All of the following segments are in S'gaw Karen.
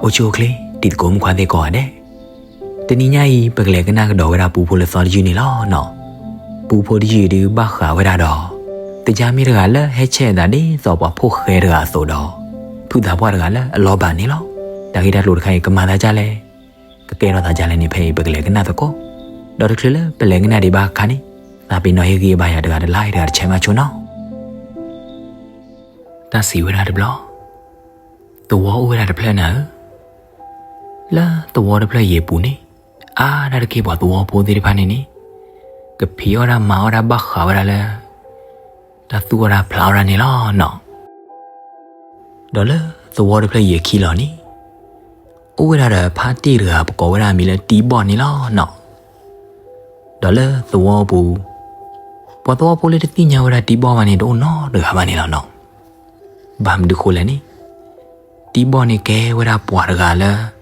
အိၣ်ဆူၣ်အိၣ်ချ့ တံၤသကိးမုၣ်ခွါသ့ၣ်ကိးဂၤဒဲး, တနံၤညါအံၤ ပကလဲၤကနၣ်ကဒီးဝဲဒၣ်ပူဖိလၢသီတယုၢ်န့ၣ်လီၤနီၤ. ပူဖိတယုၢ်အံၤဒုးဘၣ်ဃးဝဲဒၣ်ဒီး သကြားမ့ၢ်တဂၤလၢဟဲဆဲးအသးဒ်သိးပှၤဖိၣ်ဃဲတဂၤအသိးဒီး ဖုသးပှၢ်တဂၤလၢအလီၤဘၣ်န့ၣ်လီၤ. တၢ်ဂ့ၢ်တၢ်ကျိၤတခါအံၤ ကမၤသးဒ်လဲၣ်, ကကဲထီၣ်သးဒ်လဲၣ်န့ၣ် ဖဲအံၤပကလဲၤကနၣ်သကိး, ဒီးတချုးလၢပလဲၤကနၣ်ဒံးဘၣ်အခါန့ၣ် သးပ့ၤနီၣ်ဟ့ၣ်ဂံၢ်ဘါယၤတဂၤတlike တဂၤတshareမးဆိနီၤ. တၢ်စံးဝဲဒၣ်တဘျီ, သဝီအိၣ်ဝဲဒၣ်တဖျၢၣ်နၤဧၢ, လၢသဝီတဖျၢၣ်အံၤအပူၤန့ၣ် အါဒၣ်တက့ၢ်ပှၤသဝီဖိသ့ၣ်တဖၣ်န့ၣ်န့ၣ် ကဖံးအီၣ်တၢ်မၤအီၣ်တၢ်ဘၣ်ဃးဝဲဒၣ်လၢ တၢ်သူၣ်အီၣ်တၢ်ဖျးအီၣ်တၢ်န့ၣ်လီၤနီၤ. ဒီးလၢသဝီတဖျၢၣ်အံၤအခံလီၤန့ၣ် အိၣ်ဝဲဒၣ်ဒီးဖါတံၢ်တဂၤ ပကိးဝဲဒၣ်အမံၤလၢတံဘီၣ်န့ၣ်လီၤနီၤ. ဒီးလၢသဝီပူၤ ပှၤသဝီဖိလၢတသ့ၣ်ညါဝဲဒၣ်တံဘီၣ်ဘၣ်န့ၣ် တအိၣ်နီတဂၤဘၣ်န့ၣ်လီၤနီၤ. ဘၣ်မနုၤဃိလဲၣ်န့ၣ် တံဘီၣ်န့ၣ်ကဲဝဲဒၣ်ပှၤတဂၤလၢ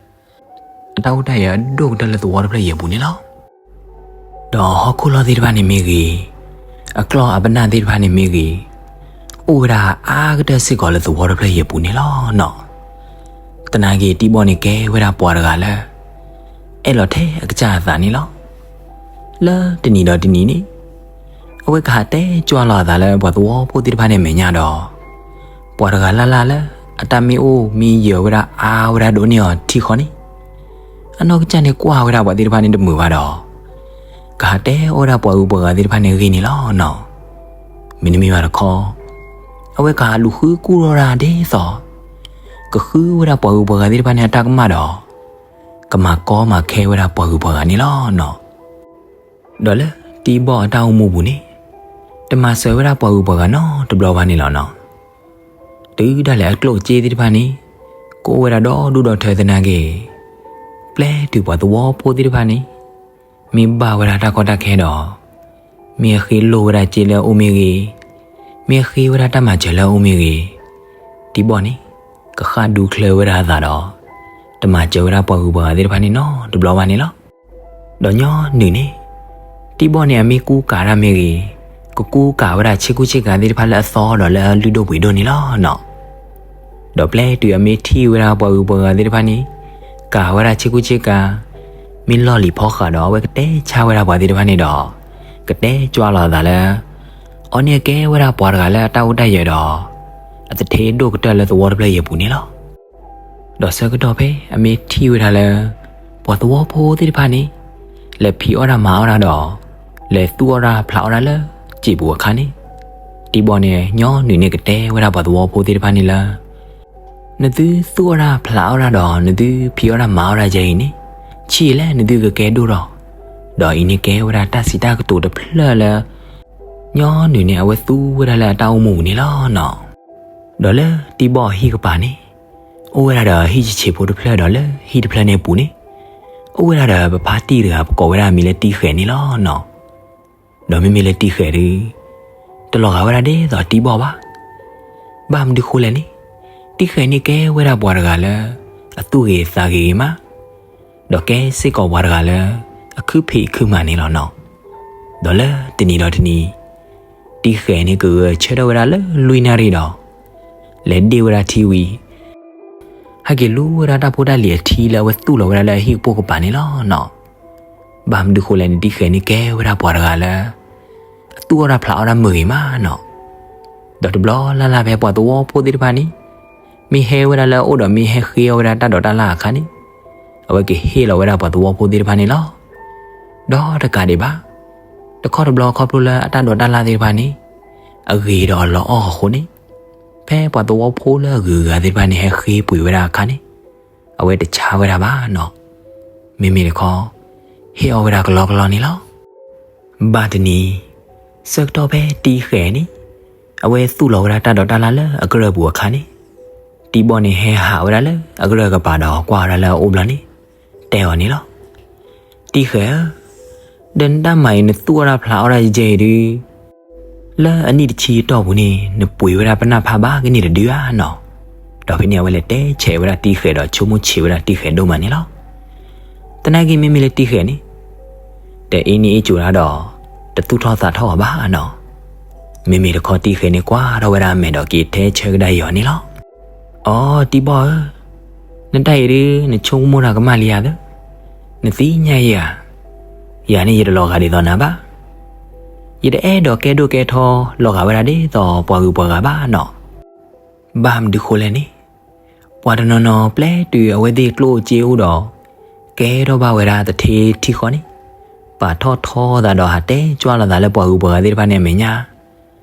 အတၢ်အိၣ်တၢ်ယၢၤအဒိၣ်ကတၢၢ်လၢသဝီတဖျၢၣ်အံၤအပူၤန့ၣ်လီၤ. ဒီးဟီၣ်ခိၣ်လီၢ်သ့ၣ်တဖၣ်န့ၣ်မ့ၢ်ဂ့ၤ, အကျီၢ်အပနၢ်သ့ၣ်တဖၣ်န့ၣ်မ့ၢ်ဂ့ၤ, အိၣ်ဝဲဒၣ်အါကတၢၢ်စ့ၢ်ကီးလၢသဝီတဖျၢၣ်အံၤအပူၤန့ၣ်လီၤနီၤ. သနာ်က့ တံဘီၣ်န့ၣ်ကဲဝဲဒၣ်ပှၤတဂၤလၢ အဲၣ်လီၤထဲအကစၢ်အသးန့ၣ်လီၤ. လၢတနံၤဒီးတနံၤန့ၣ် အဝဲကဟးတဲကွၢ်လီၤအသးလၢပှၤသဝီဖိသ့ၣ်တဖၣ်န့ၣ်အမဲာ်ညါဒီး ပှၤတဂၤလၢ်လၢ်လၢအတၢ်မ့ၢ်အိၣ်မ့ၢ်ယၢၤဝဲဒၣ်အါဝဲဒၣ်ဒိၣ်န့ၢ်အီၤထံဃီန့ၣ် အနီၢ်ကစၢ်န့ၣ်ကွၢ်ဝဲဒၣ်ပှၤသ့ၣ်တဖၣ်န့ၣ်တမုာ်ဘၣ်ဒီး ကဟးတဲအီၣ်ဝဲဒၣ်ပှၤဂုၤပှၤဂၤသ့ၣ်တဖၣ်န့ၣ်အဂ့ၢ်န့ၣ်လီၤနီၤ. မ့တမ့ၢ်ဘၣ်တခီ အဝဲကဟးလူၤဃုကူၣ်ထီၣ်ဝဲဒၣ်ဒ်သိး ကဃုဝဲဒၣ်ပှၤဂုၤပှၤဂၤသ့ၣ်တဖၣ်န့ၣ်အတၢ်ကမၣ်ဒီး ကမၤကီမၤခဲဝဲဒၣ်ပှၤဂုၤပှၤဂၤန့ၣ်လီၤနီၤ. ဒီးလၢတံဘီၣ်အတၢ်အိၣ်မူပူၤန့ၣ် တမၤစၢၤဝဲဒၣ်ပှၤဂုၤပှၤဂၤနီတဘျီဘၣ်န့ၣ်လီၤနီၤ. တုၤဒၣ်လဲာ်အကျိၣ်အစ့သ့ၣ်တဖၣ်န့ၣ် ကအိၣ်ဝဲဒၣ်ဒီဒူၣ်ဒီထၢသနာ်က့ ပျဲတုၤပှၤသဝီဖိသ့ၣ်တဖၣ်န့ၣ် မ့ၢ်ဘၣ်ဝဲဒၣ်တၢ်ကီတၢ်ခဲဒီး မ့ၢ်အဃ့လိၢ်ဝဲဒၣ်စ့လၢအအိၣ်မ့ၢ်ဂ့ၤ, မ့ၢ်အဃ့ဝဲဒၣ်တၢ်မၤစၢၤလၢအအိၣ်မ့ၢ်ဂ့ၤ, တံဘီၣ်န့ၣ် ကဃၣ်ဒူချၢဝဲဒၣ်အသးဒီး တမၤစၢၤဝဲဒၣ်ပှၤဂုၤပှၤဂၤသ့ၣ်တဖၣ်န့ၣ်နီတဘျီဘၣ်န့ၣ်လီၤ. ဒီးညီနုၢ်န့ၣ် တံဘီၣ်န့ၣ်အမ့ၢ်ကူကၤတၢ်မ့ၢ်ဂ့ၤ, ကကူကၤဝဲဒၣ်ဆ့ကူဆ့ကၤသ့ၣ်တဖၣ်လၢအသီဒီးလၢအလုၢ်ဒိၣ်ပှ့ၤဒိၣ်န့ၣ်လီၤနီၤ. ဒီးပျဲတုၤအမ့ၢ်ထံၣ်ဝဲဒၣ်ပှၤဂုၤပှၤဂၤသ့ၣ်တဖၣ်န့ၣ် ကၤဝဲဒၣ်ဆ့ကူဆ့ကၤ, မ့ၢ်လီၢ်လံၤဖီဃးဒီး အဝဲကတဲဆါဝဲဒၣ်ပှၤသ့ၣ်တဖၣ်န့ၣ်ဒီး ကတဲကွၢ်လီၤအသးလၢ အီၤန့ၣ်အကဲဝဲဒၣ်ပှၤတဂၤလၢအတၢ်အိၣ်တၢ်ယၢၤဒီး အသထ့ဒိၣ်ကတၢၢ်လၢသဝီတဖျၢၣ်အံၤအပူၤန့ၣ်လီၤ. ဒီးဆၢကတီၢ်ဖဲအမ့ၢ်ထံၣ်ဝဲဒၣ်လၢ ပှၤသဝီဖိသ့ၣ်တဖၣ်န့ၣ် လဲၤဖံးအီၣ်တၢ်မၤအီၣ်တၢ်ဒီး လဲၤသူၣ်အီၣ်တၢ်ဖျးအီၣ်တၢ်လၢစံာ်ပူၤအခါန့ၣ်, တံဘီၣ်န့ၣ် ညီနုၢ်န့ၣ်ကတဲဝဲဒၣ်ပှၤသဝီဖိသ့ၣ်တဖၣ်န့ၣ်လၢ နသုသူၣ်အီၣ်တၢ်ဖျးအီၣ်တၢ်ဒီး နသုဖံးအီၣ်တၢ်မၤအီၣ်တၢ်ယဲအံၤန့ၣ် ဆံးလဲၣ်နသုကကဲဒိၣ်ထီၣ်, ဒီးအံၤန့ၣ်ကဲဝဲဒၣ်တၢ်စံးတၢ်ကတိၤတဖျၢၣ်လၢ ညီနုၢ်န့ၣ်အဝဲသူဝဲဒၣ်လၢအတၢ်အိၣ်မူပူၤန့ၣ်လီၤနီၤ. ဒီးလၢတံဘီၣ်အဟံၣ်ကပၤန့ၣ် အိၣ်ဝဲဒၣ်ဒီးဟံၣ်ဆံးဆံးဖိတဖျၢၣ်ဒီးလၢဟံၣ်တဖျၢၣ်န့ၣ်အပူၤန့ၣ် အိၣ်ဝဲဒၣ်ဒီးပဖါတံၢ်တဂၤ ပကိးဝဲဒၣ်အမံၤလၢတံဃဲးန့ၣ်လီၤနီၤ. ဒီးမ့မ့ၢ်လၢတံဃဲးဒုး တလီၤဂာ်ဝဲဒၣ်ဒ်သိးတံဘီၣ်ဘၣ်. ဘၣ်မနုၤဃိလဲၣ်န့ၣ်, တံဃဲးန့ၣ်ကဲဝဲဒၣ်ပှၤတဂၤလၢ အသူၣ်ဂ့ၤသးဂ့ၤဂ့ၤမး, ဒီးကဲစ့ၢ်ကီးပှၤတဂၤလၢ အခုဖံးအခုမၤန့ၣ်လီၤနီၤ. ဒီးလၢတနံၤဒီးတနံၤ တံဃဲးန့ၣ်ကဂဲၤဆၢထၢၣ်ဝဲဒၣ်လၢလွံၢ်နၣ်ရံၣ်ဒီး လဲၤဒ့ၣ်ဝဲဒၣ်ထံဝံၤ ဟဲက့ၤလူဝဲဒၣ်တၢ်ဖိတၢ်လံၤအထံလၢအဝဲသူၣ်လီၤဝဲဒၣ်လၢအဟံၣ်ကပိာ်ကပၤန့ၣ်လီၤနီၤ. ဘၣ်မနုၤဃိလဲၣ်န့ၣ် တံဃဲးန့ၣ်ကဲဝဲဒၣ်ပှၤတဂၤလၢ အသူၣ်အီၣ်တၢ်ဖျးအီၣ်တၢ်မုာ်ဂ့ၤမးနီၤ. ဒီးတဘျီလၢ်လၢ်ဖဲပှၤသဝီဖိသ့ၣ်တဖၣ်န့ၣ် မ့ၢ်ဟဲဝဲဒၣ်လၢအအိၣ်ဒီးမ့ၢ်ဟဲဃ့အီၣ်ဝဲဒၣ်တၢ်ဒိးတၢ်လၢ်အခါန့ၣ် အဝဲကဟ့ၣ်လီၤဝဲဒၣ်ပှၤသဝီဖိသ့ၣ်တဖၣ်န့ၣ်လီၤ. ဒီးတကးဒံးဘၣ် တခီတဘျီခီဖျိလၢအတၢ်ဒိးတၢ်လၢ်သ့ၣ်တဖၣ်န့ၣ် အဂ့ၤဒီးအလီၤအီၣ်အဃိန့ၣ် ဖဲပှၤသဝီဖိလၢအဂုၤအဂၤသ့ၣ်တဖၣ်န့ၣ် ဟဲဃ့ပှ့ၤဝဲဒၣ်အခါန့ၣ် အဝဲတဆါဝဲဒၣ်ဘၣ်နီၤ. မ့မ့ၢ်တခီ ဟ့ၣ်အီၣ်ဝဲဒၣ်ကလီကလီန့ၣ်လီၤ. ဘၣ်တနံၤ ဆၢကတီၢ်ဖဲတံဃဲးန့ၣ် အဝဲသူၣ်လီၤဝဲဒၣ်တၢ်ဒိးတၢ်လၢ်လၢအကရၢၢ်ပူၤအခါန့ၣ် တံဘီၣ်န့ၣ်ဟဲဟးဝဲဒၣ်လၢအကရၢၢ်ကပၤဒီးကွၢ်ဝဲဒၣ်လၢအအိၣ်ဘျီန့ၣ် တဲအီၤန့ၣ်လီၤ. တံဃဲးဧၢ, ဒီးနတၢ်မၤအံၤနသူၣ်အီၣ်တၢ်ဖျးအီၣ်တၢ်ယဲအံၤဒုး လၢအနံၣ်တဆံအတီၢ်ပူၤန့ၣ် နပှ့ၤဝဲဒၣ်ပနၢ်ဖးဘၣ်ကန့ၢ်တဒုဧါနီၤ. ဒီးဖဲန့ၣ်အဝဲလဲၤတဲဆဲးဝဲဒၣ်တံဃဲးဒီးဆိကမိၣ်ဆံးဝဲဒၣ်တံဃဲးဒိၣ်မးန့ၣ်လီၤ. သနာ်က့မ့မ့ၢ်လၢတံဃဲးန့ၣ် တအ့န့ၢ်အ့ကၠိၤတၢ်ဒီး တသူၣ်ထီၣ်သးထီၣ်အီၤဘၣ်နီၤ. မ့မ့ၢ်တခီတံဃဲးန့ၣ်ကွၢ်ထီၣ်ဝဲဒၣ်အမဲာ်ဒီးက့ၤထဲဆၢကဒါအီၤန့ၣ်လီၤ. အိ တံဘီၣ်ဧၢ, နတၢ်အံၤဒုး နဆိကမိၣ်တၢ်ကမၣ်လံဧါသၢ, နသ့ၣ်ညါယၤဧါ, ယၤန့ၣ်ယတလီၤဂာ်ဒ်သိးနၤဘၣ်. ယတအဲၣ်ဒိးကဲဒိၣ်ကဲထီလီၤဂာ်ဝဲဒၣ်ဒ်သိးပှၤဂုၤပှၤဂၤဘၣ်နီၤ. ဘၣ်မနုၤဃိလဲၣ်န့ၣ်, ပှၤတနီၤနီၤပျဲတုၤအဝဲသ့ၣ်ကျိၣ်စ့အိၣ်ဒီး ကဲထီၣ်ဘၣ်ဝဲဒၣ်သထ့ထံဃီန့ၣ်, ပာ်ထီၣ်ထီသးဒီးဟးတဲကွၢ်လိာ်သးလၢပှၤဂုၤပှၤဂၤသ့ၣ်တဖၣ်န့ၣ်အမဲာ်ညါ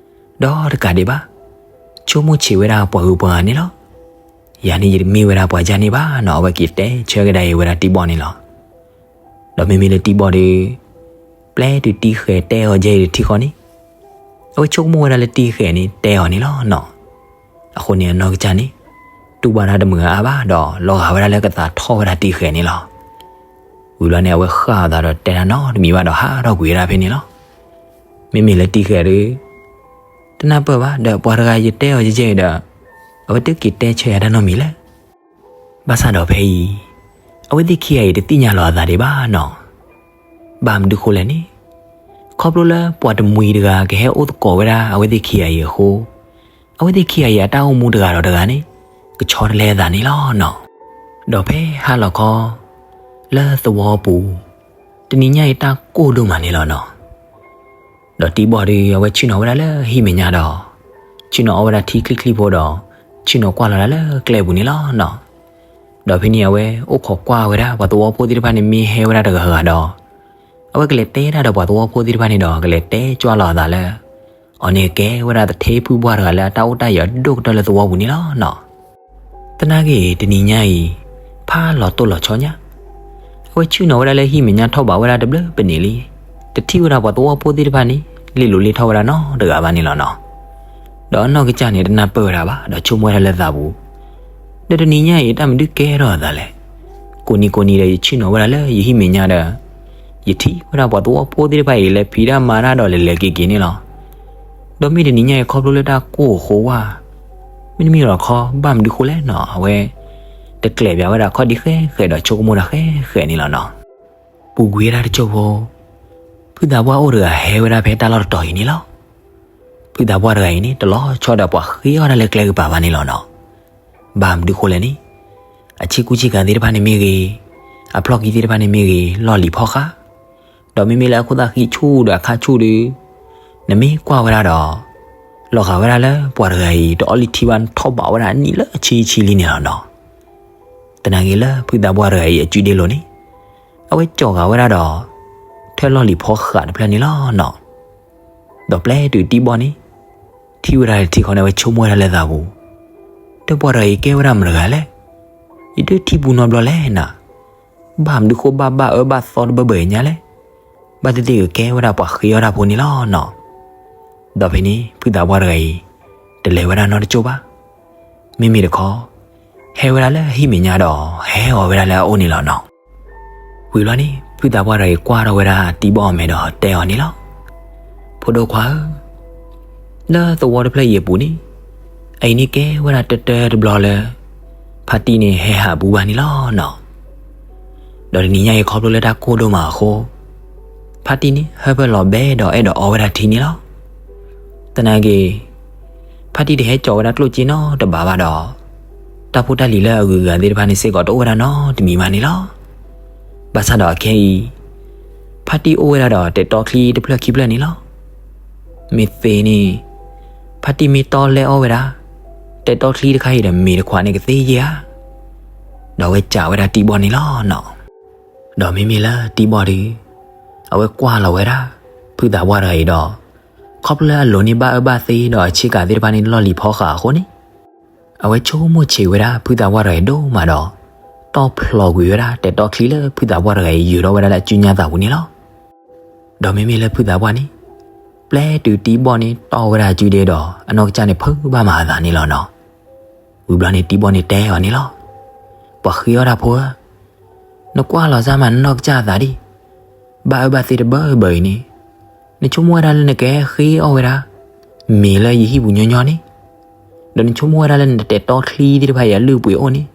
ဒီးတကးဒံးဘၣ်, ဆိကမိၣ်ဆံးဝဲဒၣ်ပှၤဂုၤပှၤဂၤန့ၣ်လီၤ. ယၤန့ၣ်ယတမ့ၢ်ဝဲဒၣ်ပှၤယၢ်န့ၣ်ဘၣ်နီၤ, အဝဲက့ၤတဲဆၢကဒါအံၤဝဲဒၣ်တံဘီၣ်န့ၣ်လီၤ. ဒီးမ့မ့ၢ်လၢတံဘီၣ်ဒီး, ပျဲတုၤတံဃဲၤတဲအီၤကဲအံၤဒီးထံဃီန့ၣ်, အဝဲဆိကမိၣ်ဝဲဒၣ်လၢတံဃဲၤန့ၣ်တဲအီၤန့ၣ်လီၤနီၤ. အဃိန့ၣ်အနီၢ်ကစၢ်န့ၣ်, တူၢ်ဘၣ်တၢ်တမုာ်အါဘၣ်ဒီး လီၤဂာ်ဝဲဒၣ်လၢကသးထီၣ်ဝဲဒၣ်တံဃဲၤန့ၣ်လီၤ. ဝံၤဘျီန့ၣ် အဝဲဃၣ်အသးဒီးတဲတၢ်နီတမံၤဘၣ်ဒီးဟးထီၣ်ကွံာ်ဝဲဒၣ်ဖဲန့ၣ်လီၤ. မ့မ့ၢ်လၢတံဃဲၤဒီး, တနၢ်ပၢၢ်ဘၣ် ဒီးပှၤတဂၤယတဲအီၤကဲအံၤဒီး, အဝဲတက့ၤတဲဆၢယၤတၢ်နီတမံၤလဲၣ်. ဘၣ်ဆၣ်ဒီးဖဲအံၤ, အဝဲသ့ၣ်ခံဂၤအံၤတသ့ၣ်ညါလီၤအသးဒံးဘၣ်နီၤ. ဘၣ်မနုၤဃိလဲၣ်န့ၣ်, ခီဖျိလၢပှၤတမှံၤတဂၤကဟဲအိၣ်သကိးဝဲဒၣ်အဝဲသ့ၣ်ခံဂၤအံၤအဃိ, အဝဲသ့ၣ်ခံဂၤအံၤအတၢ်အိၣ်မူတဂၤဒီးတဂၤန့ၣ်, ကဆီတလဲအသးန့ၣ်လီၤနီၤ. ဒီးဖဲဟါလီၤခီ, လၢသဝီပူၤ, တနံၤညါအံၤတၢ်ကိၢ်ဒိၣ်မးန့ၣ်လီၤနီၤ. ဒီးတံဘီၣ်ဒီး အဝဲဆ့ၣ်နီၤဝဲဒၣ်လၢဟံၣ်မဲာ်ညါဒီး, ဆ့ၣ်နီၤအီၣ်ဝဲဒၣ်ထံချံချံဖိဒီး, ဆ့ၣ်နီၤကွၢ်လီၤဒၣ်လၢကျဲပူၤန့ၣ်လီၤနီၤ. ဒီးဖဲန့ၣ်အဝဲအိၣ်ခိးကွၢ်ဝဲဒၣ်ပှၤသဝီဖိသ့ၣ်တဖၣ်န့ၣ်မ့ၢ်ဟဲဝဲဒၣ်တဂၤဂၤဒီး, အဝဲကလဲၤတဲဒၣ်ဒီးပှၤသဝီဖိသ့ၣ်တဖၣ်န့ၣ်ဒီး ကလဲၤတဲကွၢ်လီၤအသးလၢ, အီၤန့ၣ်ကဲဝဲဒၣ်သထ့ဖုၣ်ပှၢ်တဂၤလၢအတၢ်အိၣ်တၢ်ယၢၤဒိၣ်ကတၢၢ်လၢသဝီပူၤန့ၣ်လီၤနီၤ. သနာ်က့တနံၤညါအံၤ, ဖးလီၤတိၢ်လီၤဆီညါ, အဝဲဆ့ၣ်နီၤဝဲဒၣ်လၢဟံၣ်မဲာ်ညါထီၣ်ဘးဝဲဒၣ်တဘျုးပနံးလံ, တထံၣ်ဝဲဒၣ်ပှၤသဝီဖိသ့ၣ်တဖၣ်န့ၣ် လ့ၣ်လိၤလ့ၣ်ထီၣ်ဝဲဒၣ်နီတဂၤဘၣ်န့ၣ်လီၤနီၤ. ဒီးအနီၢ်ကစၢ်န့ၣ်တနၢ်ပၢၢ်ဝဲဒၣ်ဘၣ် ဒီးဆိကမိၣ်ဝဲဒၣ်လၢသးပူၤ, ဒီးတနံၤညါအံၤ တၢ်မနုၤကဲထီၣ်အသးလဲၣ်. ကိးနံၤကိးနံၤဒီးယဆ့ၣ်နီၤဝဲဒၣ်လၢယဟံၣ်မဲာ်ညါဒီး, ယထံၣ်ဝဲဒၣ်ပှၤသဝီဖိသ့ၣ်တဖၣ်အံၤလဲၤဖံးတၢ်မၤတၢ်ဒီးလဲၤလဲၤက့ၤက့ၤန့ၣ်လီၤ. ဒီးမ့ၢ်တနံၤညါအံၤခီဖျိလၢတၢ်ကိၢ်အဃိဝဲ, မ့တမ့ၢ်လီၤခီ ဘၣ်မနုၤဃိလဲၣ်နီၤ အဝဲ တကျဲၤဘၣ်ဝဲဒၣ်ခီၣ်ဒံဃဲဃဲဒီးဆိကမိၣ်တၢ်ဃဲဃဲန့ၣ်လီၤနီၤ. ပူၤကွံာ်ဝဲဒၣ်တစိၢ်ဖိ, ဖုသးပှၢ်အိၣ်တဂၤဟဲဝဲဒၣ်ဖဲတၢ်လီၢ်တတီၤအံၤန့ၣ်လီၤ. ဖုသးပှၢ်တဂၤအံၤန့ၣ် တလီၤဆီဒီးပှၤဃ့အီၣ်တၢ်လၢကျဲကပၤဘၣ်န့ၣ်လီၤနီၤ. ဘၣ်မနုၤဃိလဲၣ်န့ၣ်, အဆ့ကူဆ့ကၤသ့ၣ်တဖၣ်န့ၣ်မ့ၢ်ဂ့ၤ, အဖျီၣ်ခံသ့ၣ်တဖၣ်န့ၣ်မ့ၢ်ဂ့ၤ လီၢ်လံၤဖီဃး, ဒီးမ့မ့ၢ်လၢအခိၣ်သၣ်ဃံဆူၣ်ဒီးအခါဆူၣ်ဒီး, နမ့ၢ်ကွၢ်ဝဲဒၣ်ဒီး, လီၤဂာ်ဝဲဒၣ်လၢပှၤတဂၤအံၤ တအီၣ်လံထံဘၣ်ထီၣ်ဘးဝဲဒၣ်အနံၣ်လၢအဆံဆံလံန့ၣ်လီၤနီၤ. သနာ်က့လၢဖုသးပှၢ်တဂၤအံၤအစုဒ့လိၤန့ၣ်, အဝဲကၠီၤဂာ်ဝဲဒၣ်ဒီး, ထၢၣ်လီၢ်လံၤဖီဃးတဖျၢၣ်န့ၣ်လီၤနီၤ. ဒီးပျဲတုၤတံဘီၣ်န့ၣ်, ထံၣ်ဝဲဒၣ်တထံဃီန့ၣ် အဝဲဆိကမိၣ်ဝဲဒၣ်လၢသးပူၤ, တၢ်ပှၤတဂၤအံၤကဲဝဲဒၣ်မတၤတဂၤလဲၣ်. ယတထံၣ်ပူၤနီတဘျီလဲၣ်နၤ. ဘၣ်မနုၤဃိဘၣ်ဘၣ်အၢဘၣ်သီတဘၢဘၢအံၤညါလဲၣ်. ဘၣ်သ့ၣ်သ့ၣ်ကကဲဝဲဒၣ်ပှၤဃ့အီၣ်တၢ်ဖိန့ၣ်လီၤနီၤ. ဒီးဖဲန့ၣ် ဖုသးပှၢ်တဂၤအံၤ, တလဲၤဝဲဒၣ်နီတကၠိၢ်ဘၣ်. မ့မ့ၢ်တခီ, ဟဲဝဲဒၣ်လၢအဟံၣ်မဲာ်ညါဒီး ဟဲအီၤဝဲဒၣ်လၢအအိၣ်န့ၣ်လီၤနီၤ. ဝံၤဘျီန့ၣ် ဖုသးပှၢ်တဂၤအံၤကွၢ်ထီၣ်ဝဲဒၣ်တံဘီၣ်အမဲာ်ဒီးတဲအီၤန့ၣ်လီၤ. ဖိဒိၣ်ခွါဧၢ, လၢသဝီတဖျၢၣ်အံၤအပူၤန့ၣ်, အအံၤန့ၣ်ကဲဝဲဒၣ်တၢတၢတဘျီလၢ ဖါတံၢ်န့ၣ်ဟဲဟးဘူးဘၣ်န့ၣ်လီၤနီၤ. ဒီးတနံၤညါအံၤခီဖျိလၢတၢ်ကိၢ်ဒိၣ်မးအဃိ, ဖါတံၢ်န့ၣ်ဟၢဖၢလီၤဘဲဒီးအဲၣ်ဒိးအီဝဲဒၣ်ထံန့ၣ်လီၤ. သနာ်က့ ဖါတံၢ်တဟဲကၠီၤဝဲဒၣ်ကျိၣ်စ့နီတဘ့ၣ်ဘၣ်ဒီး, တၢ်ဖိတၢ်လံၤလၢအဂုၤအဂၤသ့ၣ်တဖၣ်န့ၣ်စ့ၢ်ကီးတအိၣ်ဝဲဒၣ်နီတမံၤဘၣ်န့ၣ်လီၤ. ဘၣ်ဆၣ်ဒီးအခဲအံၤ, ဖါတံၢ်အိၣ်ဝဲဒၣ်ဒီးတဲာ်တီချံတဖျၢၣ်ခံဖျၢၣ်န့ၣ်လီၤ. မ့ၢ်သ့န့ၣ်, ဖါတံၢ်မ့ၢ်တီလဲအီၣ်ဝဲဒၣ်, တဲာ်တီချံတခါအံၤဒီးမ့ၤတခွးန့ၣ်ကသ့ယဲၢ်ဧါ. ဒီးအဝဲကးဝဲဒၣ်တံဘီၣ်န့ၣ်လီၤနီၤ. ဒီးမ့မ့ၢ်လၢတံဘီၣ်ဒီး, အဝဲကွၢ်လီၤဝဲဒၣ်, ဖုသးပှၢ်တဂၤအံၤဒီး, ခီဖျိလၢအလိၤန့ၢ်ဘၣ်အၢဘၣ်သီဒီးအဆ့ကၤသ့ၣ်တဖၣ်န့ၣ်လီၢ်လံၤဖီဃာ်အဃိန့ၣ်, အဝဲဆိကမိၣ်ဆံးဝဲဒၣ်ဖုသးပှၢ်တဂၤအံၤဒိၣ်မးဒီး, တီၢ်ဖျိးကွံာ်ဝဲဒၣ်တဲာ်တီချံလၢဖုသးပှၢ်တဂၤအံၤယုာ်ထီၣ်ဝဲဒၣ်လၢအစုညါသးပူၤန့ၣ်လီၤ. ဒီးမ့မ့ၢ်လၢဖုသးပှၢ်န့ၣ်, ပျဲတုၤတံဘီၣ်န့ၣ်တီၢ်ဝဲဒၣ်အစုဒ့ဒီး အနီၢ်ကစၢ်န့ၣ်ဖုးဘၣ်မၤအသးန့ၣ်လီၤနီၤ. ဝံၤဘျီန့ၣ်တံဘီၣ်န့ၣ်တဲအီၤန့ၣ်လီၤ. ပှၤဃ့အီၣ်တၢ်ဖိဧၢ, နကွၢ်လီၤစၢ်မးနနီၢ်ကစၢ်အသးဒံး, ဘၣ်အၢဘၣ်သီတဘၢဘၢအံၤန့ၣ်, နဆိကမိၣ်ဝဲဒၣ်လၢနကဟဲဃ့အီၣ်ဝဲဒၣ်, မ့ၤလၢယဟံၣ်ပူၤညီညီန့ၣ်, ဒီးနဆိကမိၣ်ဝဲဒၣ်လၢနတဲာ်တီချံသ့ၣ်တဖၣ်အံၤအလုၢ်အပှ့ၤအိၣ်န့ၣ်,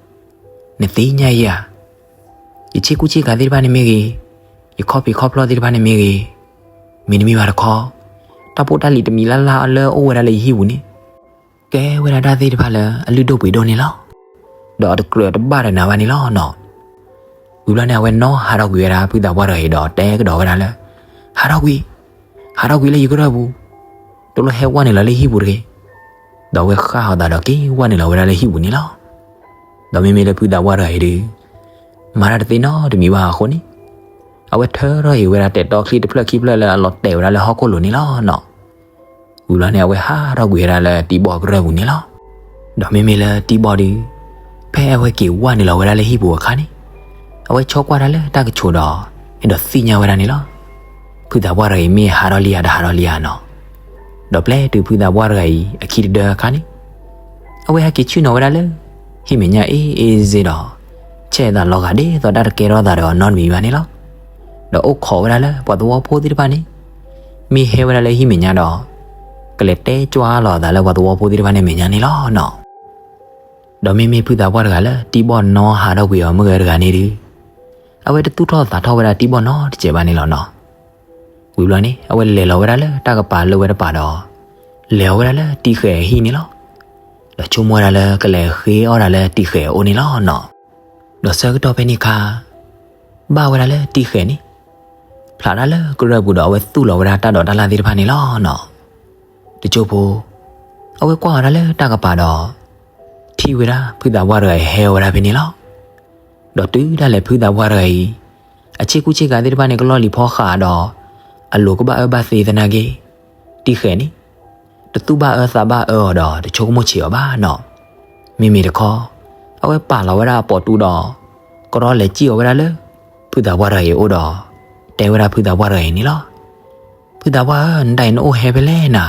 နသ့ၣ်ညါယဲဧါ. ယဆ့ကူဆ့ကၤသ့ၣ်တဖၣ်န့ၣ်မ့ၢ်ဂ့ၤ, ယခီၣ်ဖံးခီၣ်ဖျီၣ်သ့ၣ်တဖၣ်န့ၣ်မ့ၢ်ဂ့ၤ, မ့တမ့ၢ်ဘၣ်တခီ, တၢ်ဖိတၢ်လံၤတမံၤလၢ်လၢ်လၢအအိၣ်ဝဲဒၣ်လၢယဟံၣ်ပူၤန့ၣ်, ကဲဝဲဒၣ်တၢ်သ့ၣ်တဖၣ်လၢအလုၢ်ဒိၣ်ပှ့ၤဒိၣ်န့ၣ်လီၤ. ဒီးအတကြၢးတဘၣ်ဒီးနၤဘၣ်န့ၣ်လီၤနီၤ. ဝံၤဘျီန့ၣ် အဝဲနီၣ်ဟးထီၣ်ကွံာ်ဝဲဒၣ်ဖုသးပှၢ်တဂၤအံၤဒီးတဲကဒီးဝဲဒၣ်လၢ ဟးထီၣ်ကွံာ်, ဟးထီၣ်ကွံာ်လၢယကရၢၢ်ပူၤ, တလိၣ်ဟဲဝဲနုာ်လီၤလၢဟံၣ်ပူၤတဂ့ၤ. ဒီးအဝဲဃၣ်အသးဒီးက့ၤဝဲနုာ်လီၤဝဲဒၣ်လၢဟံၣ်ပူၤန့ၣ်လီၤ. ဒီးမ့မ့ၢ်လၢဖုသးပှၢ်တဂၤအံၤဒုး မၤတၢ်တသ့နီတမံၤဘၣ်အဃိန့ၣ်, အဝဲထၢထီၣ်အံၤဝဲဒၣ်တဲာ်တီချံတဖျၢၣ်ခံဖျၢၣ်လၢအလီၤတဲာ်ဝဲဒၣ်လၢဟီၣ်ခိၣ်လိၤန့ၣ်လီၤနီၤ. ဝံၤဘျီန့ၣ် အဝဲဟးထီၣ်ကွံာ်ဝဲဒၣ်လၢတံဘီၣ်ကရၢၢ်ပူၤန့ၣ်လီၤ. ဒီးမ့မ့ၢ်လၢတံဘီၣ်ဒုး, ဖဲအဝဲက့ၤဝဲနုာ်လီၤဝဲဒၣ်လၢဟံၣ်ပူၤအခါန့ၣ်, အဝဲဆိကွၢ်တၢ်လၢတၢ်ကဆိးဒီး အဲၣ်ဒိးသ့ၣ်ညါဝဲဒၣ်န့ၣ်လီၤ. ဖုသးပှၢ်တဂၤအံၤမ့ၢ်ဟးထီၣ်လံဧါတဟးထီၣ်လံဧါနီၤ. ဒီးပျဲတုၤဖုသးပှၢ်တဂၤအံၤအခံတဒၢအခါန့ၣ်, အဝဲဟဲက့ၤဆ့ၣ်နီၤဝဲဒၣ်လၢ ဟံၣ်မဲာ်ညါအ့ၣ်အ့ၣ်စ့ၢ်ဒီး ဆဲးအသးလီၤဂာ်ဒ်သိးတၢ်တကဲထီၣ်သးဒီးနီတမံၤဘၣ်န့ၣ်လီၤ. ဒီးအိၣ်ခိးဝဲဒၣ်လၢပှၤသဝီဖိသ့ၣ်တဖၣ်န့ၣ်, မ့ၢ်ဟဲဝဲဒၣ်လၢဟံၣ်မဲာ်ညါဒီး ကလဲၤတဲကွၢ်လီၤအသးလၢပှၤသဝီဖိသ့ၣ်တဖၣ်န့ၣ်မဲာ်ညါန့ၣ်လီၤနီၤ. ဒီးမ့မ့ၢ်ဖုသးပှၢ်တဂၤလၢတံဘီၣ်နီၣ်ဟးထီၣ်ကွံာ်အီၤမုၢ်ဂဲၤတဂၤန့ၣ်ဒုး, အဝဲတသူၣ်ထီၣ်သးထီၣ်ဝဲဒၣ်တံဘီၣ်နီတစဲးဘၣ်န့ၣ်လီၤနီၤ. ဝံၤဘျီန့ၣ် အဝဲလဲၤလီၤဝဲဒၣ်လၢတၢ်ကပၤလၢဝဲတပၤဒီး လဲၤအီၤဝဲဒၣ်လၢတံဃဲၤအဟံၣ်န့ၣ်လီၤ. ဒီးဆိကမိၣ်ဝဲဒၣ်လၢကလဲၤဃ့အီၣ်ဒၣ်လၢတံဃဲၤအအိၣ်န့ၣ်လီၤနီၤ. ဒီးဆၢကတီၢ်ဖဲန့ၣ်အခါ ဘၣ်ဝဲဒၣ်လၢတံဃဲၤန့ၣ် ဖျးတၢ်လၢကရၢၢ်ပူၤဒီးအဝဲသူၣ်လီၤဝဲဒၣ်တၢ်ဒိးတၢ်လၢ်သ့ၣ်တဖၣ်န့ၣ်လီၤနီၤ. တကၠိဖိ အဝဲကွၢ်အီၤဒၣ်လၢတၢ်ကပၤဒီး ထံၣ်ဝဲဒၣ်ဖုသးပှၢ်တဂၤအံၤဟဲဝဲဒၣ်ဖဲန့ၣ်လီၤ. ဒီးတုၤဒၣ်လဲာ်ဖုသးပှၢ်တဂၤအံၤ အဆ့ကူဆ့ကၤသ့ၣ်တဖၣ်န့ၣ် ကလီၢ်လံၤဖီဃးဒီး အလိၤကဘၣ်အၢဘၣ်သီသနာ်က့ တံဃဲၤန့ၣ် တသူၣ်ဘၣ်အၢသးဘၣ်အၢအီၤဒီးတဆိကမိၣ်ဆံးအီၤဘၣ်နီၤ. မ့မ့ၢ်တခီ အဝဲပာ်လီၤဝဲဒၣ်အပိာ်တူဒီး ကရီလဲၤစံၣ်အီၤဝဲဒၣ်လၢ ဖုသးပှၢ်တဂၤအံၤအအိၣ်ဒီး တဲဝဲဒၣ်ဖုသးပှၢ်တဂၤအံၤန့ၣ်လီၤ. ဖုသးပှၢ်ဧၢ, နဒၣ်အံၤနအိၣ်ဟဲဖဲလဲၣ်နၤ,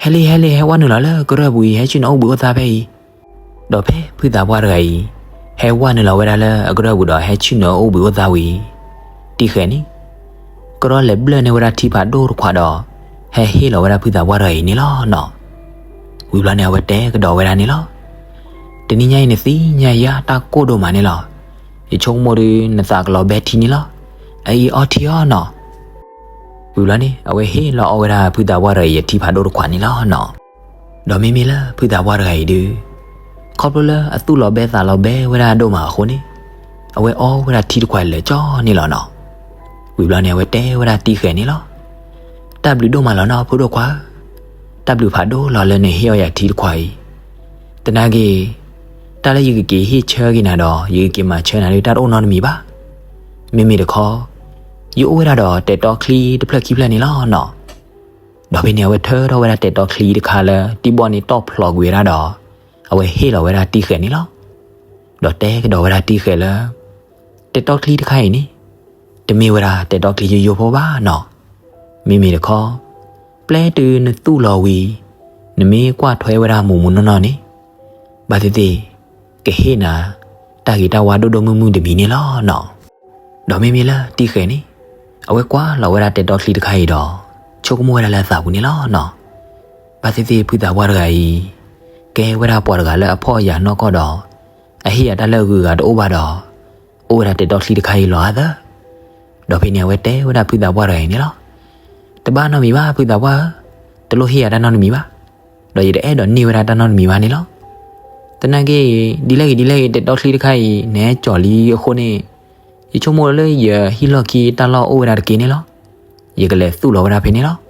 ဟဲလံ ဟဲလံ ဟဲဝဲနုာ်လီၤလၢကရၢၢ်ပူၤအံၤ ဟဲဆ့ၣ်နီၤအိၣ်ဘှံးအိၣ်သါဖဲအံၤ. ဒီးဖဲဖုသးပှၢ်တဂၤအံၤ ဟဲဝဲနုာ်လီၤဝဲဒၣ်လၢအကရၢၢ်ပူၤဒီး ဟဲဆ့ၣ်နီၤအိၣ်ဘှံးအိၣ်သါဝံၤ တံဃဲၤန့ၣ် ကရီလဲၤဘျၢၣ်န့ၢ်ဝဲဒၣ်ထံဖးဒိၣ်တခွးဒီး ဟဲဟ့ၣ်လီၤဝဲဒၣ်ဖုသးပှၢ်တဂၤအံၤန့ၣ်လီၤနီၤ. ဝံၤဘျီန့ၣ် အဝဲတဲကဒီးဝဲဒၣ်န့ၣ်လီၤ. တနံၤညါအံၤ နသ့ၣ်ညါယၤတၢ်ကိၢ်ဒိၣ်မးန့ၣ်လီၤ. ယဆိကမိၣ်ဒီး နသးကလီၤဘဲထံန့ၣ်လီၤ. အအံၤအီထံအီနီၤ. ဝံၤဘျီန့ၣ် အဝဲဟ့ၣ်လီၤအီၣ်ဝဲဒၣ်ဖုသးပှၢ်တဂၤအံၤအထံဖးဒိၣ်တခွးန့ၣ်လီၤနီၤ. ဒီးမ့မ့ၢ်လၢဖုသးပှၢ်တဂၤအံၤဒုး ခီဖျိလၢအသူၣ်လီၤဘဲသးလီၤဘဲဝဲဒၣ်ဒိၣ်မးအဃိန့ၣ် အဝဲအီဝဲဒၣ်ထံတခွးလၢာ်ကၠီန့ၣ်လီၤနီၤ. ဝံၤဘျီန့ၣ် အဝဲတဲဝဲဒၣ်တံဃဲၤန့ၣ်လီၤ. တၢ်ဘျုးဒိၣ်မးလီၤနီၤ ဖိဒိၣ်ခွါဧၢ, တၢ်ဘျုးဖးဒိၣ်လီၤလၢနဟ့ၣ်အီၣ်ယၤထံတခွးအံၤ. သနာ်က့ တၢ်လၢယကက့ၤဟ့ၣ်ဆၢက့ၤနၤဒီး ယကက့ၤမၤဆၢနၤဒုး တၢ်တအိၣ်နီတမံၤဘၣ်. မ့မ့ၢ်တခီ ယအိၣ်ဝဲဒၣ်ဒီးတဲာ်တီချံတဖျၢၣ်ခံဖျၢၣ်န့ၣ်လီၤနီၤ. ဒီးဖဲန့ၣ် အဝဲထၢထီၣ်ဝဲဒၣ်တဲာ်တီချံတခါလၢ တံဘီၣ်န့ၣ်တီၣ်ဖျိးကွံာ်ဝဲဒၣ်ဒီး အဝဲဟ့ၣ်လီၤဝဲဒၣ်တံဃဲၤန့ၣ်လီၤ. ဒီးတဲကဒီးဝဲဒၣ်တံဃဲၤလၢ တဲာ်တီချံတခါအံၤန့ၣ် တမ့ၢ်ဝဲဒၣ်တဲာ်တီချံယိယိဖိဘၣ်နီၤ. မ့မ့ၢ်တခီ ပျဲတုၤနသူၣ်လီၤဝံၤ နမ့ၢ်ကွၢ်ထွဲဝဲဒၣ်မုၢ်မုၢ်နီၢ်နီၢ်န့ၣ် ဘၣ်သ့ၣ်သ့ၣ် ကဟ့ၣ်နၤ တၢ်ဂ့ၤတၢ်ဝါဒိၣ်ဒိၣ်မုၢ်မုၢ်တမံၤန့ၣ်လီၤနီၤ. ဒီးမ့မ့ၢ်လၢတံဃဲၤန့ၣ် အဝဲကွၢ်လီၤဝဲဒၣ်တဲာ်တီချံတခါအံၤဒီး ဆိကမိၣ်ဝဲဒၣ်လၢအသးပူၤန့ၣ်လီၤနီၤ. ဘၣ်သ့ၣ်သ့ၣ်ဖုသးပှၢ်တဂၤအံၤ ကဲဝဲဒၣ်ပှၤတဂၤလၢအဖှီၣ်အယာ်နီၢ်ကီၢ်ဒီး အဟ့ၣ်ယၤတၢ်လၢအဂုၤအဂၤတအိၣ်ဘၣ်ဒီး အိၣ်ဝဲဒၣ်တဲာ်တီချံတခါအံၤလီၤအါသၢ. ဒီးဖဲန့ၣ် အဝဲတဲဝဲဒၣ်ဖုသးပှၢ်တဂၤအံၤန့ၣ်လီၤ. တဘၣ်နီတမံၤဘၣ် ဖုသးပှၢ်ဧၢ, တလိၣ်ဟ့ၣ်ယၤတၢ်နီတမံၤဘၣ်. ဒီးယတအဲၣ်ဒိးန့ၢ်ဝဲဒၣ်တၢ်နီတမံၤဘၣ်န့ၣ်လီၤ. သနာ်က့ ဒ်လဲၣ်ဂ့ၤဒ်လဲၣ်ဂ့ၤ တဲာ်တီချံတခါအံၤ နဟဲကၠီၤလံအဃိန့ၣ် ယဆိကမိၣ်လၢယဟံၣ်လီၢ်ခံတၢ်လီၢ်အိၣ်ဝဲဒၣ်တက့ၢ်န့ၣ်လီၤ. ယကလဲၤသူၣ်လီၤဝဲဒၣ်ဖဲန့ၣ်လီၤ.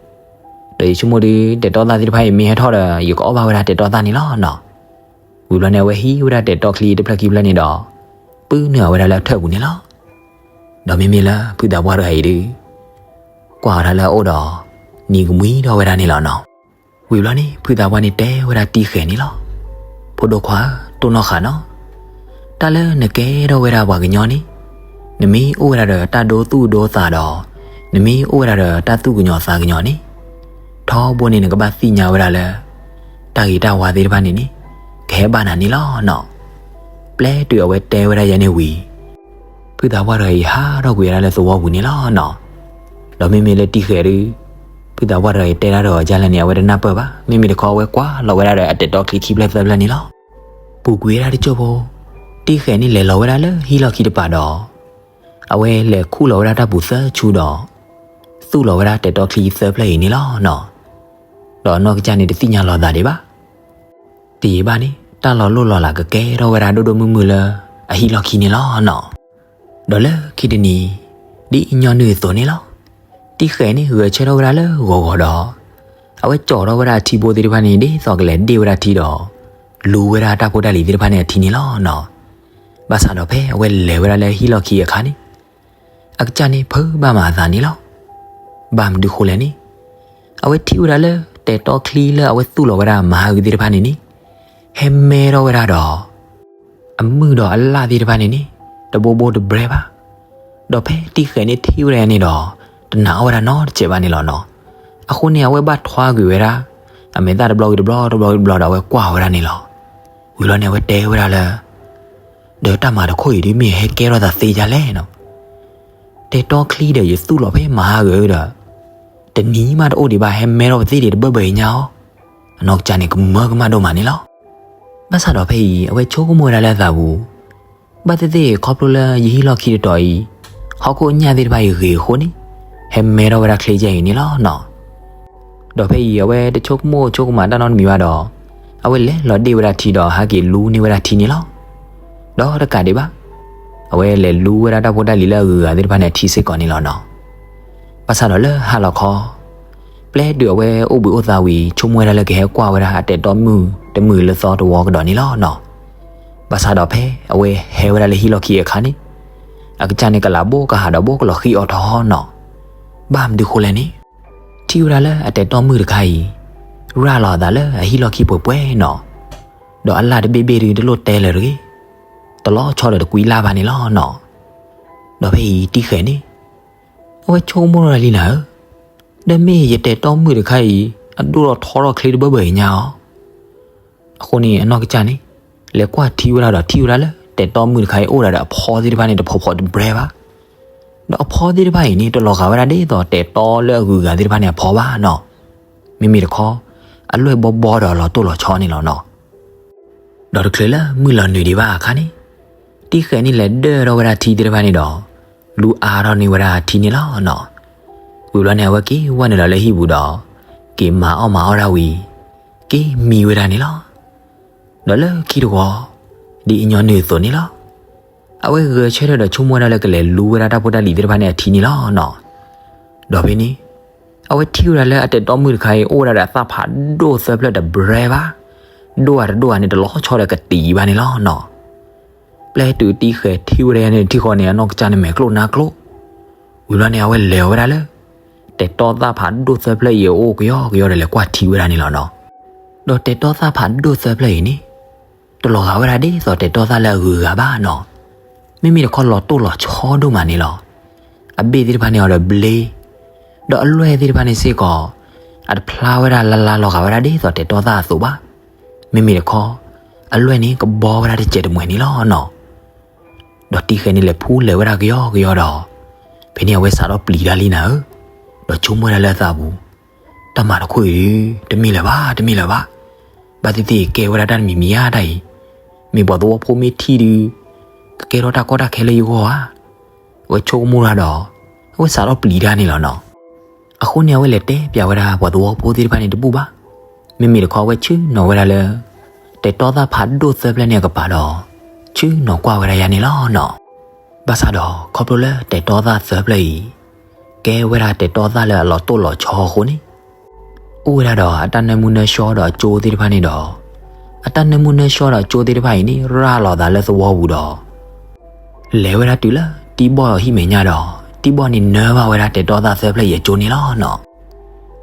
ဒီးယဆိကမိၣ်ဒီး တဲာ်တီသၣ်သ့ၣ်တဖၣ်အံၤမ့ၢ်ဟဲထီၣ်ဒီး ယကအီၣ်ဘၣ်ဝဲဒၣ်တဲာ်တီသၣ်န့ၣ်လီၤနီၤ. ဝံၤဘျီန့ၣ် အဝဲဟံးဝဲဒၣ်တဲာ်တီချံတဖျၢၣ်ခံဖျၢၣ်န့ၣ်ဒီး ပုၢ်နုာ်ဝဲဒၣ်လၢအထၢၣ်ပူၤန့ၣ်လီၤ. ဒီးမ့မ့ၢ်လၢဖုသးပှၢ်တဂၤအံၤဒုး ကွၢ်ဝဲဒၣ်လၢအအိၣ်ဒီး နံၤကမှံထီၣ်ဝဲဒၣ်န့ၣ်လီၤနီၤ. ဝံၤဘျီန့ၣ် ဖုသးပှၢ်န့ၣ်တဲဝဲဒၣ်တံဃဲၤန့ၣ်လီၤ. ဖိဒိၣ်ခွါဧၢ, တိၢ်နီၣ်ဃာ်နီၤ. တၢ်လၢနကဲထီၣ်ဝဲဒၣ်ပှၤကညီန့ၣ် နမ့ၢ်အိၣ်ဝဲဒၣ်ဒီးတၢ်ဒိသူၣ်ဒိသးဒီး နမ့ၢ်အိၣ်ဝဲဒၣ်ဒီးတၢ်သူၣ်ကညီၤသးကညီၤန့ၣ် ထီဘိန့ၣ် နကဘၣ်သ့ၣ်ညါဝဲဒၣ်လၢ တၢ်ဂ့ၤတၢ်ဝါသ့ၣ်တဖၣ်န့ၣ်န့ၣ် ကဟဲဘၣ်နၤန့ၣ်လီၤနီၤ. ပျဲတုၤအဝဲတဲဝဲဒၣ်ယဲန့ၣ်ဝံၤ ဖုသးပှၢ်တဂၤအံၤ ဟးထီၣ်ကွံာ်ဝဲဒၣ်လၢသဝီပူၤန့ၣ်လီၤနီၤ. ဒီးမ့မ့ၢ်လၢတံဃဲၤဒုး ဖုသးပှၢ်တဂၤအံၤတဲဒၣ်ဒီးအီၤဒ်လဲၣ်န့ၣ် အဝဲတနၢ်ပၢၢ်ဘၣ်. မ့မ့ၢ်တခီ အဝဲကွၢ်လီၤဝဲဒၣ်ဒီးအတဲာ်တီချံခံဖျၢၣ်သၢဖျၢၣ်န့ၣ်လီၤ. ပူၤကွံာ်ဝဲဒၣ်တစိၢ်ဖိ တံဃဲၤန့ၣ်လဲၤလီၤဝဲဒၣ်လၢဟံၣ်လီၢ်ခံတပၤဒီး အဝဲလဲၤခူၣ်လီၤဝဲဒၣ်တၢ်ပူၤသၢဆူဒီး သူၣ်လီၤဝဲဒၣ်တဲာ်တီချံသၢဖျၢၣ်အံၤန့ၣ်လီၤနီၤ. ဒီးအနီၢ်ကစၢ်န့ၣ် တသ့ၣ်ညါလီၤသးဒံးဘၣ်. တယံာ်ဘၣ်န့ၣ် တၢ်လီၤလိၢ်လီၤလးကကဲထီၣ်ဝဲဒၣ်ဒိၣ်ဒိၣ်မုၢ်မုၢ်လၢအဟံၣ်လီၢ်ခံန့ၣ်လီၤနီၤ. ဒီးလၢခံတနံၤ, ဒ်ညီနုၢ်အသိးန့ၣ်လီၤ, တံၢ်ဃဲၤန့ၣ်ဂဲၤဆၢထၢၣ်ဝဲဒၣ်လၢဂီၤဂီၤဒီး အဝဲကၠီထီၣ်ဝဲဒၣ်အထံဘိသ့ၣ်တဖၣ်န့ၣ် ဒ်သိးကလဲၤဒ့ၣ်ဝဲဒၣ်ထံဒီး လူဝဲဒၣ်တၢ်ဖိတၢ်လံၤသ့ၣ်တဖၣ်န့ၣ်အထံန့ၣ်လီၤနီၤ. ဘၣ်ဆၣ်ဒီးဖဲအဝဲလဲၤဝဲဒၣ်လၢဟံၣ်လီၢ်ခံအခါန့ၣ် အကစၢ်န့ၣ်ဖုးဘၣ်မးအသးန့ၣ်လီၤ. ဘၣ်မနုၤဃိလဲၣ်န့ၣ်, အဝဲထံၣ်ဝဲဒၣ်လၢတဲာ်တီချံလၢအဝဲသူၣ်လီၤဝဲဒၣ်မဟါဂုၤသ့ၣ်တဖၣ်န့ၣ်န့ၣ်, ဟဲမဲထီၣ်ဝဲဒၣ်ဒီး အမုၢ်ဒီးအလၣ်သ့ၣ်တဖၣ်န့ၣ်န့ၣ် တဘိဘိတဘြဲဘၣ်. ဒီးဖဲတံၢ်ဃဲၤန့ၣ်ထံၣ်ဝဲဒၣ်န့ၣ်ဒီး တနာ်အီၣ်ဝဲဒၣ်နီတစဲးဘၣ်န့ၣ်လီၤနီၤ. အဃိန့ၣ် အဝဲဘၣ်ထွါကွံာ်ဝဲဒၣ် အမဲာ်သၣ်တဘျီဝံၤတဘျီ တဘျီဝံၤတဘျီဒီး အဝဲကွၢ်ဝဲဒၣ်န့ၣ်လီၤ. ဝံၤလီၤန့ၣ် အဝဲတဲဝဲဒၣ်လၢ ဒီးတၢ်မၤတခိၣ်အံၤဒ်မ့ၢ်ဟဲကဲထီၣ်သးသ့ဒ်လဲၣ်နီၤ. တဲာ်တီချံဒီးယသူၣ်လီၤဖဲမဟါဂုၤဒီး တနံၤမးတအိၣ်ဒံးဘၣ် ဟဲမဲထီၣ်ပသ့ၣ်ဒံးတဘၢၣ်ဘၢၣ်အံၤညါအီၤ. အနီၢ်ကစၢ်န့ၣ်ကမၢကမၣ်ဒိၣ်မးန့ၣ်လီၤ. ဘၣ်ဆၣ်ဒီးဖဲအံၤ အဝဲဆိကမိၣ်ဝဲဒၣ်လၢအသးပူၤ, ဘၣ်သ့ၣ်သ့ၣ်ခီဖျိလၢယဟံၣ်လီၢ်ခံတတီၤအံၤ ဟီၣ်ခိၣ်အညၣ်သ့ၣ်တဖၣ်အံၤဂ့ၤအဃိန့ၣ် ဟဲမဲထီၣ်ဝဲဒၣ်ချ့ကဲအံၤန့ၣ်လီၤနီၤ. ဒီးဖဲအံၤ အဝဲတဆိကမိၣ်ဆိကမးတၢ်နီတမံၤဘၣ်ဒီး အဝဲလဲၤလီၤဒ့ၣ်ဝဲဒၣ်ထံဒီးဟဲက့ၤလူန့ၢ်ဝဲဒၣ်ထံန့ၣ်လီၤ. ဒီးတကးဒံးဘၣ် အဝဲလဲၤလူဝဲဒၣ်တၢ်ဖိတၢ်လံၤလၢအဂုၤအဂၤသ့ၣ်တဖၣ်န့ၣ်အထံစ့ၢ်ကီးန့ၣ်လီၤနီၤ. ဘၣ်ဆၣ်ဒီးလၢဟါလီၤခီ ပျဲတုၤအဝဲအိၣ်ဘှံးအိၣ်သါဝံၤ ဆိကမိၣ်ဝဲဒၣ်လၢကဟဲကွၢ်ဝဲဒၣ်အတဲာ်တီမုၣ်တမုၣ်လၢသီတဝီကဒီးန့ၣ်လီၤနီၤ. ဘၣ်ဆၣ်ဒီးဖဲအဝဲဟဲဝဲဒၣ်လၢဟံၣ်လီၢ်ခံအခါန့ၣ် အကစၢ်န့ၣ်ကလးဘိကဟးဒီးဘိကလီၤဃံအီၤထီၣ်နီၤ. ဘၣ်မနုၤဃိလဲၣ်န့ၣ် ထံၣ်ဝဲဒၣ်လၢအတဲာ်တီမုၣ်တခါအံၤ ရၤလီၤအသးလၢအဟံၣ်လီၢ်ခံပှဲၤပှဲၤနီၤ. ဒီးအလၣ်တဘ့ၣ်ဘ့ၣ်ဒုးတလိၣ်တဲလၢၤတဂ့ၤ, တလီၤဆီဒီးတကွံလၢ်ဘၣ်န့ၣ်လီၤနီၤ. ဒီးဖဲအံၤတံၢ်ဃဲၤန့ၣ် အဝဲဆိကမိၣ်ထီၣ်လံနၤဧၢ, ဒီးမ့ၢ်ယတဲာ်တီမုၣ်တခါအံၤ အဒိၣ်ထီၣ်ထီထီၣ်ချ့တဘၢၣ်ဘၢၣ်အံၤညါအီၤ. အဃိန့ၣ် အနီၢ်ကစၢ်န့ၣ် လဲၤကွၢ်ထံဝဲဒၣ်ဒီးထံၣ်ဝဲဒၣ်လၢ တဲာ်တီမုၣ်တခါအံၤအိၣ်ဒၣ်ဒီးအဖီသ့ၣ်တဖၣ်န့ၣ် တဖီဖီတဘြဲဘၣ်. ဒီးအဖီသ့ၣ်တဖၣ်အံၤန့ၣ် တလီၤဂာ်ဝဲဒၣ်ဒ်သိးတဲာ်တီလၢအဂုၤအဂၤသ့ၣ်တဖၣ်န့ၣ်အဖီဘၣ်နီၤ. မ့မ့ၢ်တခီ အလွဲၢ်ဘီဘီဒီးလီၤတိၢ်လီၤဆီန့ၣ်လီၤနီၤ. ဒီးတချုးလၢမုၢ်လီၤနုာ်ဒံးဘၣ်အခါန့ၣ် တံၢ်ဃဲၤန့ၣ်လဲၤဒၢၣ်ထီၣ်ဝဲဒၣ်ထံသ့ၣ်တဖၣ်န့ၣ်ဒီး လူအါထီၣ်န့ၢ်ဝဲဒၣ်ထံန့ၣ်လီၤနီၤ. ဝံၤဘျီန့ၣ် အဝဲက့ၤဝဲနုာ်လီၤလၢဟံၣ်ပူၤဒီး က့ၤမၤအီၣ်မၤအီၣ်ဒၣ်ဝံၤ က့ၤမံဝဲဒၣ်န့ၣ်လီၤ. ဒီးလၢခံတဝီ ဒ်အညီနုၢ်အသိးန့ၣ်လီၤ. အဝဲဂဲၤဆၢထၢၣ်ဒီးဆိကမိၣ်ဝဲဒၣ်လၢကလဲၤလူဝဲဒၣ်တၢ်ဖိတၢ်လံၤသ့ၣ်တဖၣ်န့ၣ်အထံန့ၣ်လီၤနီၤ. ဒီးဖဲန့ၣ် အဝဲထံၣ်ဝဲဒၣ်လၢအတဲာ်တီမုၣ်တခါအံၤ အိၣ်ဝဲဒၣ်ဒီးအသၣ်ဖးဒိၣ်သၢဖျၢၣ်တဘြဲဘၣ်, ဒိၣ်ဧါတဒိၣ်ဧါန့ၣ် တလီၤဆီဒီးကတံာ်ဘၣ်န့ၣ်လီၤနီၤ. ပျဲတုၤတံၢ်ဃဲၤထံၣ်ဝဲဒၣ်န့ၣ်ထံၣ်ဃီန့ၣ် အနီၢ်ကစၢ်န့ၣ်မဲာ်ကျိၣ်နါကျိၣ်. ဝံၤဘျီန့ၣ် အဝဲလဲၤဝဲဒၣ်လၢ တဲာ်တီသၣ်ဖးဒိၣ်သၢဖျၢၣ်အံၤအအိၣ်ကယီကယီဒီးလဲၤကွၢ်ထံဝဲဒၣ်န့ၣ်လီၤနီၤ. ဒီးတဲာ်တီသၣ်ဖးဒိၣ်သၢဖျၢၣ်အံၤန့ၣ် တလီၤဂာ်ဝဲဒၣ်ဒ်သိးတဲာ်တီသၣ်လၢအဂုၤအဂၤဘၣ်နီၤ. မ့မ့ၢ်တခီလီၤတိၢ်လီၤဆီဒိၣ်မးန့ၣ်လီၤ. အဘ့ၣ်သ့ၣ်တဖၣ်န့ၣ်အီၤဒီးဘျ့, ဒီးအလွဲၢ်သ့ၣ်တဖၣ်န့ၣ်စ့ၢ်ကီး အတဖျါဝဲဒၣ်လါလါလီၤဂာ်ဝဲဒၣ်ဒ်သိးတဲာ်တီသၣ်အသိးဘၣ်. မ့မ့ၢ်တခီ အလွဲၢ်န့ၣ်ကဘီဝဲဒၣ်တစဲးတမှဲၤန့ၣ်လီၤနီၤ. ဒီးတံၢ်ဃဲၤန့ၣ်လဲၤဖူလဲၤဝဲဒၣ်ကယီကယီဒီး ဖဲန့ၣ်အဝဲစးထီၣ်ပျံၤတၢ်လံနၤဧၢ, ဒီးဆိကမိၣ်ဝဲဒၣ်လၢအသးပူၤ, တၢ်မၤတခိၣ်အံၤဒုး တမ့ၢ်လၢၤဘၣ် တမ့ၢ်လၢၤဘၣ်. ဘၣ်သ့ၣ်သ့ၣ်ကဲဝဲဒၣ်တၢ်တမံၤမံၤဧါတၢ်အံၤ, မ့ၢ်ပှၤသဝီဖိမ့ၢ်ထံၣ်ဒုး ကကဲထီၣ်တၢ်ကီတၢ်ခဲလၢယဂီၢ်ဧါ. အဝဲဆိကမိၣ်တၢ်ဒီး အဝဲစးထီၣ်ပျံၤတၢ်န့ၣ်လီၤနီၤ. အဃိန့ၣ် အဝဲလဲၤတဲပျးဝဲဒၣ်ပှၤသဝီဖိသ့ၣ်တဖၣ်န့ၣ်တဘူၣ်ဘၣ်. မ့မ့ၢ်တခီအဝဲဆ့ၣ်နီၤဝဲဒၣ်လၢ တဲာ်တီသၣ်ဖးဒိၣ်သၢဖျၢၣ်န့ၣ်အကပၤဒီး ဆ့ၣ်နီၤကွၢ်ဝဲဒၣ်ယၤန့ၣ်လီၤနီၤ. ဘၣ်ဆၣ်ဒီးခီဖျိလၢတဲာ်တီသၣ်သၢဖျၢၣ်အံၤ ကဲဝဲဒၣ်တဲာ်တီသၣ်လၢအလီၤတိၢ်လီၤဆီအဃိန့ၣ် အိၣ်ဝဲဒၣ်ဒီးအတၢ်နၢမူနၢဆှီဒီးအကၠိသ့ၣ်တဖၣ်န့ၣ်ဒီး အတၢ်နၢမူနၢဆှီဒီးအကၠိသ့ၣ်တဖၣ်အံၤန့ၣ် ရၤလီၤသးလၢသဝီပူၤဒီး လဲၤဝဲဒၣ်တုၤလၢတံဘီၣ်ဟံၣ်မဲာ်ညါဒီး တံဘီၣ်န့ၣ်နၢဘၣ်ဝဲဒၣ်တဲာ်တီသၣ်သၢဖျၢၣ်အံၤအကၠိန့ၣ်လီၤနီၤ.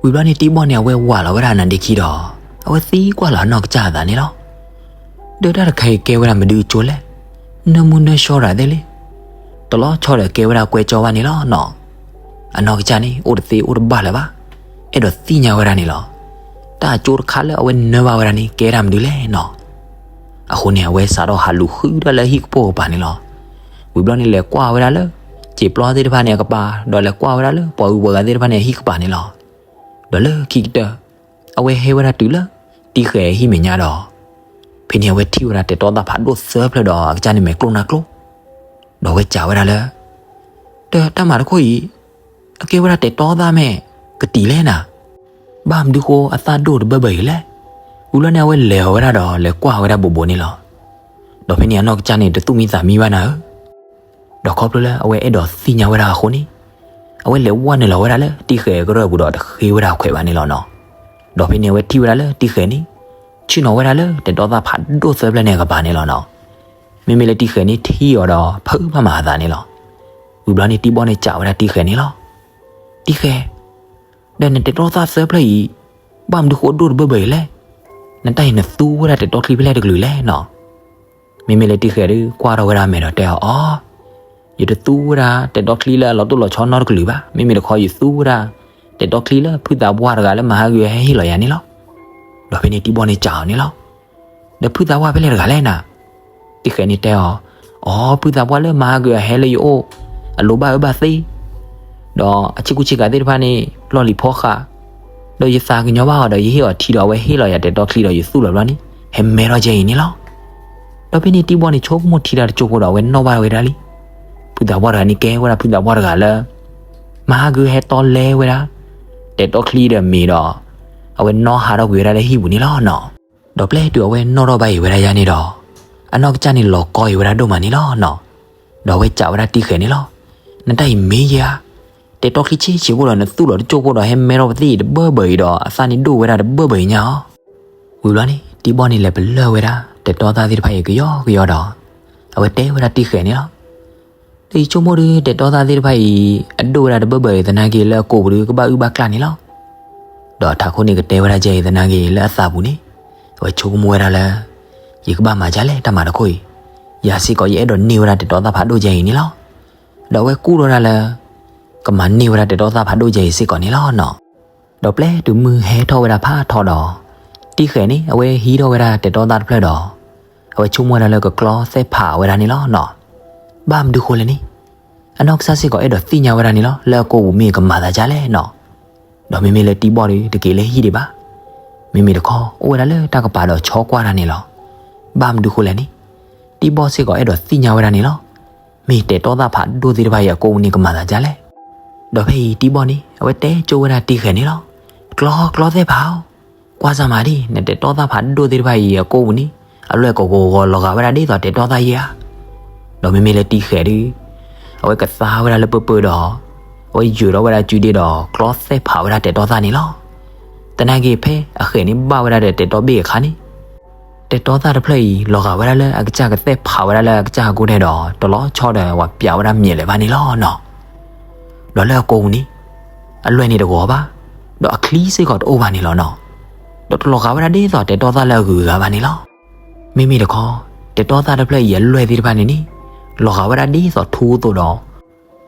ဝံၤဘျီန့ၣ်တံဘီၣ်န့ၣ် အဝဲဝးလီၤဝဲဒၣ်နၤဒ့ခံဒီး အဝဲသံကွၢ်လီၤအနီၢ်ကစၢ်အသးန့ၣ်လီၤ. ဒီးတၢ်တခါအံၤကဲဝဲဒၣ်မနုၤအကၠိလဲၣ်, နၢမူနၢဆှီတၢ်သ့ၣ်လံ, တလီၤဆီဒီးကဲဝဲဒၣ်ကွဲကၠီဘၣ်န့ၣ်လီၤနီၤ. အနီၢ်ကစၢ်န့ၣ် အိၣ်တသ့အိၣ်တဘၣ်လၢၤဘၣ်, အဲၣ်ဒိးသ့ၣ်ညါဝဲဒၣ်န့ၣ်လီၤ. တၢ်အကၠိတခါလၢအဝဲနၢဘၣ်ဝဲဒၣ်န့ၣ် ကဲဒၣ်မနုၤလဲၣ်နီၤ. အဃိန့ၣ် အဝဲစးထီၣ်ဟးလူၤဃုတၢ်လၢဟံၣ်ကပိာ်ကပၤန့ၣ်လီၤ. ဝံၤဘျီန့ၣ် လဲၤကွၢ်ဝဲဒၣ်လၢ စံာ်ပျီသ့ၣ်တဖၣ်န့ၣ်အကပၤ, ဒီးလဲၤကွၢ်ဝဲဒၣ်လၢပှၤဂုၤပှၤဂၤသ့ၣ်တဖၣ်န့ၣ်အဟံၣ်ကပၤန့ၣ်လီၤ. ဒီးလၢခံကတၢၢ် အဝဲဟဲဝဲဒၣ်တုၤလၢ တံၢ်ဃဲၤဟံၣ်မဲာ်ညါဒီး ဖဲန့ၣ်အဝဲထံၣ်ဝဲဒၣ်တဲာ်တီသၣ်ဖးဒိၣ်သၢဖျၢၣ်ဒီး အကစၢ်န့ၣ်မဲာ်ကျိၣ်နါကျိၣ်, ဒီးအဝဲစံးဝဲဒၣ်လၢ ဒီးတၢ်မၤတခိၣ်အံၤ အကဲဝဲဒၣ်တဲာ်တီသၣ်မ့ၢ်ကတံာ်လဲၣ်နၤ, ဘၣ်မနုၤဃိအသၣ်ဒိၣ်တဘၢဘၢအံၤလဲၣ်. ဝံၤဘျီန့ၣ် အဝဲလဲၤအီၤဝဲဒၣ်ဒီး လဲၤကွၢ်ဝဲဒၣ်ဘူးဘူးန့ၣ်လီၤ. ဒီးဖဲန့ၣ်အနီၢ်ကစၢ်န့ၣ် တသူၣ်မံသးမံဘၣ်နၤဧၢ. ဒီးခီဖျိလၢအဝဲအဲၣ်ဒိးသ့ၣ်ညါဝဲဒၣ်အဃိန့ၣ်, အဝဲလဲၤဝဲနုာ်လီၤဝဲဒၣ်လၢတံၢ်ဃဲးကရၢၢ်ပူၤဒီး တဃ့ဝဲဒၣ်အခွဲးဘၣ်န့ၣ်လီၤနီၤ. ဒီးဖဲန့ၣ် အဝဲထံၣ်ဝဲဒၣ်လၢတံၢ်ဃဲးန့ၣ် ဆ့ၣ်နီၤဝဲဒၣ်လၢတဲာ်တီသၣ်ဖးဒိၣ်သၢဖျၢၣ်န့ၣ်အကပၤန့ၣ်လီၤနီၤ. မ့မ့ၢ်လၢတံၢ်ဃဲးန့ၣ် ထံၣ်အီၤဒီး ဖုးဘၣ်မၤအသးန့ၣ်လီၤ. ဝံၤဘျီန့ၣ် တံၢ်ဘီၣ်န့ၣ် စံးဝဲဒၣ်တံၢ်ဃဲးန့ၣ်လီၤ. တံၢ်ဃဲး, ဒီးနတဲာ်တီသၣ်သၢဖျၢၣ်အံၤ ဘၣ်မနုၤဃိအဒိၣ်တဘၢဘၢအံၤလဲၣ်. နတၢ်အံၤနသူဝဲဒၣ်တဲာ်တီချံဖဲလဲၣ်တကလုာ်လဲၣ်နီၤ. မ့မ့ၢ်လၢတံၢ်ဃဲးဒီး ကွၢ်ထီၣ်ဝဲဒၣ်အမဲာ်ဒီးတဲအီၤ, အီ, ယတသူဝဲဒၣ်တဲာ်တီချံလၢအလီၤတိၢ်လီၤဆီနီတကလုာ်ဘၣ်. မ့မ့ၢ်တခီယသူဝဲဒၣ် တဲာ်တီချံလၢဖုသးပှၢ်တဂၤလၢမဟါဂ့ၤဟဲဟ့ၣ်လီၤယၤန့ၣ်လီၤ. ဒီးဖဲန့ၣ်တံၢ်ဘီၣ်န့ၣ် စံးအီၤန့ၣ်လီၤ. ဒီးဖုသးပှၢ်ဖဲလဲၣ်တဂၤလဲၣ်နၤ. တံၢ်ဃဲးန့ၣ်တဲအီၤ, အီ, ဖုသးပှၢ်လၢမဟါဂ့ၤအဟဲလၢယအိၣ် အလိၤဘၣ်အၢဘၣ်သီ ဒီးအဆ့ကူဆ့ကၤသ့ၣ်တဖၣ်န့ၣ် ပျီၢ်လံၤဖီဃး, ဒီးယသးကညီၤဘၣ်အီၤဒီး ယဟ့ၣ်အီၤထံဒီးအဝဲဟ့ၣ်လီၤယၤတဲာ်တီချံဒီးယသူၣ်လီၤဘျီန့ၣ် ဟဲမဲထီၣ်ကဲအံၤန့ၣ်လီၤ. ဒီးဖဲန့ၣ်တံၢ်ဘီၣ်န့ၣ် ဆိကမိၣ်ထံတၢ်တကၠိၢ်ဖိဒီး အဝဲနီၣ်ဘၣ်ဝဲဒၣ်လံ. ဖုသးပှၢ်တဂၤန့ၣ် ကဲဝဲဒၣ်ဖုသးပှၢ်တဂၤလၢ မဟါဂ့ၤဟဲတီလဲဝဲဒၣ် တဲာ်တီချံဒီးမ့ၤဒီး အဝဲနီၣ်ဟးထီၣ်ကွံာ်ဝဲဒၣ်လၢဟံၣ်ပူၤန့ၣ်လီၤနီၤ. ဒီးပျဲတုၤအဝဲနီၣ်ထီၣ်ဘၣ်အံၤဝဲဒၣ်ယၤန့ၣ်ဒီး အနီၢ်ကစၢ်န့ၣ်လီၤကီအံၤဝဲဒၣ်ဒိၣ်မးန့ၣ်လီၤနီၤ. ဒီးအဝဲစံးဝဲဒၣ်တံၢ်ဃဲးန့ၣ်လီၤ. နတၢ်အံၤမ့ၢ်ယဲဧါ. တဲာ်တီချံဆံးဆံးဖိဒီး နသူၣ်လီၤတကၠိၢ်ဖိဒီး ဟဲမဲထီၣ်ပသ့ၣ်အံၤတဘၢဘၢအံၤဒီး အသၣ်န့ၣ်ဒိၣ်ဝဲဒၣ်တဘၢဘၢအံၤညါအီၤ. ဝံၤဘျီန့ၣ် တံၢ်ဘီၣ်န့ၣ် လဲၤပလၢၢ်ဝဲဒၣ် တဲာ်တီသၣ်သ့ၣ်တဖၣ်အံၤကယီကယီဒီး အဝဲတဲဝဲဒၣ်တံၢ်ဃဲးန့ၣ်လီၤ. ဒီးယဆိကမိၣ်ဒီး တဲာ်တီသၣ်သ့ၣ်တဖၣ်အံၤ အဒိၣ်ဝဲဒၣ်တဘၢဘၢအံၤသနာ်က့ လၢအကိာ်ပူၤဒီး ကဘၣ်အုၣ်ဘၣ်ကျၣ်န့ၣ်လီၤ. ဒီးထးခိၣ်န့ၣ် ကတဲဝဲဒၣ်ကဲအံၤသနာ်က့ လၢအသးပူၤန့ၣ် အဝဲဆိကမိၣ်ဝဲဒၣ်လၢ ယကဘၣ်မၤဒ်လဲၣ်တၢ်မၤတခိၣ်အံၤ, ယၤစ့ၢ်ကီးယအဲၣ်ဒိးန့ၢ်ဝဲဒၣ်တဲာ်တီသၣ်ဖးဒိၣ်ကဲအံၤန့ၣ်လီၤ. ဒီးအဝဲကူၣ်ထီၣ်ဝဲဒၣ်လၢ ကမၤန့ၢ်ဝဲဒၣ်တဲာ်တီသၣ်ဖးဒိၣ်ကဲအံၤစ့ၢ်ကီးန့ၣ်လီၤနီၤ. ဒီးပျဲတုၤမုၢ်ဟဲထီၣ်ဝဲဒၣ်ဖးထီဒီး တံၢ်ဃဲးန့ၣ် အဝဲဟံးထီၣ်ဝဲဒၣ်တဲာ်တီသၣ်တဖျၢၣ်ဒီး အဝဲဆိကမိၣ်ဝဲဒၣ်လၢကကျီသဲဖးဝဲဒၣ်န့ၣ်လီၤနီၤ. ဘၣ်မနုၤဃိလဲၣ်န့ၣ် အနီၢ်ကစၢ်စ့ၢ်ကီးအဲၣ်ဒိးသ့ၣ်ညါဝဲဒၣ်န့ၣ်လီၤ လၢအကိာ်ပူၤမ့ၢ်ကမၤသးဒ်လဲၣ်နီၤ. ဒီးမ့မ့ၢ်လၢတံၢ်ဘီၣ်ဒီး တက့ၤလၢဟံၣ်ဒံးဘၣ်. မ့မ့ၢ်တခီ အိၣ်ဝဲဒၣ်လၢတၢ်ကပၤဒီးဆီကွၢ်တၢ်န့ၣ်လီၤ. ဘၣ်မနုၤဃိလဲၣ်န့ၣ် တံၢ်ဘီၣ်စ့ၢ်ကီးအဲၣ်ဒိးသ့ၣ်ညါဝဲဒၣ်န့ၣ်လီၤ. မ့ၢ်တဲာ်တီသၣ်ဖးဒိၣ်သ့ၣ်တဖၣ်အံၤအကိာ်ပူၤန့ၣ်ကမၤသးဒ်လဲၣ်. ဒီးဖဲအံၤတံၢ်ဘီၣ်န့ၣ် အဝဲတဲကၠိဝဲဒၣ်တံၢ်ဃဲးန့ၣ်လီၤ. ကျီကျီသဲဖးဧၢ, ကွၢ်စၢ်မၤဒ် နတဲာ်တီသၣ်ဖးဒိၣ်သ့ၣ်တဖၣ်အံၤအကိာ်ပူၤန့ၣ် အလွဲၢ်ကဂီၤဂီၤလီၤဂာ်ဝဲဒၣ်ဒ်သိးတဲာ်တီသၣ်ယဲဧါ. ဒီးမ့မ့ၢ်လၢတံၢ်ဃဲးဒီး အဝဲကသါဝဲဒၣ်လၢပၢၢ်ပၢၢ်ဒီး အဝဲယၢၤထီၣ်ဝဲဒၣ်စုဒ့ဒီး ကျီသဲဖးဝဲဒၣ်တဲာ်တီသၣ်န့ၣ်လီၤ. သနာ်က့ဖဲအဃဲးန့ၣ်ဘၣ်ဝဲဒၣ်ဒီးတဲာ်တီဘ့ၣ်အခါန့ၣ် တဲာ်တီသၣ်တဖျၢၣ်အံၤ လီၤဂာ်ဝဲဒၣ်လၢအကစၢ်ကသဲၣ်ဖးဝဲဒၣ်လၢအကစၢ်အကိာ်ဒဲးဒီး တလီၤဆီဒီးဝဲပျးဝဲဒၣ်မၠဲးလၢၤဘၣ်န့ၣ်လီၤနီၤ. ဒီးလၢအကိာ်ပူၤန့ၣ် အလွဲၢ်န့ၣ်တဂီၤဘၣ်, ဒီးအချံစ့ၢ်ကီးတအိၣ်ဘၣ်န့ၣ်လီၤနီၤ. ဒီးတလီၤဂာ်ဝဲဒၣ်ဒ်သိးတဲာ်တီသၣ်လၢအဂုၤအဂၤဘၣ်န့ၣ်လီၤ. မ့မ့ၢ်တခီ တဲာ်တီသၣ်တဖျၢၣ်အံၤအလွဲၢ်သ့ၣ်တဖၣ်န့ၣ်န့ၣ် လီၤဂာ်ဝဲဒၣ်ဒ်သိးထူအသိးဒီး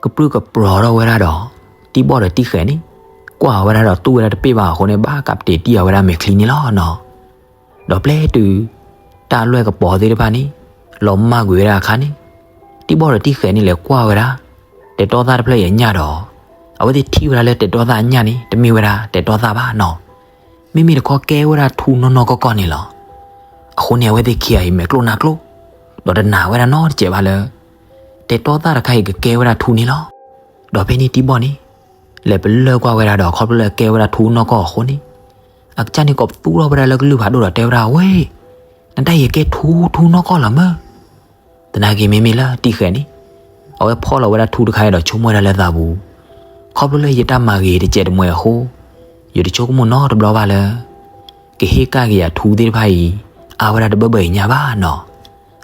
ကပြုၢ်ကပြီၤထီၣ်ဝဲဒၣ်ဒီး တံၢ်ဘီၣ်ဒီးတံၢ်ဃဲးန့ၣ် ကွၢ်ဝဲဒၣ်ဒီးတူၢ်ဝဲဒၣ်တပ့ၢ်ဘၣ်အဃိန့ၣ် ဘၣ်ကးပတ့ၤတံၢ်အီၤဝဲဒၣ်မဲာ်ချံန့ၣ်လီၤနီၤ. ဒီးပျဲတုၤ တၢ်လွဲၢ်ကပီၤသ့ၣ်တဖၣ်န့ၣ် လီၤမၢ်ကွံာ်ဝဲဒၣ်အခါန့ၣ် တံၢ်ဘီၣ်ဒီးတံၢ်ဃဲးန့ၣ် လဲၤကွၢ်ဝဲဒၣ် တဲာ်တီသၣ်တဖျၢၣ်အံၤအညၣ်ဒီး အဝဲသ့ၣ်ထံၣ်ဝဲဒၣ်လၢတဲာ်တီသၣ်အညၣ်န့ၣ် တမ့ၢ်ဝဲဒၣ်တဲာ်တီသၣ်ဘၣ်နီၤ. မ့မ့ၢ်တခီကဲဝဲဒၣ်ထူနီၢ်နီၢ်ကီၢ်ကီၢ်န့ၣ်လီၤ. အဃိန့ၣ် အဝဲသ့ၣ်ခံဂၤအံၤမဲာ်ကျိၣ်နါကျိၣ်, ဒီးတနာ်ဝဲဒၣ်နီတစဲးဘၣ်လၢ တဲာ်တီသၣ်တခါအံၤကကဲဝဲဒၣ်ထူန့ၣ်လီၤ. ဒီးဖဲန့ၣ်တံၢ်ဘီၣ်န့ၣ် လဲၤပလၢၢ်ကွၢ်ဝဲဒၣ်ဒီး ခီဖျိလၢအကဲဝဲဒၣ်ထူနီၢ်ကီၢ်အဃိန့ၣ် အကစၢ်န့ၣ်ကိးပသူထီၣ်ဝဲဒၣ်လၢကလုၢ်ဖးဒိၣ်ဒီးတဲဝဲဒၣ်ဝဲ, နတၢ်အံၤကဲထူထူနီၢ်ကီၢ်လီၤမၢ်. သနာ်က့မ့မ့ၢ်လၢတံၢ်ဃဲးန့ၣ် အဝဲဖီၣ်လီၤဝဲဒၣ်ထူတခါအံၤဒီးဆိကမိၣ်ဝဲဒၣ်လၢသးပူၤ, ခီဖျိလၢယတၢ်မၤဂ့ၤတစဲးတမှဲၤအဃိ ယတဆိကမိၣ်နီတဘျီဘၣ်လၢ ကဟ့ၣ်ကၣ်က့ၤယၤထူသ့ၣ်တဖၣ်အံၤ အါဝဲဒၣ်တဘၢဘၢအံၤညါဘၣ်နီၤ.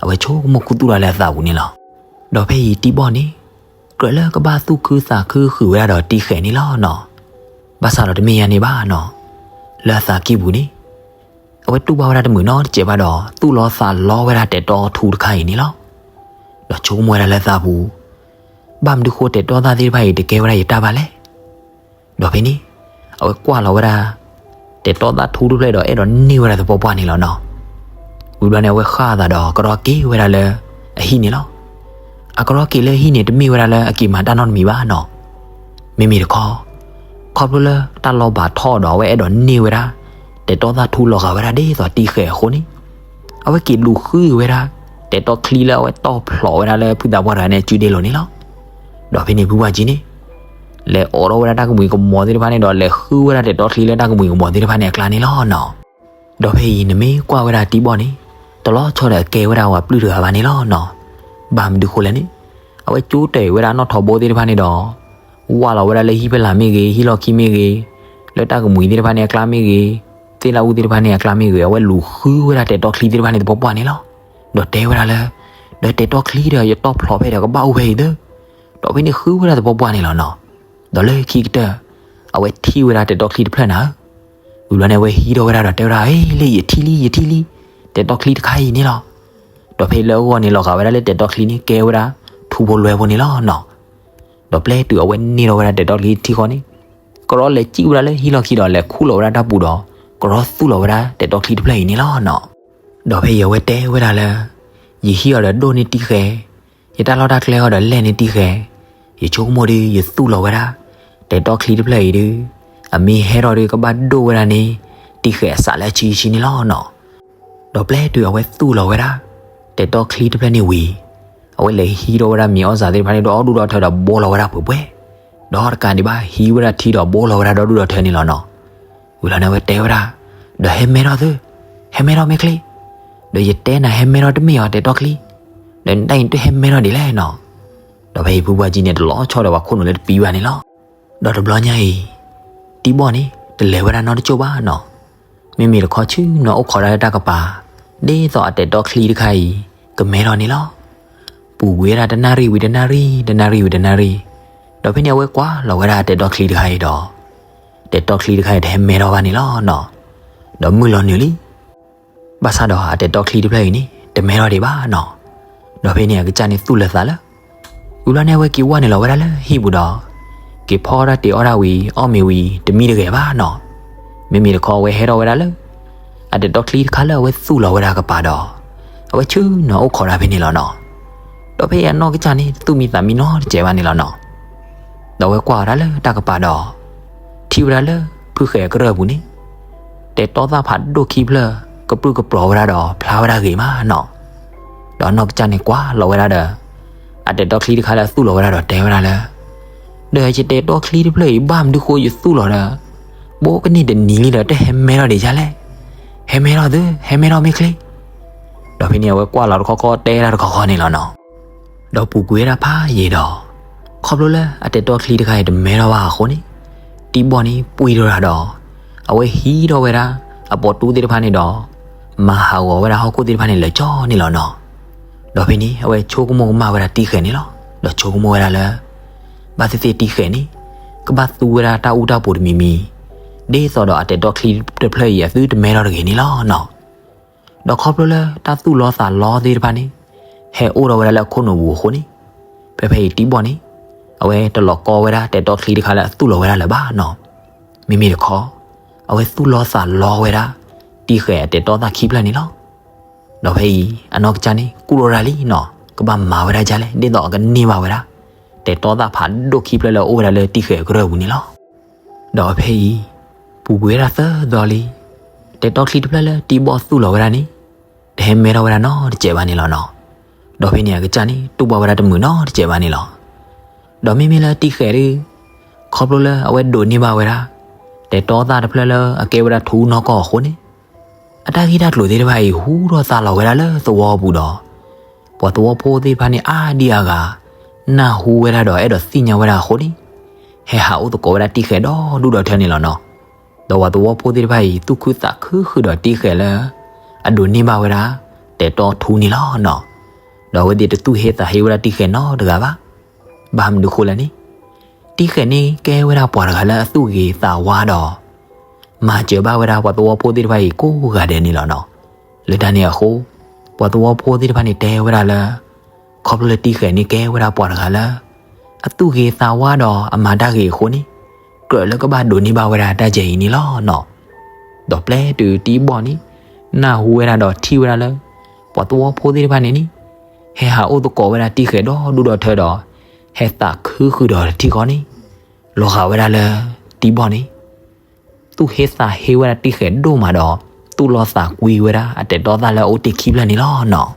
အဝဲဆိကမိၣ်ခူသူၣ်လီၤလၢအသးပူၤန့ၣ်လီၤ. ဒီးဖဲအံၤတံၢ်ဘီၣ်န့ၣ် ကြၢးလၢကဘၣ်သူၣ်ခုသးခုဃုာ်ဝဲဒၣ်ဒီးတံၢ်ဃဲးန့ၣ်လီၤနီၤ. ဘၣ်ဆၣ်ဒီးတမ့ၢ်ယၤန့ၣ်ဘၣ်နီၤ. လၢအသးကံၢ်ပူၤန့ၣ် အဝဲတူၢ်ဘၣ်ဝဲဒၣ်တမုာ်နီတစဲးဘၣ်ဒီး သူၣ်လီသးလီဝဲဒၣ်တဲာ်တီထူတခါအံၤန့ၣ်လီၤ. ဒီးဆိကမိၣ်ဝဲဒၣ်လၢသးပူၤ, ဘၣ်မနုၤဃိတဲာ်တီသၣ်သ့ၣ်တဖၣ်အံၤတကဲဝဲဒၣ်ယတၢ်ဘၣ်လဲၣ်. ဒီးဖဲန့ၣ် အဝဲကွၢ်လီၤဝဲဒၣ် တဲာ်တီသၣ်ထူတဖျၢၣ်ဒီးအဲၣ်ဒိးန့ၢ်ဝဲဒၣ်သပှၢ်ပှၢ်န့ၣ်လီၤနီၤ. ဝံၤဘျီန့ၣ် အဝဲဃၣ်အသးဒီးကရီက့ၤဝဲဒၣ်လၢအဟံၣ်န့ၣ်လီၤ. အကရီက့ၤလၢအဟံၣ်န့ၣ် တမ့ၢ်ဝဲဒၣ်လၢအက့ၤမၤတၢ်နီတမံၤဘၣ်နီၤ. မ့မ့ၢ်တခီ ခီဖျိလၢတၢ်လီၤဘၣ်ထီၣ်ဒီးအဝဲအဲၣ်ဒိးန့ၢ်ဝဲဒၣ် တဲာ်တီသၣ်ထူလီၤဂာ်ဝဲဒၣ်ဒ်သိးတံၢ်ဃဲးအဃိန့ၣ် အဝဲက့ၤလူၤဃုဝဲဒၣ် တဲာ်တီချံလၢအဝဲတီၢ်ဖျိးဝဲဒၣ်လၢဖုသးပှၢ်တဂၤန့ၣ်အစုဒ့လိၤန့ၣ်လီၤ. ဒီးဖဲန့ၣ်ဖုပှၢ်ကၠံန့ၣ် လဲၤအိးထီၣ်ဝဲဒၣ်တၢ်ကမှံၤကမီၤသ့ၣ်တဖၣ်န့ၣ်ဒီး လဲၤဃုဝဲဒၣ်တဲာ်တီချံလၢတၢ်ကမှံၤကမီၤသ့ၣ်တဖၣ်န့ၣ်အကျါန့ၣ်လီၤနီၤ. ဒီးဖဲအံၤနမ့ၢ်ကွၢ်ဝဲဒၣ်တံဘီၣ်န့ၣ်, တလီၤဆီဒီးအကဲဝဲဒၣ်ပှၤပျုၢ်တဂၤဘၣ်န့ၣ်လီၤနီၤ. ဘၣ်မနုၤဃိလဲၣ်န့ၣ်, အဝဲကၠိတဲာ်ဝဲဒၣ်နီၣ်ထိးဘိသ့ၣ်တဖၣ်န့ၣ်ဒီး ဝၢ်လီၤဝဲဒၣ်လၢဟံၣ်ဖီလာ်မ့ၢ်ဂ့ၤ, ဟံၣ်လီၢ်ခံမ့ၢ်ဂ့ၤ, လၢတၢ်ကမှံၤသ့ၣ်တဖၣ်န့ၣ်အကျါမ့ၢ်ဂ့ၤ, သ့ၣ်လၣ်အူသ့ၣ်တဖၣ်န့ၣ်အကျါမ့ၢ်ဂ့ၤ, အဝဲလူၤဃုဝဲဒၣ်တဲာ်တီချံသ့ၣ်တဖၣ်န့ၣ်သပှၢ်ပှၢ်န့ၣ်လီၤ. ဒီးတဲဝဲဒၣ်လၢ, ဒီးတဲာ်တီချံဒီး ယတီၢ်ဖျိးဖဲဒီးကဘၣ်အိၣ်ဖဲအံၤသၢ, ဒီးဖဲန့ၣ်ဃုဝဲဒၣ်သပှၢ်ပှၢ်န့ၣ်လီၤနီၤ. ဒီးလၢခံကတၢၢ်, အဝဲထံၣ်ဝဲဒၣ်တဲာ်တီချံတဖျၢၣ်နၤဧၢ. ဝံၤဘျီန့ၣ်အဝဲဟံးထီၣ်ဝဲဒၣ်ဒီးတဲဝဲဒၣ်, ဟ့လ့ ယထံၣ်လံ ယထံၣ်လံ, တဲာ်တီချံတခါအံၤန့ၣ်လီၤ. ဒီးဖဲလၢအဂီၢ်န့ၣ် လီၤဂာ်ဝဲဒၣ်လၢတဲာ်တီချံန့ၣ် ကဲဝဲဒၣ်ထူဖိလွဲဖိန့ၣ်လီၤနီၤ. ဒီးပျဲတုၤအဝဲန့ၢ်ထီၣ်ဝဲဒၣ်တဲာ်တီချံထံဃီန့ၣ်, ကရီလဲၤစံၣ်ဝဲဒၣ်လၢဟံၣ်လီၢ်ခံဒီးလဲၤခူၣ်လီၤဝဲဒၣ်တၢ်ပူၤဒီး ကရီသူၣ်လီၤဝဲဒၣ်တဲာ်တီချံတဖျၢၣ်အံၤန့ၣ်လီၤနီၤ. ဒီးဖဲအံၤအဝဲတဲဝဲဒၣ်လၢ, ယဟံၣ်အီၤဒီးဒိၣ်န့ၢ်တံၢ်ဃဲ, ယတၢ်လီၢ်တၢ်ကျဲအီၤဒီးလဲၢ်န့ၢ်တံၢ်ဃဲ, ယဆိကမိၣ်ဒီး ယသူၣ်လီၤဝဲဒၣ် တဲာ်တီချံတဖျၢၣ်အံၤဒီး, အမ့ၢ်ဟဲထီၣ်ဒီးကဘၣ်ဒိၣ်ဝဲဒၣ်န့ၣ် တံၢ်ဃဲအစးလၢအဆံဆံန့ၣ်လီၤနီၤ. ဒီးပျဲတုၤအဝဲသူၣ်လီၤဝဲဒၣ် တဲာ်တီချံတဖျၢၣ်န့ၣ်ဝံၤ, အဝဲလဲၤဟံးထီၣ်ဝဲဒၣ်မ့ၤအီၣ်စၢ်သ့ၣ်တဖၣ်န့ၣ်ဒီးအီၣ်ဒူၣ်ဒီထၢဒီးဘိလီၤဝဲဒၣ်ပှဲၤပှဲၤ, ဒီးတကးဒံးဘၣ်ဟံးဝဲဒၣ်ထံဒီးဘိလီၤဝဲဒၣ်ဒီဒူၣ်ဒီထၢန့ၣ်လီၤနီၤ. ဝံၤလီၤန့ၣ်အဝဲတဲဝဲဒၣ်, ဒီးဟဲမဲထီၣ်သု, ဟဲမဲထီၣ်မ့ၢ်ချ့, ဒီးယတဲနၤဟဲမဲထီၣ်တမ့ၢ်အီၤတဲာ်တီချံ, ဒီးနတၢ်အံၤနတဟဲမဲထီၣ်ဒ်လဲၣ်နီၤ. ဒီးဖဲအံၤဖုပှၢ်ကၠံန့ၣ် တလီၤဆီဒီးပှၤခိၣ်နူာ်လၢတပံဘၣ်န့ၣ်လီၤ. ဒီးတဘျီညါအံၤ, တံဘီၣ်န့ၣ် တလဲၤဝဲဒၣ်နီတကၠိၢ်ဘၣ်နီၤ. မ့မ့ၢ်တခီဆူနီၤအိၣ်ခိးဒၣ်လၢတၢ်ကပၤ, ဒ်သိးအတဲာ်တီချံတခါအံၤ ကမဲထီၣ်န့ၣ်လီၤ. ပူၤကွံာ်ဝဲဒၣ်တနၣ်ရံၣ်ဝံၤတနၣ်ရံၣ်, တနၣ်ရံၣ်ဝံၤတနၣ်ရံၣ်, ဒီးဖဲန့ၣ်အဝဲကွၢ်လီၤဝဲဒၣ်အတဲာ်တီချံတခါအံၤဒီး, တဲာ်တီချံတခါအံၤတဟဲမဲထီၣ်ဘၣ်န့ၣ်လီၤနီၤ. ဒီးမုၢ်လီၤနုာ်လံ ဘၣ်ဆၣ်ဒီးအတဲာ်တီချံတဖျၢၣ်အံၤန့ၣ် တမဲထီၣ်ဒံးဘၣ်နီၤ. ဒီးဖဲန့ၣ်အကစၢ်န့ၣ်သူၣ်လၢာ်သးလၢ, ဝံၤဘျီန့ၣ်အဝဲက့ၤဝဲနုာ်လီၤဝဲဒၣ်လၢဟံၣ်ပူၤဒီး, က့ၤဖီတၢ်တ့ၤအီၣ်တၢ်ဝံၤ အီၣ်မ့ၤဝံၤတမံတဂဲၤဘၣ်နီၤ. မ့မ့ၢ်တခီအဝဲဟဲထီၣ်ဝဲဒၣ်လၢ အတဲာ်တီချံတခါလၢအဝဲသူၣ်လီၤဝဲဒၣ်ကပၤဒီး, အဝဲဆူနီၤအိၣ်ခိးဒၣ်ဖဲန့ၣ်လီၤနီၤ. ဒီးဖဲအံၤအနီၢ်ကစၢ်န့ၣ် တသူၣ်မံသးမံနီတစဲးဘၣ်န့ၣ်လီၤနီၤ. ဒီးအဝဲကွၢ်ဝဲဒၣ်လၢတၢ်ကပၤဒီး, ထံၣ်ဝဲဒၣ်လၢဖုဃဲၤအကရၢၢ်ပူၤန့ၣ်, တဲာ်တီသၣ်ဖးဒိၣ်ခံဖျၢၣ် ကပြုၢ်ကပြီၤဝဲဒၣ်ဒီးဖျါဝဲဒၣ်ဂ့ၤမးနီၤ. ဒီးအနီၢ်ကစၢ်န့ၣ်ကွၢ်လီၤဝဲဒၣ်ဒီး, အတဲာ်တီချံတခါလၢအသူၣ်လီၤဝဲဒၣ်ဒီးတဲဝဲဒၣ်လၢ, ဒီးယတဲာ်တီချံတဖျၢၣ်အံၤဘၣ်မနုၤဃိယသူၣ်လီၤဒီး, ဘိကန့ၢ်တနံၤလံဒီးတဟဲမဲထီၣ်ဒံးဒ်လဲၣ်. ဟဲမဲထီၣ်သု, ဟဲမဲထီၣ်မ့ၢ်ချ့. ဒီးဖဲန့ၣ်အဝဲကွၢ်လီၤတခီခီတဲဒၣ်တခီခီန့ၣ်လီၤနီၤ. ဒီးပူၤကွံာ်ဝဲဒၣ်ဖးယံာ်ဒီး, ခီဖျိလၢအတဲာ်တီချံတခါအံၤတမဲထီၣ်ဘၣ်အဃိန့ၣ်, တံဘီၣ်န့ၣ်ပှံၢ်ထီၣ်တၢ်ဒီး, အဝဲဟံးထီၣ်ဝဲဒၣ်အပိာ်တူသ့ၣ်တဖၣ်န့ၣ်ဒီး, မၤဟးဂီၤဝဲဒၣ်ဟီၣ်ခိၣ်သ့ၣ်တဖၣ်န့ၣ်လၢာ်ကၠီန့ၣ်လီၤနီၤ. ဒီးဖဲန့ၣ်အဝဲဆိကမိၣ်ကမၣ်ဝဲဒၣ်တံဃဲၤန့ၣ်လီၤ. ဒီးဆိကမိၣ်ဝဲဒၣ်လၢ ဘၣ်သ့ၣ်သ့ၣ်တံဃဲၤန့ၣ် ကဘၣ်သူဝဲဒၣ်တၢ်အူတၢ်ပူၤတမံၤမံၤ, ဒ်သိးဒီးအတဲာ်တီချံတဖျၢၣ်အံၤအသုတမဲထီၣ်တဂ့ၤန့ၣ်လီၤနီၤ. ဒီးခီဖျိလၢတၢ်သူၣ်လီသးလီသ့ၣ်တဖၣ်န့ၣ် ဟဲအိၣ်ထီၣ်ဝဲဒၣ်လၢအခိၣ်နူာ်ပူၤအဃိန့ၣ်, ဖဲဖဲအံၤတံဘီၣ်န့ၣ် အဝဲတလီၤကီဝဲဒၣ်တဲာ်တီချံတခါလၢအသူၣ်လီၤဝဲဒၣ်လၢၤဘၣ်နီၤ. မ့မ့ၢ်တခီ, အဝဲသူၣ်လီသးလီဝဲဒၣ် တံဃဲၤအတဲာ်တီသၣ်ခံဖျၢၣ်န့ၣ်လီၤ. ဒီးဖဲအံၤအနီၢ်ကစၢ်န့ၣ် ကူၣ်ထီၣ်တၢ်လံနီၤ, ကဘၣ်မၤဝဲဒၣ်ဒ်လဲၣ် ဒ်သိးအကန့ၢ်ဘၣ်ဝဲဒၣ် တဲာ်တီသၣ်ဖးဒိၣ်ခံဖျၢၣ်လၢအအိၣ်ဝဲဒၣ်လၢတံဃဲၤအကရၢၢ်ပူၤန့ၣ်လီၤ. ဒီးဖဲအံၤ, ပူၤကွံာ်ဝဲဒၣ်သၢသီလံ, တဲာ်တီချံတဖျၢၣ်လၢတံဘီၣ်သူၣ်လီၤဝဲဒၣ်န့ၣ်, တဟဲမဲထီၣ်ဝဲဒၣ်နီတစဲးဘၣ်န့ၣ်လီၤနီၤ. ဒီးဖဲန့ၣ်အကစၢ်န့ၣ် တူၢ်ဘၣ်ဝဲဒၣ်တမုာ်နီတစဲးဘၣ်န့ၣ်လီၤ. ဒီးမ့မ့ၢ်လၢတံဃဲၤဒုး, ခီဖျိလၢအဝဲဒိးန့ၢ်ဘၣ်ဝဲဒၣ် တဲာ်တီသၣ်တဖျၢၣ်လၢအကဲဝဲဒၣ်ထူနီၢ်ကီၢ်အဃိန့ၣ်, အတၢ်ဂ့ၢ်တၢ်ကျိၤသ့ၣ်တဖၣ်အံၤဟူထီၣ်သါလီၤဝဲဒၣ်လၢသဝီပူၤဒီး, ပှၤသဝီဖိသ့ၣ်တဖၣ်န့ၣ်အါဒံအါဂၤ နၢ်ဟူဝဲဒၣ်ဒီးအဲၣ်ဒိးသ့ၣ်ညါဝဲဒၣ်အဃိန့ၣ်, ဟဲဟးအိၣ်သကိးဝဲဒၣ်တံဃဲၤဒီဒူၣ်ဒီထၢန့ၣ်လီၤနီၤ. ဒီးပှၤသဝီဖိသ့ၣ်တဖၣ်အံၤ သူၣ်ခုသးခုဃုာ်ဒီးတံဃဲၤလၢ အဒိးန့ၢ်ဘၣ်ဝဲဒၣ် တဲာ်တီထူန့ၣ်လီၤနီၤ. ဒီးအဝဲသ့ၣ်တသူၣ်ဟ့သးဟ့ဝဲဒၣ်တံဃဲၤနီတဂၤဘၣ်. ဘၣ်မနုၤဃိလဲၣ်န့ၣ်, တံဃဲၤန့ၣ်ကဲဝဲဒၣ်ပှၤတဂၤလၢအသူၣ်ဂ့ၤသးဝါဒီး မၤစၢၤဘၣ်ဝဲဒၣ်ပှၤသဝီဖိသ့ၣ်တဖၣ်အံၤကိးဂၤဒဲးန့ၣ်လီၤနီၤ. လၢတၢ်န့ၣ်အဃိ, ပှၤသဝီဖိသ့ၣ်တဖၣ်န့ၣ်တဲဝဲဒၣ်လၢ ခီဖျိလၢတံဃဲၤန့ၣ်ကဲဝဲဒၣ်ပှၤတဂၤလၢ အသူၣ်ဂ့ၤသးဝါဒီးအမၤတၢ်ဂ့ၤအဃိန့ၣ်, ကြၢးလၢကဘၣ်ဒိးန့ၢ်ဘၣ်ဝဲဒၣ်တၢ်ယဲၢ်အံၤန့ၣ်လီၤနီၤ. ဒီးပျဲတုၤတံဘီၣ်န့ၣ် နၢ်ဟူဝဲဒၣ်ဒီးထံၣ်ဝဲဒၣ်လၢ ပှၤသဝီဖိသ့ၣ်တဖၣ်န့ၣ်န့ၣ် ဟဲဟးအိၣ်သကိးဝဲဒၣ်တံဃဲၤဒီဒူၣ်ဒီထၢဒီး ဟဲသးခုဃုာ်ဒီးထံဃီန့ၣ်, လီၤဂာ်ဝဲဒၣ်လၢ တံဘီၣ်န့ၣ် သူၣ်ဟ့သးဟ့ဝဲဒၣ်တံဃဲၤဒိၣ်မးဒီး သူၣ်လီသးကွံဝဲဒၣ်အတဲာ်တီသၣ်လၢအအိၣ်တ့ၢ်ခံဖျၢၣ်န့ၣ်လီၤနီၤ.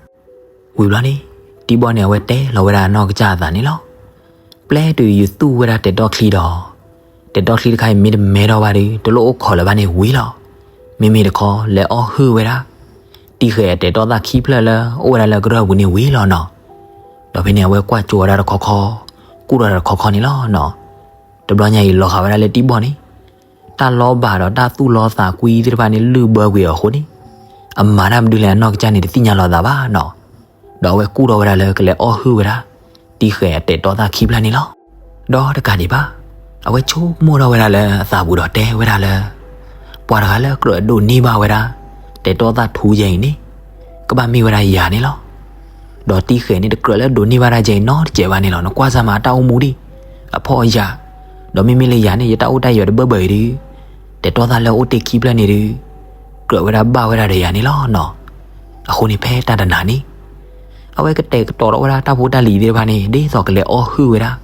ဝံၤဘျီန့ၣ် တံဘီၣ်န့ၣ်အဝဲတဲလီၤဝဲဒၣ်အနီၢ်ကစၢ်အသးန့ၣ်လီၤ. ပျဲတုၤယသူၣ်ဝဲဒၣ်တဲာ်တီချံဒီး, တဲာ်တီချံတခါအံၤမ့ၢ်တမဲထီၣ်ဘၣ်ဒီး တလိၣ်အိၣ်ခိးလၢၤဘၣ်န့ၣ်ဝံၤလီၤ. မ့မ့ၢ်တခီလဲၤအီၣ်ဟုၣ်ဝဲဒၣ် တံၢ်ဃဲၤအတဲာ်တီသၣ်ခံဖျၢၣ်လၢအိၣ်ဝဲဒၣ်လၢကရၢၢ်ပူၤန့ၣ်ဝံၤလီၤနီၤ. ဒီးဖဲန့ၣ် အဝဲကွၢ်ကၠိဝဲဒၣ်တခီခီ, ကူၣ်ထီၣ်တၢ်တခီခီန့ၣ်လီၤနီၤ. တဘျီညါအံၤလီၤဂာ်ဝဲဒၣ်လၢတံၢ်ဘီၣ်န့ၣ် တၢ်လီၤဘၣ်ဒီးတၢ်သူၣ်လီသးကွံသ့ၣ်တဖၣ်န့ၣ်လုၢ်ဘၢကွံာ်အီၤအဃိန့ၣ် အမၤတၢ်မနုၤလဲၣ်အနီၢ်ကစၢ်န့ၣ်တသ့ၣ်ညါလီၤအသးဘၣ်နီၤ. ဒီးအဝဲကူၣ်ထီၣ်ဝဲဒၣ်လၢကလဲၤအီၣ်ဟုၣ်ဝဲဒၣ် တံၢ်ဃဲၤအတဲာ်တီသၣ်ခံဖျၢၣ်န့ၣ်လီၤ. ဒီးတကးဒံးဘၣ် အဝဲဆိကမိၣ်ထီၣ်ဝဲဒၣ်လၢအသးပူၤဒီးတဲဝဲဒၣ်လၢ ပှၤတဂၤလၢကြၢးဒိးန့ၢ်ဘၣ်ဝဲဒၣ် တဲာ်တီသၣ်ထူယဲအံၤန့ၣ် ကဘၣ်မ့ၢ်ဝဲဒၣ်ယၤန့ၣ်လီၤ. ဒီးတံၢ်ဃဲၤန့ၣ်တကြၢးလၢဒိးန့ၢ်ဘၣ်တၢ်ယဲအံၤနီတစဲးဘၣ်န့ၣ်လီၤ. နကွၢ်စၢ်မးအတၢ်အိၣ်မူဒံး အဖှီၣ်အယာ်, ဒီးမ့မ့ၢ်လၢယၤန့ၣ် ယတၢ်အိၣ်တၢ်ယၢၤတဘၢဘၢအံၤဒုး တဲာ်တီသၣ်လၢအအိၣ်တ့ၢ်ခံဖျၢၣ်န့ၣ်ဒုး ကြၢးဝဲဒၣ်ဘၣ်ဝဲဒၣ်ဒီးယၤန့ၣ်လီၤနီၤ. အဃိန့ၣ်ဖဲတၢ်တနၤန့ၣ် အဝဲကတဲာ်ကတီၤထီၣ်ဝဲဒၣ်တၢ်ဖိတၢ်လံၤသ့ၣ်တဖၣ်န့ၣ် ဒ်သိးကလဲၤအီၣ်ဟုၣ်ဝဲဒၣ်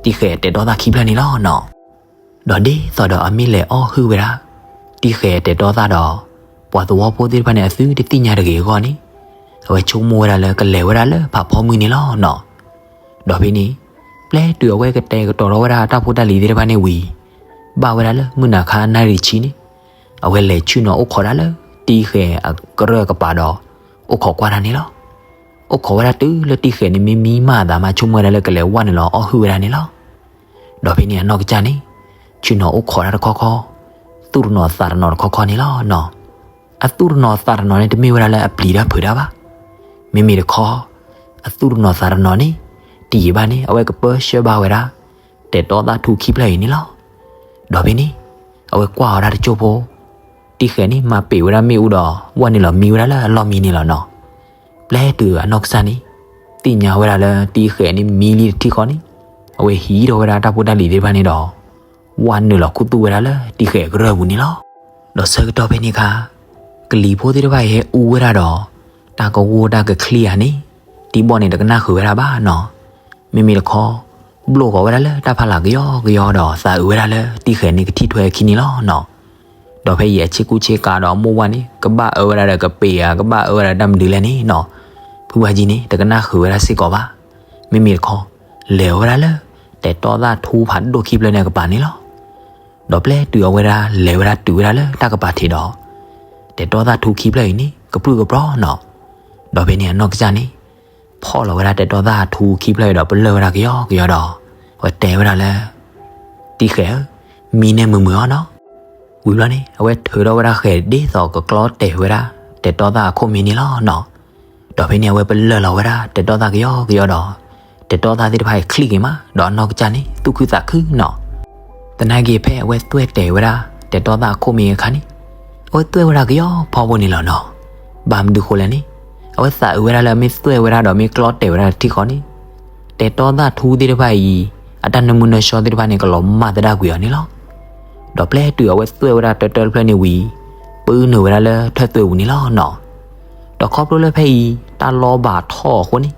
တံၢ်ဃဲၤအတဲာ်တီသၣ်ခံဖျၢၣ်န့ၣ်လီၤနီၤ. ဒီးဒ်သိးဒီးအမ့ၢ်လဲၤအီၣ်ဟုၣ်ဝဲဒၣ် တံၢ်ဃဲၤအတဲာ်တီသၣ်ဒီး ပှၤသဝီဖိသ့ၣ်တဖၣ်န့ၣ် အသုတသ့ၣ်ညါတဂ့ၤအဂီၢ်န့ၣ် အဝဲဆိကမိၣ်ဝဲဒၣ်လၢကလဲၤဝဲဒၣ်လၢဖးဖီမုၢ်န့ၣ်လီၤနီၤ. ဒီးဖဲန့ၣ် ပျဲတုၤအဝဲကတဲာ်ကတီၤထီၣ်ဝဲဒၣ်တၢ်ဖိတၢ်လံၤသ့ၣ်တဖၣ်န့ၣ်ဝံၤ ဘၣ်ဝဲဒၣ်လၢမုၢ်နၤခါနၣ်ရံၣ်ဆံန့ၣ် အဝဲလဲၤဆ့ၣ်နီၤအိၣ်ခိးဒၣ်လၢ တံၢ်ဃဲၤအကရၢၢ်ကပၤဒီး အိၣ်ခိးကွၢ်တၢ်န့ၣ်လီၤ. အိၣ်ခိးဝဲဒၣ်တုၤလၢတံၢ်ဃဲၤန့ၣ်မ့ၢ်မံမးအသးမး ဆိကမိၣ်ဝဲဒၣ်လၢကလဲၤဝဲနုာ်လီၤအီၣ်ဟုၣ်ဝဲဒၣ်န့ၣ်လီၤ. ဒီးဖဲန့ၣ်အနီၢ်ကစၢ်န့ၣ် ဆ့ၣ်နီၤအိၣ်ခိးတၢ်တခီခီ, သူၣ်တနီၤသးတနီၤတခီခီန့ၣ်လီၤနီၤ. အသူၣ်တနီၤသးတနီၤန့ၣ် တမ့ၢ်ဝဲဒၣ်လၢအပျံၤတၢ်ဖုးတၢ်ဘၣ်. မ့မ့ၢ်တခီ အသူၣ်တနီၤသးတနီၤန့ၣ် တယံာ်ဘၣ်န့ၣ် အဝဲကပၢဆှၢဘၣ်ဝဲဒၣ် တဲာ်တီသၣ်ထူခံဖျၢၣ်အံၤန့ၣ်လီၤ. ဒီးဖဲန့ၣ် အဝဲကွၢ်အီၤဒၣ်တစိၢ်ဖိ တံၢ်ဃဲၤန့ၣ် မၤပ့ၤဝဲဒၣ်မ့ၣ်အူဒီး ဝဲနုာ်လီၤမံဝဲဒၣ်လၢအလီၢ်မံန့ၣ်လီၤနီၤ. ပျဲတုၤအနီၢ်ကစၢ်န့ၣ် သ့ၣ်ညါဝဲဒၣ်လၢတံၢ်ဃဲၤန့ၣ်မံလံတထံၣ်ဃီန့ၣ် အဝဲဟံးထီၣ်ဝဲဒၣ်တၢ်ဖိတၢ်လံၤသ့ၣ်တဖၣ်န့ၣ်ဒီး ဝဲနုာ်လီၤခူသူၣ်ဝဲဒၣ်လၢတံၢ်ဃဲၤအကရၢၢ်ပူၤန့ၣ်လီၤ. ဒီးဆၢကတီၢ်ဖဲန့ၣ်အခါ ကလံၤဖိသ့ၣ်တဖၣ်အံၤဟဲအူဝဲဒၣ်ဒီး တၢ်ကဝီတၢ်ကချံအါန့ၣ် တံၢ်ဘီၣ်န့ၣ်တကနၣ်ဃုာ်ဝဲဒၣ်ဘၣ်နီၤ. မ့မ့ၢ်တခီ ဘျိၣ်ဃီၤဝဲဒၣ်လၢတၢ်ဖးလၢ်ကယီကယီဒီးသးအုးဝဲဒၣ်လၢတံၢ်ဃဲၤန့ၣ်ကထံၣ်ထွဲအခံန့ၣ်လီၤနီၤ. ဒီးဖဲအံၤအဆ့ကူဆ့ကၤဒီးအမိၢ်ဝၢ်န့ၣ် ကဘၣ်အၢဝဲဒၣ်ဒီးကပ့ၤဧါ ကဘၣ်အၢဝဲဒၣ်တၢ်မနုၤလဲၣ်န့ၣ်နီၤ. ဖုဘၣ်ကံန့ၣ် တကနၣ်ဃုာ်ဝဲဒၣ်စ့ၢ်ကီးဘၣ်. မ့မ့ၢ်တခီ လဲၤဝဲဒၣ်လၢ တဲာ်တီသၣ်ထူဖးဒိၣ်ခံဖျၢၣ်န့ၣ်အကပၤန့ၣ်လီၤ. ဒီးပျဲတုၤအဝဲဒၣ်လဲၤဝဲဒၣ်တုၤဝဲဒၣ်လၢတၢ်ကပၤထံးဒီး တဲာ်တီသၣ်ထူခံဖျၢၣ်အံၤန့ၣ် ကပြုၢ်ကပြီၤနီၤ. ဒီးဖဲန့ၣ်အနီၢ်ကစၢ်န့ၣ် ဖီၣ်လီၤဝဲဒၣ်တဲာ်တီသၣ်ထူခံဖျၢၣ်အံၤဒီးပလၢၢ်ဝဲဒၣ်ကယီကယီဒီး အဝဲတဲဝဲဒၣ်လၢ တံၢ်ဃဲၤဧၢ, မံန့ၢ်မုာ်မုာ်အီၤနီၤ. ဝံၤဘျီန့ၣ် အဝဲထုးထီၣ်ဝဲဒၣ်ဃဲၤဒ်သိးကကျီတဲာ်ဝဲဒၣ် တဲာ်တီသၣ်အခိၣ်မံန့ၣ်လီၤနီၤ. ဒီးဖဲန့ၣ်အဝဲပလၢၢ်လီၤဝဲဒၣ်တဲာ်တီသၣ်ကယီကယီဒီး တဲာ်တီသၣ်သ့ၣ်တဖၣ်အံၤချံၣ်က့ၤမး ဒီးအနီၢ်ကစၢ်န့ၣ် သူၣ်ခုသးခုနီၤ. သနာ်က့ဖဲအဝဲသွဲၣ်တဲာ်ဝဲဒၣ် တဲာ်တီသၣ်အခိၣ်မံအခါန့ၣ် အဝဲသွဲၣ်ဝဲဒၣ်ကယီဖီဖိန့ၣ်လီၤနီၤ. ဘၣ်မနုၤဃိလဲၣ်န့ၣ် အဝဲသးအုးဝဲဒၣ်လၢအမ့ၢ်သွဲၣ်ဝဲဒၣ်ဒီးမ့ၢ်ကျီတဲာ်ဝဲဒၣ်တထံၣ်ဃီန့ၣ် တဲာ်တီသၣ်ထူသ့ၣ်တဖၣ်အံၤ အတၢ်နၢမူနၢဆှီသ့ၣ်တဖၣ်န့ၣ် ကလီၤမၢ်သဒၣ်ကွံာ်အီၤန့ၣ်လီၤ. ဒီးပျဲတုၤအဝဲသွဲၣ်ဝဲဒၣ်တၢတၢတဖျၢၣ်န့ၣ်ဝံၤ ပုၢ်နုာ်ဝဲဒၣ်လၢထၢၣ်သွဲၣ်ပူၤန့ၣ်လီၤနီၤ. ဒီးခီဖျိလၢဖဲအံၤ တၢ်လီၤဘၣ်ထီၣ်အဃိန့ၣ်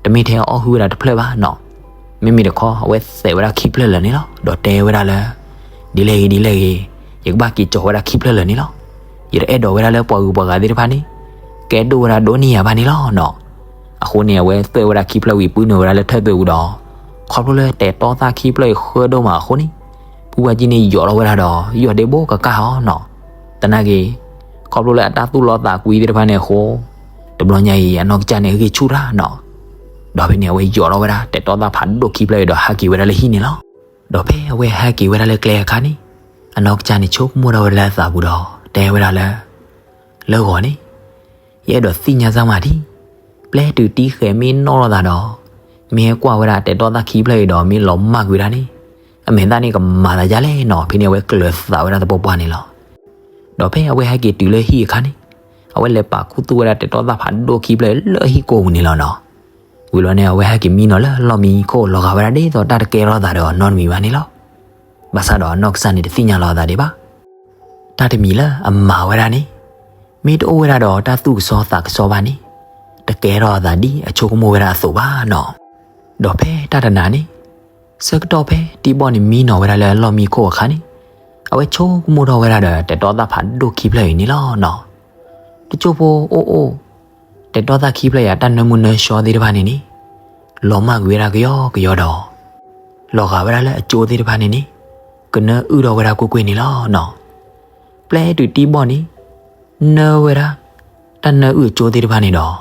တမ့ၢ်ထဲအီၣ်ဟုၣ်ဝဲဒၣ်တဖျၢၣ်ဘၣ်နီၤ. မ့မ့ၢ်တခီ အဝဲသဲးဝဲဒၣ်ခံဖျၢၣ်လၢာ်န့ၣ်လီၤ. ဒီးတဲဝဲဒၣ်လၢ ဒ်လဲၣ်ဂ့ၤ ဒ်လဲၣ်ဂ့ၤ, ယကဘၣ်က့ၤကၠီၤဝဲဒၣ်ခံဖျၢၣ်လၢာ်န့ၣ်လီၤ. ယတအဲၣ်ဒိးဝဲဒၣ်လၢပှၤဂုၤပှၤဂၤသ့ၣ်တဖၣ်န့ၣ် ကဲဒိၣ်ဝဲဒၣ်ဒိၣ်န့ၢ်ယၤဘၣ်န့ၣ်လီၤနီၤ. အဃိန့ၣ် အဝဲသွဲၣ်ဝဲဒၣ်ခံဖျၢၣ်ဝံၤ ပုၢ်နုာ်ဝဲဒၣ်လၢထၢၣ်သွဲၣ်ပူၤဒီး ခီဖျိလၢတဲာ်တီသၣ်ခံဖျၢၣ်အံၤဃၢဒိၣ်မးအဃိန့ၣ် ဖုဘၣ်ကံန့ၣ် ယိးထီၣ်ဝဲဒၣ်ဒီး ယိးဒ့ဘိကကၢ်အီၤနီၤ. သနာ်က့ ခီဖျိလၢအတၢ်သူၣ်လီသးကွံသ့ၣ်တဖၣ်န့ၣ်အဃိ တဘျီညါအံၤ အနီၢ်ကစၢ်န့ၣ်အဂံၢ်ဆူၣ်တၢ်နီၤ. ဒီးဖဲန့ၣ် အဝဲယိးထီၣ်ဝဲဒၣ် တဲာ်တီသၣ်ဖးဒိၣ်ခံဖျၢၣ်အံၤဒီးဟးက့ၤဝဲဒၣ်လၢဟံၣ်န့ၣ်လီၤ. ဒီးဖဲအဝဲဟဲက့ၤဝဲဒၣ်လၢကျဲအခါန့ၣ် အနီၢ်ကစၢ်န့ၣ်ဆိကမိၣ်ထီၣ်ဝဲဒၣ်လၢအသးပူၤဒီး တဲဝဲဒၣ်လၢ လၢဂီၤန့ၣ် ယအဲၣ်ဒိးသ့ၣ်ညါစၢ်မးဒံး, ပျဲတုၤတံၢ်ဃဲၤမ့ၢ်နီၣ်လိာ်သးဒီး မ့ၢ်ဟဲကွၢ်ဝဲဒၣ်တဲာ်တီသၣ်ခံဖျၢၣ်အံၤဒီးမ့ၢ်လီၤမၢ်ကွံာ်ဝဲဒၣ်န့ၣ် အမဲာ်သၣ်န့ၣ်ကမၤသးဒ်လဲၣ်နီၤ. ဖဲန့ၣ်အဝဲကျၢၤသးဝဲဒၣ်သပှၢ်ပှၢ်န့ၣ်လီၤ. ဒီးဖဲအဝဲဟဲက့ၤတုၤလၢဟံၣ်အခါန့ၣ် အဝဲလဲၤပာ်ခူသူၣ်ဝဲဒၣ်တဲာ်တီသၣ်ဖးဒိၣ်ခံဖျၢၣ်လၢဟံၣ်ကိာ်ပူၤန့ၣ်လီၤနီၤ. ဝံၤလီၤန့ၣ် အဝဲဟဲက့ၤမံနီၤလၢအလီၢ်မံခိၣ်လီၤဂာ်ဝဲဒၣ်ဒ်သိးတၢ်တကဲထီၣ်သးဒီးအီၤနီတမံၤဘၣ်န့ၣ်လီၤ. ဘၣ်ဆၣ်ဒီးအနီၢ်ကစၢ်န့ၣ်တသ့ၣ်ညါလီၤအသးဒံးဘၣ်. တၢ်တမံၤလၢအမၤဝဲဒၣ်န့ၣ် မ့ၢ်တအိၣ်ဝဲဒၣ်ဒီးတၢ်သူၣ်ကစီသးကစီဘၣ်န့ၣ် တကဲထီၣ်အသးဒ်အဆိကမိၣ်ဝဲဒၣ်အသိးဘၣ်နီၤ. ဒီးဖဲတၢ်တနၤန့ၣ် ဆၢကတီၢ်ဖဲတံၢ်ဘီၣ်န့ၣ်မံနီၤဝဲဒၣ်လၢအလီၢ်မံခိၣ်အခါန့ၣ် အဝဲဆိကမိၣ်ထီၣ်ဝဲဒၣ်ဒီးတဲာ်တီသၣ်ဖးဒိၣ်ခံဖျၢၣ်အံၤန့ၣ်လီၤနီၤ. တစိၢ်ဖိအိၣ်အိၣ် တဲာ်တီသၣ်ခံဖျၢၣ်အံၤအတၢ်နၢမူနၢဆှီသ့ၣ်တဖၣ်န့ၣ်န့ၣ် လီၤမၢ်ကွံာ်ဝဲဒၣ်ကယီကယီဒီး လီၤဂာ်ဝဲဒၣ်လၢအကၠိသ့ၣ်တဖၣ်န့ၣ်န့ၣ် ကနၢအုၣ်ထီၣ်ဝဲဒၣ်ကွ့ၢ်ကွ့ၢ်န့ၣ်လီၤနီၤ. ပျဲတုၤတံၢ်ဘီၣ်န့ၣ် နၢဝဲဒၣ် တၢ်နၢအုၣ်အကၠိသ့ၣ်တဖၣ်န့ၣ်ဒီး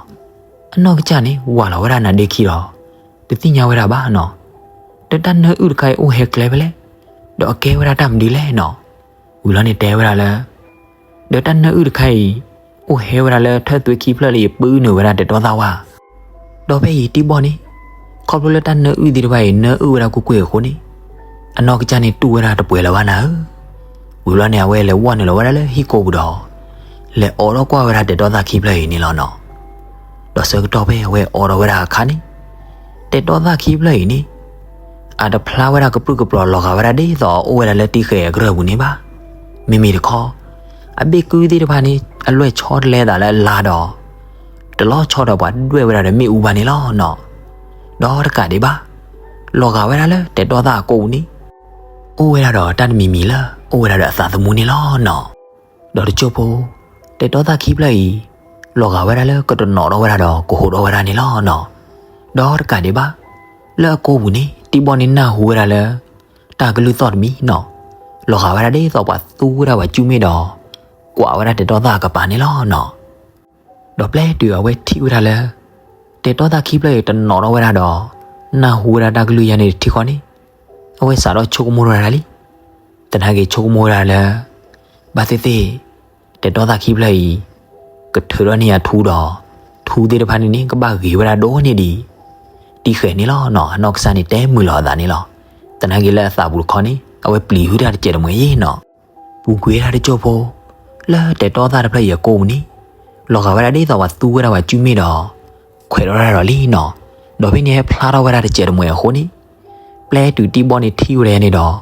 အနီၢ်ကစၢ်န့ၣ် ဝၢ်လီၤဝဲဒၣ်နါဒ့ခံဒီး တသ့ၣ်ညါဝဲဒၣ်ဘၣ်နီၤ. ဒီးတၢ်နၢအုၣ်တခါအံၤအိၣ်ဟဲကျဲဖဲလဲၣ်, ဒီးအကဲဝဲဒၣ်တၢ်မနုၤလဲၣ်နီၤ. ဝံၤလီၤန့ၣ်တဲဝဲဒၣ်လၢ ဒီးတၢ်နၢအုၣ်တခါအံၤ အိၣ်ဟဲဝဲဒၣ်လၢထၢၣ်သွ့ခံဖျၢၣ်လၢယပုၢ်နုာ်ဝဲဒၣ်တဲာ်တီသၣ်ဝၣ် ဒီးဖဲအံၤတံဘီၣ်န့ၣ် ခီဖျိလၢတၢ်နၢအုၣ်သ့ၣ်တဖၣ်အံၤ နၢအုၣ်ဝဲဒၣ်ကွ့ၢ်ကွ့ၢ်အဃိန့ၣ် အနီၢ်ကစၢ်န့ၣ်တူၢ်ဝဲဒၣ်တပှဲၤလၢၤဘၣ်နၤဧၢ. ဝံၤဘျီန့ၣ် အဝဲလဲၤဝီၢ်နုာ်လီၤဝဲဒၣ်လၢဟံၣ်ကိပူၤဒီး လဲၤအိးထီၣ်ကွၢ်ဝဲဒၣ်တဲာ်တီသၣ်ခံဖျၢၣ်အံၤန့ၣ်လီၤနီၤ. ဒီးဆၢကတီၢ်ဖဲအဝဲအိးထီၣ်ဝဲဒၣ်အခါန့ၣ် တဲာ်တီသၣ်ခံဖျၢၣ်အံၤန့ၣ် အတဖျါဝဲဒၣ်ကပြုၢ်ကပြီၤလီၤဂာ်ဝဲဒၣ်ဒ်သိးအအိၣ်ဝဲဒၣ်လၢတံၢ်ဃဲၤအကရၢၢ်ပူၤန့ၣ်ဘၣ်. မ့မ့ၢ်တခီ အဘ့ၣ်ကုသ့ၣ်တဖၣ်န့ၣ် အလွဲၢ်ဆီတလဲအသးလၢအလါဒီး တလီၤဆီဒီးပှၤဒွဲၣ်ဝဲဒၣ်ဒီးမ့ၣ်အူဘၣ်န့ၣ်လီၤနီၤ. ဒီးတကးဒံးဘၣ် လီၤဂာ်ဝဲဒၣ်လၢတဲာ်တီသၣ်အကိပူၤန့ၣ် အိၣ်ဝဲဒၣ်ဒီးတၢ်တမံၤမံၤလၢ အိၣ်ဝဲဒၣ်ဒီးအသးသမူန့ၣ်လီၤနီၤ. ဒီးတစိၢ်ဖိ တဲာ်တီသၣ်ခံဖျၢၣ်အံၤ လီၤဂာ်ဝဲဒၣ်လၢကတနီၤထီၣ်ဝဲဒၣ်ဒီးကဟိးထီၣ်ဝဲဒၣ်န့ၣ်လီၤနီၤ. ဒီးတကးဒံးဘၣ် လၢအကိပူၤန့ၣ် တံဘီၣ်န့ၣ်နၢ်ဟူဝဲဒၣ်လၢ တၢ်ကလုၢ်သီၣ်တမံၤနီၤ လီၤဂာ်ဝဲဒၣ်ဒ်သိးပှၤသူဝဲဒၣ်ပှၤကူမ့ၢ်ဒီး ကွၢ်ဝဲဒၣ်တဲာ်တီသၣ်အကပၤန့ၣ်လီၤနီၤ. ဒီးပျဲတုၤအဝဲထံၣ်ဝဲဒၣ်လၢ တဲာ်တီသၣ်ခံဖျၢၣ်အံၤတနီၤထီၣ်ဝဲဒၣ်ဒီး နၢ်ဟူဝဲဒၣ်တၢ်ကလုၢ်ယါန့ၣ်တထံဃီန့ၣ် အဝဲစးထီၣ်ဆိကမိၣ်ထီၣ်ဝဲဒၣ်လံ. သနာ်က့ဆိကမိၣ်ဝဲဒၣ်လၢ ဘၣ်သ့ၣ်သ့ၣ် တဲာ်တီသၣ်ခံဖျၢၣ်အံၤ ကထုးထီၣ်န့ၢ်ယၤထူဒီး ထူသ့ၣ်တဖၣ်န့ၣ်န့ၣ် ကဘၣ်ဂ့ၤဝဲဒၣ်ဒိၣ်န့ၢ်ဒံး တံၢ်ဃဲၤန့ၣ်လီၤနီၤ. အနီၢ်ကစၢ်န့ၣ်တဲမုာ်လီၤအသးန့ၣ်လီၤ. သနာ်က့လၢအသးပူၤတခီန့ၣ် အဝဲပျံၤဟုတၢ်တစဲးတမှဲၤယ့ၣ်နီၤ. ပူၤကွံာ်ဝဲဒၣ်တစိၢ်ဖိ လၢတဲာ်တီသၣ်တဖျၢၣ်အံၤအကိပူၤန့ၣ် လီၤဂာ်ဝဲဒၣ်ဒ်သိးပှၤသူဝဲဒၣ်ပှၤကူမ့ၢ်ဒီး ခွဲးထီၣ်ဝဲဒၣ်ဒီးလံနီၤ. ဒီးဖဲန့ၣ်ဟဲဖျါထီၣ်ဝဲဒၣ်တစဲးတမှဲၤအဃိန့ၣ် ပျဲတုၤတံဘီၣ်န့ၣ်ထံၣ်ဝဲဒၣ်န့ၣ်ဒီး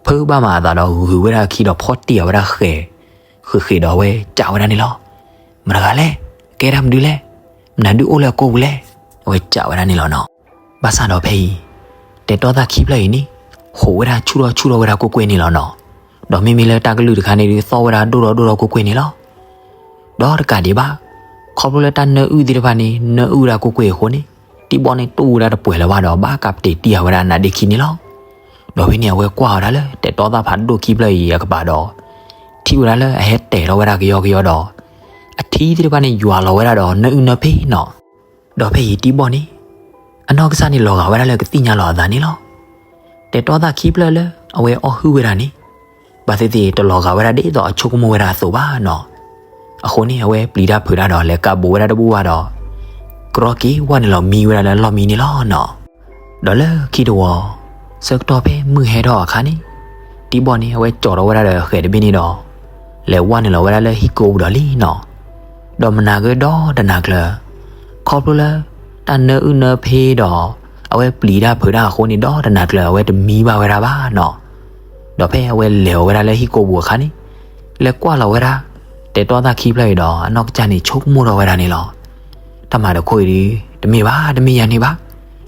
ဖုဘၣ်မၤအသးဒီးဂုာ်ဝဲဒၣ်အခံဒီးဖီၣ်တံၢ်အီၤဝဲဒၣ်ဃဲၤ ဃ့ဃ့ဒီးအဝဲစံးဝဲဒၣ်န့ၣ်လီၤ. မတၤတဂၤလဲၣ်, ကဲတၢ်မနုၤလဲၣ်, မနုၤဒုးအိၣ်လၢအကိပူၤလဲၣ်, အဝဲစံးဝဲဒၣ်န့ၣ်လီၤနီၤ. ဘၣ်ဆၣ်ဒီးဖဲအံၤ တဲာ်တီသၣ်ခံဖျၢၣ်အံၤန့ၣ် ဟိးဝဲဒၣ်ဆူၣ်ထီၣ်ဆူၣ်ထီၣ်ဝဲဒၣ်ကွ့ၢ်ကွ့ၢ်န့ၣ်လီၤနီၤ. ဒီးမ့မ့ၢ်လၢတၢ်ကလုၢ်တခါန့ၣ်ဒုးသီၣ်ဝဲဒၣ်ဒိၣ်ထီၣ်ဒိၣ်ထီၣ်ကွ့ၢ်ကွ့ၢ်န့ၣ်လီၤ. ဒီးတကးဒံးဘၣ် ခီဖျိလၢတၢ်နၢအုၣ်သ့ၣ်တဖၣ်န့ၣ် နၢအုၣ်ဝဲဒၣ်ကွ့ၢ်ကွ့ၢ်အဃိန့ၣ် တံဘီၣ်န့ၣ်တူၢ်ဝဲဒၣ်တပှဲၤလၢၤဘၣ်ဒီး ဘၣ်ကးပတ့ၢ်တံၢ်ဃာ်ဝဲဒၣ်နါဒ့ခံန့ၣ်လီၤ. ဒီးဖဲန့ၣ်အဝဲကွၢ်ဝဲဒၣ်လၢတဲာ်တီသၣ်ဖးဒိၣ်ခံဖျၢၣ်အံၤအကပၤဒီး ထံၣ်ဝဲဒၣ်လၢအဟဲတဲာ်ထီၣ်ဝဲဒၣ်ကယီကယီဒီး အထံသ့ၣ်တဖၣ်န့ၣ်ယွၤလီၤဝဲဒၣ်ဒီးနၢအုၣ်နၢဖ့နီၤ. ဒီးဖဲအံၤတံဘီၣ်န့ၣ် အနီၢ်ကစၢ်န့ၣ်လီၤဂာ်ဝဲဒၣ်လၢကသ့ၣ်ညါလီၤအသးန့ၣ်လီၤ. တဲာ်တီသၣ်ခံဖျၢၣ်လၢအဝဲအီၣ်ဟုၣ်ဝဲဒၣ်န့ၣ် ဘၣ်သ့ၣ်သ့ၣ်တလီၤဂာ်ဝဲဒၣ်ဒ်သိးအဆိကမိၣ်ဝဲဒၣ်အသိးဘၣ်နီၤ. အဃိန့ၣ် အဝဲပျံၤတၢ်ဖုးတၢ်ဒီးလဲၤကးဘူးဝဲဒၣ်တဘူၣ်ဘၣ်ဒီး ကရီက့ၤဝဲနုာ်လီၤမံဝဲဒၣ်လၢလီၢ်မံန့ၣ်လီၤနီၤ. ဒီးလၢခံတဝီ ဆၢကတီၢ်ဖဲမုၢ်ဟဲထီၣ်အခါန့ၣ် တံဘီၣ်န့ၣ် အဝဲကၠီၤထီၣ်ဝဲဒၣ်ဒီးဃဲၤတဘ့ၣ်န့ၣ်ဒီး လဲၤဝဲနုာ်လီၤဝဲဒၣ်လၢဟံၣ်ကိပူၤဒီးလံနီၤ. ဒီးမနၤဂ့ၤဒီတနၤကျၢၤ ခီဖျိလၢ တၢ်နၢအုၣ်နၢဖ့ဒီး အဝဲပျံၤတၢ်ဖုးတၢ်အဃိန့ၣ် ဒီတနၤကျၢၤ အဝဲတမံဘၣ်ဝဲဒၣ်ဘၣ်နီၤ. ဒီးဖဲအဝဲလဲၤအီၤဝဲဒၣ်လၢဟံၣ်ကိပူၤအခါန့ၣ် လဲၤကွၢ်လီၤဝဲဒၣ် တဲာ်တီသၣ်ခံဖျၢၣ်အံၤဒီး အနီၢ်ကစၢ်န့ၣ်ဆိကမိၣ်ထီၣ်ဝဲဒၣ်န့ၣ်လီၤ. တၢ်မၤတခိၣ်အံၤဒုး တမ့ၢ်ဘၣ် တမ့ၢ်ယၤန့ၣ်ဘၣ်.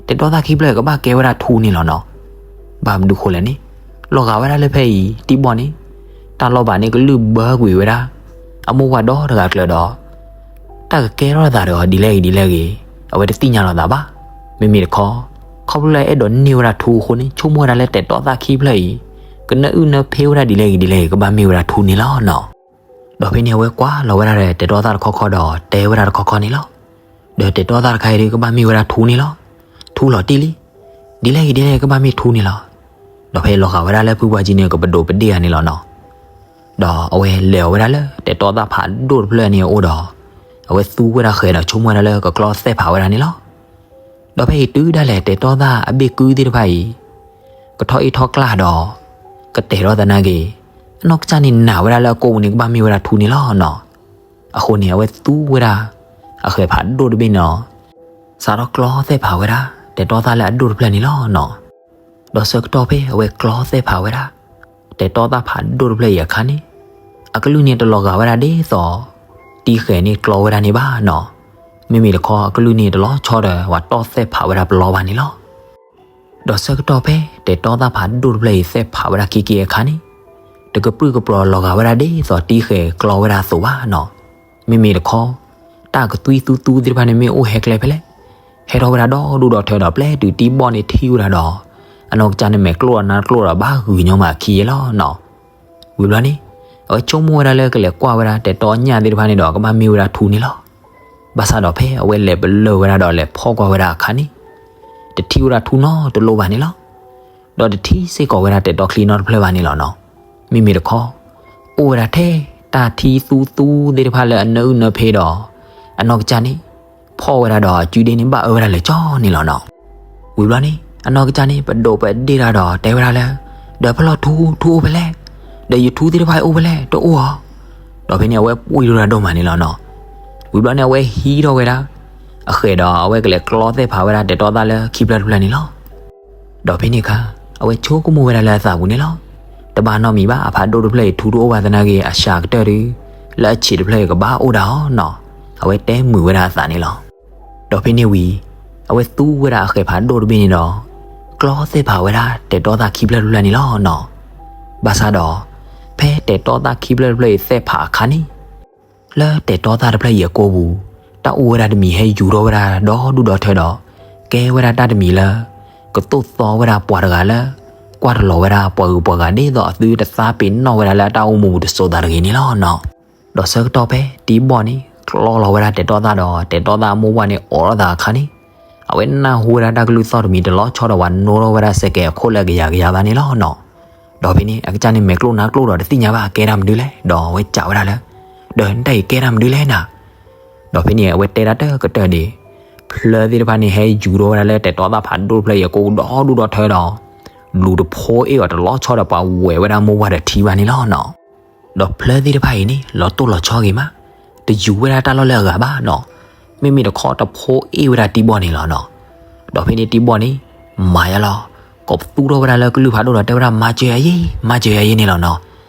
တဲာ်တီသၣ်ခံဖျၢၣ်အံၤကဘၣ်ကဲဝဲဒၣ်ထူန့ၣ်လီၤနီၤ. ဘၣ်မနုၤဃိလဲၣ်န့ၣ် လီၤဂာ်ဝဲဒၣ်လၢဖဲအံၤ တံဘီၣ်န့ၣ် တၢ်လီၢ်ဘၣ်န့ၣ်ကလုၢ်ဘၢကွံာ်ဝဲဒၣ် အမိၢ်ပှၢ်ဒီတဂၤကျၢၤဒီး တၢ်ကကဲထီၣ်သးဒီးဒ်လဲၣ်ဂ့ၤဒ်လဲၣ်ဂ့ၤ အဝဲတသ့ၣ်ညါလီၤသးဘၣ်. မ့မ့ၢ်တခီ ခီဖျိလၢအဲၣ်ဒိးန့ၢ်ဝဲဒၣ်ထူအဃိန့ၣ် ဆိကမိၣ်ဝဲဒၣ်လၢတဲာ်တီသၣ်ခံဖျၢၣ်အံၤ ကနၢအုၣ်နၢဖ့ဝဲဒၣ်ဒ်လဲၣ်ဂ့ၤဒ်လဲၣ်ဂ့ၤ ကဘၣ်မ့ၢ်ဝဲဒၣ်ထူန့ၣ်လီၤနီၤ. ဒီးဖဲန့ၣ်အဝဲကွၢ်လီၤဝဲဒၣ်ဒီးတဲာ်တီသၣ်တခီခီဒီးတဲဝဲဒၣ်တခီခီန့ၣ်လီၤ. ဒီးတဲာ်တီသၣ်တခါအံၤဒုးကဘၣ်မ့ၢ်ဝဲဒၣ်ထူန့ၣ်လီၤ. ထူလီၤတံၢ်လံ. ဒ်လဲၣ်ဂ့ၤဒ်လဲၣ်ဂ့ၤကဘၣ်မ့ၢ်ထူန့ၣ်လီၤ. ဒီးဖဲလီၤဂာ်ဝဲဒၣ်လၢဖုပှၢ်ကံန့ၣ် ကပဒိးပဒ့ၣ်ဂၤန့ၣ်လီၤနီၤ. ဒီးအဝဲလဲၤအီၤဝဲဒၣ်လၢ တဲာ်တီသၣ်ဖးဒိၣ်တဖျၢၣ်န့ၣ်အအိၣ်ဒီး အဝဲသူဝဲဒၣ်ဃဲၤဒီးဆိကမိၣ်ဝဲဒၣ်လၢကကျီသဲၣ်ဖးဝဲဒၣ်န့ၣ်လီၤ. ဒီးဖဲအံၤတုၤဒၣ်လဲာ်တဲာ်တီသၣ်အဘ့ၣ်ကုသ့ၣ်တဖၣ်အံၤ ကထီၣ်အ့ၣ်ထီၣ်ကျၢ်ဒီး ကတဲာ်ထီၣ်သနာ်က့ အနီၢ်ကစၢ်န့ၣ်နာ်ဝဲဒၣ်လၢအကိပူၤန့ၣ် ကဘၣ်မ့ၢ်ဝဲဒၣ်ထူန့ၣ်လီၤနီၤ. အဃိန့ၣ် အဝဲသူဝဲဒၣ် အဃဲၤဖးဒိၣ်တဘ့ၣ်န့ၣ်ဒီး စးထီၣ်ကျီသဲၣ်ဖးဝဲဒၣ် တဲာ်တီသၣ်လၢအဒိၣ်တဖျၢၣ်န့ၣ်လီၤနီၤ. ဒီးဆၢကတီၢ်ဖဲအဝဲကျီသဲၣ်ဖးဝဲဒၣ် တဲာ်တီသၣ်ဖးဒိၣ်တဖျၢၣ်အံၤအခါန့ၣ် အကလုၢ်န့ၣ်တလီၤဂာ်ဝဲဒၣ်ဒ်သိး တံၢ်ဃဲၤန့ၣ်ကျီဝဲဒၣ်န့ၣ်ဘၣ်နီၤ. မ့မ့ၢ်တခီအကလုၢ်န့ၣ်တလီၤဆီဒီး ပှၤတီၢ်သဲၣ်ဖးဝဲဒၣ်ပလီဘၣ်န့ၣ်လီၤ. ဒီးဆၢကတီၢ်ဖဲ တဲာ်တီသၣ်ဖးဒိၣ်တဖျၢၣ်အံၤသဲၣ်ဖးဝဲဒၣ်ခံက့အခါန့ၣ် တကပြုၢ်ကပြီၤလီၤဂာ်ဝဲဒၣ်ဒ်သိးတံၢ်ဃဲၤကျီဝဲဒၣ်အသိးဘၣ်နီၤ. မ့မ့ၢ်တခီ တၢ်ကသွံသူသူသ့ၣ်တဖၣ်န့ၣ်မ့ၢ်အိၣ်ဟဲကျဲဖဲလဲၣ် ဟဲထီၣ်ဝဲဒၣ်ဒီဒူၣ်ဒီထၢဒီး ပျဲတုၤတံၢ်ဘီၣ်န့ၣ်ထံၣ်ဝဲဒၣ်ဒီး အနီၢ်ကစၢ်န့ၣ်မဲာ်ကျိၣ်ဒီးနါကျိၣ်ဒီးဘၣ်ဂုာ်ညီမးခံယဲလီၤနီၤ. ဝံၤဘျီန့ၣ် အဝဲဆိကမိၣ်ဝဲဒၣ်လၢကလဲၤကွၢ်ဝဲဒၣ်တဲာ်တီညၣ်သ့ၣ်တဖၣ်န့ၣ်ဒီး ကဘၣ်မ့ၢ်ဝဲဒၣ်ထူန့ၣ်လီၤ. ဘၣ်ဆၣ်ဒီးဖဲအဝဲလဲၤပလၢၢ်ဝဲဒၣ်ဒီးလဲၤဖီၣ်ကွၢ်ဝဲဒၣ်အခါန့ၣ်, တထံၣ်ဝဲဒၣ်ထူနီတလိၣ်ဘၣ်န့ၣ်လီၤ. ဒီးတထံၣ်စ့ၢ်ကီးဝဲဒၣ်တဲာ်တီချံနီတဖျၢၣ်ဘၣ်န့ၣ်လီၤနီၤ. မ့မ့ၢ်တခီ, အိၣ်ဝဲဒၣ်ထဲတၢ်ထံသူသူသ့ၣ်တဖၣ်လၢအနၢအုၣ်နၢဖ့ဒီး အနီၢ်ကစၢ်န့ၣ် ဖီၣ်ဝဲဒၣ်ဒီးအစုဒ့န့ၣ်ဘၣ်အၢဝဲဒၣ်လၢာ်ကၠီန့ၣ်လီၤနီၤ. ဝံၤဘျီန့ၣ် အနီၢ်ကစၢ်န့ၣ် ပဒိးပဒ့ၣ်တၢ်ဒီးတဲဝဲဒၣ်လၢ, ဒီးဖဲလီၤထူ, ထူအိၣ်ဖဲလဲၣ်, ဒီးယထူသ့ၣ်တဖၣ်အံၤအိၣ်ဖဲလဲၣ်, တအိၣ်ဧါ. ဒီးဖဲန့ၣ် အဝဲပှံၢ်ထီၣ်ဒိၣ်မးန့ၣ်လီၤနီၤ. ဝံၤဘျီန့ၣ် အဝဲဟံးထီၣ်ဝဲဒၣ်အဃဲးဒီး အဝဲကလဲၤကျီသဲၣ်ဖးဝဲဒၣ်တဲာ်တီသၣ်လၢခံဖျၢၣ်တဖျၢၣ်န့ၣ်လီၤ. ဒီးဖဲန့ၣ်အခါ အဝဲဆိကမိၣ်ဝဲဒၣ်လၢအသးပူၤန့ၣ်လီၤ. တဘၣ်နီတမံၤဘၣ်, အဖးဒိၣ်တဖျၢၣ်အံၤထူတအိၣ်ဘၣ်သနာ်က့ အစှၤကတၢၢ်ဒီး လၢအဆံးတဖျၢၣ်အံၤကဘၣ်အိၣ်ဒၣ်အီၤနီၤ. အဝဲတဲမုာ်ဝဲဒၣ်အသးန့ၣ်လီၤ. ဒီးဖဲန့ၣ်ဝံၤ အဝဲသူဝဲဒၣ်အဃဲးဖးဒိၣ်တဘ့ၣ်န့ၣ်ဒီး ကျီသဲၣ်ဖးဝဲဒၣ်တဲာ်တီသၣ်ခံဖျၢၣ်တဖျၢၣ်န့ၣ်လီၤနီၤ. ဘၣ်ဆၣ်ဒီး ဖဲတဲာ်တီသၣ်ခံဖျၢၣ်တဖျၢၣ်အံၤသဲၣ်ဖးအခါန့ၣ် လၢတဲာ်တီသၣ်တဖျၢၣ်အံၤအကိပူၤ တၢ်အိၣ်ဝဲဒၣ်တမံၤဟဲယူၤထီၣ်ဝဲဒၣ်ဒီဒူၣ်ဒီထၢဒီး ကဲဝဲဒၣ်တၢ်တမံၤလၢ ကသိၣ်သီဝဲဒၣ်ပှၤတဂၤလၢ ကွၢ်တလီၤဝဲဒၣ်ပှၤဂုၤပှၤဂၤဒ်သိးအသုတသးပ့ၤနီၣ်ဝဲဒၣ်လၢအတၢ်အိၣ်မူပူၤတစိၤသးတဂ့ၤန့ၣ်လီၤနီၤ. ဒီးဆၢကတီၢ်ဖဲတံဘီၣ်န့ၣ် ကျီလီၤဝဲဒၣ်တဲာ်တီသၣ်ဒီး တဲာ်တီသၣ်အမိၢ်ဝၣ်န့ၣ်အိးထီၣ်သးအခါန့ၣ် အဝဲနၢ်ဟူဝဲဒၣ်တၢ်ကလုၢ်သီၣ်တမံၤတလီၤဆီဒီးပှၤနိထီၣ်ဝဲဒၣ်စဲးကဲးအခိၣ်လၢအကယၤကယၤဘၣ်န့ၣ်လီၤနီၤ. ဒီးဖဲန့ၣ် အကစၢ်န့ၣ်မဲာ်ကျိၣ်နါကျိၣ်ဒီးတသ့ၣ်ညါဘၣ် ကဲတၢ်မနုၤလဲၣ် ဒီးအဝဲစံးဝဲဒၣ်လၢ ဒီးတၢ်အံၤကဲတၢ်မနုၤလဲၣ်နၤ. ဒီးဖဲန့ၣ် အဝဲတဲဒၣ်တၢ်ကတၢၢ်ဒံး ဖျၢသ့ၣ်တဖၣ်န့ၣ် ဟဲယူၤထီၣ်ဝဲဒၣ်လၢတဲာ်တီသၣ်ဖးဒိၣ်တဖျၢၣ်အံၤအကိဒီဒူၣ်ဒီထၢဒီး လူၤတဖိအ့ၣ်အီၤတလီၤဆီဒီးပှၤဝဲၢ်ဝဲဒၣ်မိၢ်ဝၣ်ဒီးထံဘၣ်န့ၣ်လီၤနီၤ. ဒီးဖျၢသ့ၣ်တဖၣ်အံၤန့ၣ် လီၤတိၢ်လီၤဆီဂ့ၤမး, တယူၤဝဲဒၣ်တၢ်လီၢ်လၢအဂၤဘၣ်နီၤ. မ့မ့ၢ်တခီတဖိအ့ၣ်ဝဲဒၣ်တံဘီၣ်န့ၣ်လီၤနီၤ. ဒီးဖဲန့ၣ်တံဘီၣ်န့ၣ် မၤယါလီၤ, ကိးပသူထီၣ်ဝဲဒၣ်လၢကလုၢ်ဖးဒိၣ်ဒီးတဲဝဲဒၣ် မၤစၢၤယၤယ့, မၤစၢၤယၤယ့န့ၣ်လီၤနီၤ.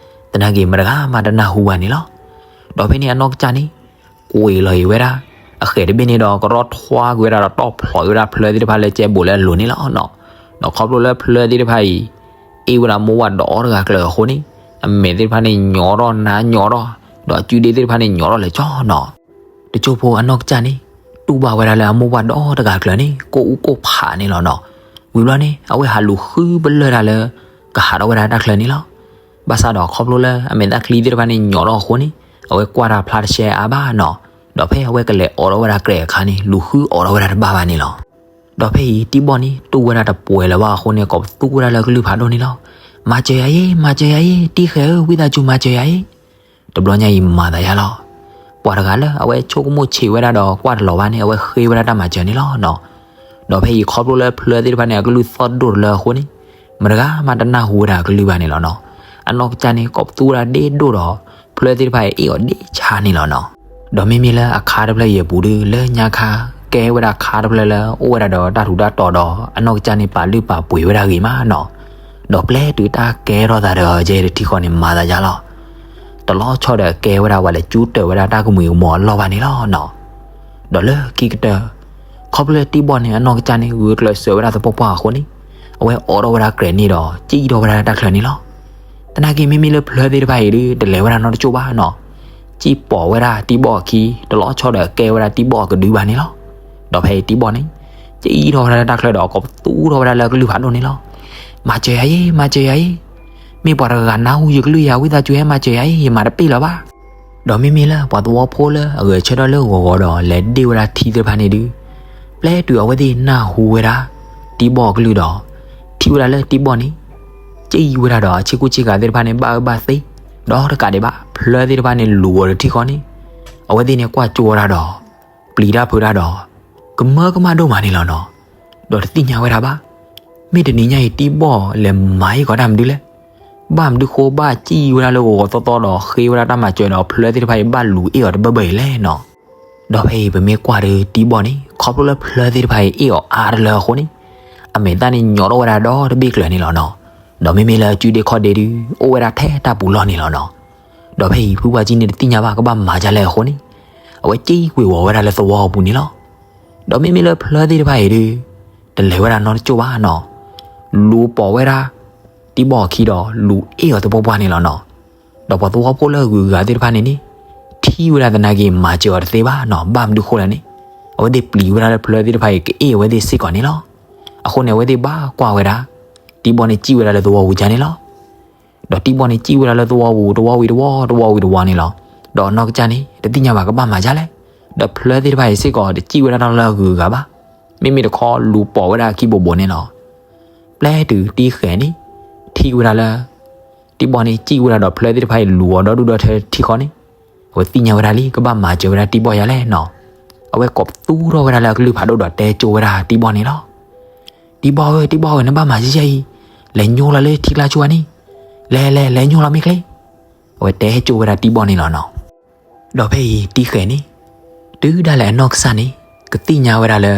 သနာ်က့ မတဂၤမးတနၢ်ဟူဘၣ်န့ၣ်လီၤ. ဒီးဖဲန့ၣ်အနီၢ်ကစၢ်န့ၣ် ကွံာ်လီၤအံၤဝဲဒၣ် အဃဲးတဘ့ၣ်န့ၣ်ဒီး ကရီထွါကွံာ်ဝဲဒၣ်ဒီးတီၣ်ဖျိးအံၤဝဲဒၣ်ဖျၢသ့ၣ်တဖၣ်လၢကဲဘူးလၢအလိၤန့ၣ်လီၤနီၤ. ဒီးခီဖျိလၢဖျၢသ့ၣ်တဖၣ်အံၤ အ့ၣ်ဝဲဒၣ်မိၢ်ဝၣ်ဒီးတဂၤကျၢၤအဃိန့ၣ် အမဲာ်သ့ၣ်တဖၣ်န့ၣ်ညီထီၣ်နါညီထီၣ်, ဒီးအစုဒ့သ့ၣ်တဖၣ်န့ၣ်ညီထီၣ်လၢာ်ကၠီနီၤ. တစိၢ်ဖိအနီၢ်ကစၢ်န့ၣ် တူၢ်ဘၣ်ဝဲဒၣ်လၢအမိၢ်ဝၣ်ဒီးတဂၤကျၢၤန့ၣ် ကိၣ်အူကိၣ်ဖးန့ၣ်လီၤနီၤ. ဝံၤဘျီန့ၣ် အဝဲဟးလူၤဃုပလၢၢ်ဒၣ်လၢ ကဟးထီၣ်ဝဲဒၣ်တၢ်ချၢန့ၣ်လီၤ. ဘၣ်ဆၣ်ဒီးခီဖျိလၢအမဲာ်သၣ်ချံသ့ၣ်တဖၣ်န့ၣ်ညီထီၣ်အဃိန့ၣ် အဝဲကွၢ်တၢ်ဖျါတရှဲအါဘၣ်နီၤ. ဒီးဖဲအဝဲကလဲၤအိးထီၣ်ဝဲဒၣ်ကြဲးအခါန့ၣ် လူၤဃုအိးထီၣ်ဝဲဒၣ်တဘၣ်ဘၣ်န့ၣ်လီၤ. ဒီးဖဲအံၤတံဘီၣ်န့ၣ် တူၢ်ဝဲဒၣ်တပှဲၤလၢၤဘၣ်အဃိန့ၣ် ကိးပသူဝဲဒၣ်လၢကလုၢ်ဖးဒိၣ်န့ၣ်လီၤ. မၤစၢၤယၤယ့, မၤစၢၤယၤယ့, တံဃဲးဧၢ, ဝံသးစူၤမၤစၢၤယၤယ့. တဘျီညါအံၤမၤသးယါလီၤ. ပှၤတဂၤလၢအဝဲဆိကမိၣ်ဆံးဝဲဒၣ်ဒီး ကွၢ်တလီၤဘၣ်န့ၣ် အဝဲဃ့ဝဲဒၣ်တၢ်မၤစၢၤန့ၣ်လီၤနီၤ. ဒီးဖဲအံၤခီဖျိလၢဖျၢသ့ၣ်တဖၣ်န့ၣ် အကလုၢ်သီၣ်ဒိၣ်တလၢအဃိန့ၣ် မတဂၤမးတနၢ်ဟူဝဲဒၣ်အကလုၢ်ဘၣ်န့ၣ်လီၤနီၤ. အနီၢ်ကစၢ်န့ၣ် ကိးပသူဝဲဒၣ်ဒ့ဒိၣ်ဒီး ဖျၢသ့ၣ်တဖၣ်အံၤအ့ၣ်အီၤဒ့ဆါန့ၣ်လီၤနီၤ. ဒီးမ့မ့ၢ်လၢအခါတဖျၢၣ်အံၤအပူၤဒီး လၢညါခါ ကဲဝဲဒၣ်ခါတဖျၢၣ်လၢအိၣ်ဝဲဒၣ်ဒီးတၢ်ထူးတၢ်တီၤဒီး အနီၢ်ကစၢ်န့ၣ်ပာ်လုၢ်ပာ်ပှ့ၤဝဲဒၣ်ဂ့ၤမးနီၤ. ဒီးပျဲတုၤတၢ်ကဲထီၣ်သးဒီး ယဲတထံဃီန့ၣ် မၤသးယါလီၤ. တလီၤဆီဒီးကဲဝဲဒၣ်ပှၤလဲၤကၠူတၢာ်ဝဲဒၣ်တၢ်ကမှံၤကမီၤအလီၢ်ဘၣ်န့ၣ်လီၤနီၤ. ဒီးလၢခံကတၢၢ် ခီဖျိလၢတံဘီၣ်န့ၣ် အနီၢ်ကစၢ်န့ၣ် ဂုာ်ကျဲးစၢးဝဲဒၣ်သပှၢ်ပှၢ်အဃိန့ၣ် အဝဲအိးထီၣ်ဝဲဒၣ်ကြဲးန့ၣ်ဒီး စံၣ်ထီၣ်ဝဲဒၣ်လၢတၢ်ချၢန့ၣ်လီၤ. သနာ်က့မ့မ့ၢ်လၢဖျၢသ့ၣ်တဖၣ်အံၤဒီး တလဲၤဝဲဒၣ်နီတစိၢ်ဘၣ်နီၤ. စံၣ်ပိာ်ဝဲဒၣ်တံဘီၣ်အခံ တလီၤဆီဒီးကဲဝဲဒၣ်တံဘီၣ်အကဒုဘၣ်န့ၣ်လီၤ. ဒီးဖဲအံၤတံဘီၣ်န့ၣ် စံၣ်ထီၣ်ဝဲဒၣ်လၢတၢ်ချၢဒီး ကိးပသူထီၣ်ဝဲဒၣ်လၢကလုၢ်ဖးဒိၣ်န့ၣ်လီၤ. မၤစၢၤယၤယ့, မၤစၢၤယၤယ့. မ့ၢ်ပှၤတဂၤနၢ်ဟူယကလုၢ်ယၤ ဝံသးစူၤဟဲမၤစၢၤယၤအံၤ ယမၤတပ့ၢ်လၢၤဘၣ်. ဒီးမ့မ့ၢ်လၢပှၤသဝီဖိလၢအဂဲၤဆၢထၢၣ်လၢဂီၤဂီၤဒီး လဲၤဒ့ၣ်ဝဲဒၣ်ထံသ့ၣ်တဖၣ်န့ၣ်ဒီး ပျဲတုၤအဝဲသ့ၣ်နၢ်ဟူဝဲဒၣ် တံဘီၣ်အကလုၢ်ဒီး ထံၣ်ဝဲဒၣ်လၢတံဘီၣ်န့ၣ် စံၣ်ဝဲဒၣ်ဒီးအဆ့ကူဆ့ကၤသ့ၣ်တဖၣ်န့ၣ် ဘၣ်အၢဘၣ်သီ ဒီးတကးဒံးဘၣ် ဖျၢသ့ၣ်တဖၣ်န့ၣ်လူၤအီၤတထံဃီန့ၣ် အဝဲသ့ၣ်န့ၣ်ကွၢ်ကၠိဝဲဒၣ်ဒီး ပျံၤတၢ်ဖုးတၢ်ဒီး ကမၢကမၣ်ဒိၣ်မးန့ၣ်လီၤနီၤ. ဒီးတသ့ၣ်ညါဝဲဒၣ်ဘၣ် မ့ၢ်တနံၤညါအံၤတံဘီၣ်လဲၤမၤဟ့ၣ်ကီးတၢ်မနုၤလဲၣ်. ဘၣ်မနုၤဃိဘၣ်စံၣ်ဝဲဒၣ်လၢဂီၤဂီၤသီသီဒီးဃ့ဝဲဒၣ်တၢ်မၤစၢၤဒီး ဖျၢသ့ၣ်တဖၣ်အံၤဘၣ်လူၤအ့ၣ်အီၤတဘၢဘၢအံၤလဲၣ်နီၤ. ဒီးဖဲအံၤပမ့ၢ်ကွၢ်ဒီးတံဘီၣ်န့ၣ် ခီဖျိလၢဖျၢသ့ၣ်တဖၣ်အံၤအ့ၣ်အီၤအါတလၢအဃိန့ၣ် အမဲာ်သၣ်န့ၣ်ညီထီၣ်ဝဲဒၣ်ဒီတဘ့ၣ်ကျၢၤန့ၣ်လီၤနီၤ. ဒီးမ့မ့ၢ်လၢအစုဒ့ခီၣ်ဒ့ဒီး အိၣ်ဝဲဒၣ်ထဲတၢ်ပူၤလီၢ်န့ၣ်လီၤနီၤ. ဒီးဖဲအံၤဖုပှၢ်ကံန့ၣ်တသ့ၣ်ညါဘၣ်ကဘၣ်မၤဒ်လဲၣ်အဃိန့ၣ် အဝဲစံၣ်ကွံာ်ဝီၤဝဲဒၣ်လၢသဝီအပူၤန့ၣ်လီၤ. ဒီးမ့မ့ၢ်လၢဖျၢသ့ၣ်တဖၣ်အံၤဒီး တလဲၤဝဲဒၣ်နီတစိၢ်ဘၣ်နီၤ. လူၤပိာ်ဝဲဒၣ် တံဘီၣ်အခံဒီး လူၤအ့ၣ်အီၤသပှၢ်ပှၢ်န့ၣ်လီၤနီၤ. ဒီးပှၤသဝီဖိလၢအဂုၤအဂၤသ့ၣ်တဖၣ်န့ၣ်န့ၣ် ထံၣ်ဝဲဒၣ်သနာ်က့ မၤစၢၤအီၤတသ့ဘၣ်နီၤ. ဘၣ်မနုၤဃိလဲၣ်န့ၣ် အဝဲသ့ၣ်ပျံၤဝဲဒၣ်လၢဖျၢသ့ၣ်တဖၣ်အံၤ ကအ့ၣ်အဝဲသ့ၣ်စ့ၢ်ကီးန့ၣ်လီၤ. အဃိန့ၣ် အဝဲသ့ၣ်ဘၣ်ကွၢ်ဝဲဒၣ် တံဘီၣ်န့ၣ်စံၣ်ဝဲဒၣ်လၢသဝီပူၤကါန့ၣ်လီၤ. ဒီးတံၢ်ဘီၣ်န့ၣ်စံၣ်ဝဲဒၣ်လၢသဝီပူၤ တဝီဝံၤတဝီ တဝီဝံၤတဝီန့ၣ်လီၤ. ဒီးအနီၢ်ကစၢ်န့ၣ် တသ့ၣ်ညါဘၣ်ကဘၣ်မၤဒ်လဲၣ်. ဒီးဖျၢသ့ၣ်တဖၣ်အံၤစ့ၢ်ကီး တစံၣ်ဝဲဒၣ်တၢ်လၢအဂုၤအဂၤဘၣ်. မ့မ့ၢ်တခီလူၤပိာ်ဝဲဒၣ်အခံဘိးဘိးန့ၣ်လီၤ. ပျဲတုၤတံၢ်ဃဲၤန့ၣ် ထံၣ်ဝဲဒၣ်လၢ တံၢ်ဘီၣ်န့ၣ်စံၣ်ဝဲဒၣ်ဒီးဖျၢသ့ၣ်တဖၣ်အံၤလူၤအီၤဒီဒူၣ်ဒီထၢထံဃီန့ၣ် အဝဲသ့ၣ်ညါဝဲဒၣ်လံ ကဘၣ်မၤစၢၤဝဲဒၣ်တံၢ်ဘီၣ်ယၤလဲၣ်နီၤ. အဝဲကိးပသူထီၣ်ဝဲဒၣ်လၢအကလုၢ်ဖးဒိၣ်ဒီးတဲကၠိဝဲဒၣ်တံၢ်ဘီၣ်န့ၣ်လီၤ. တံၢ်ဘီၣ်ဧၢ တံၢ်ဘီၣ်ဧၢ နဘၣ်မၤယံာ်ယံာ်အံၤ, လဲၤညိလီၤလၢထံကျါဆူၣ်န့ၣ်, လဲၤလဲၤလဲၤညိလီၤမ့ၢ်ချ့. အဝဲတဲကၠိဝဲဒၣ်တံၢ်ဘီၣ်န့ၣ်လီၤနီၤ. ဒီးဖဲအံၤတံၢ်ဃဲၤန့ၣ် တုၤဒၣ်လဲာ်အနီၢ်ကစၢ်န့ၣ် ကသ့ၣ်ညါဝဲဒၣ်လၢ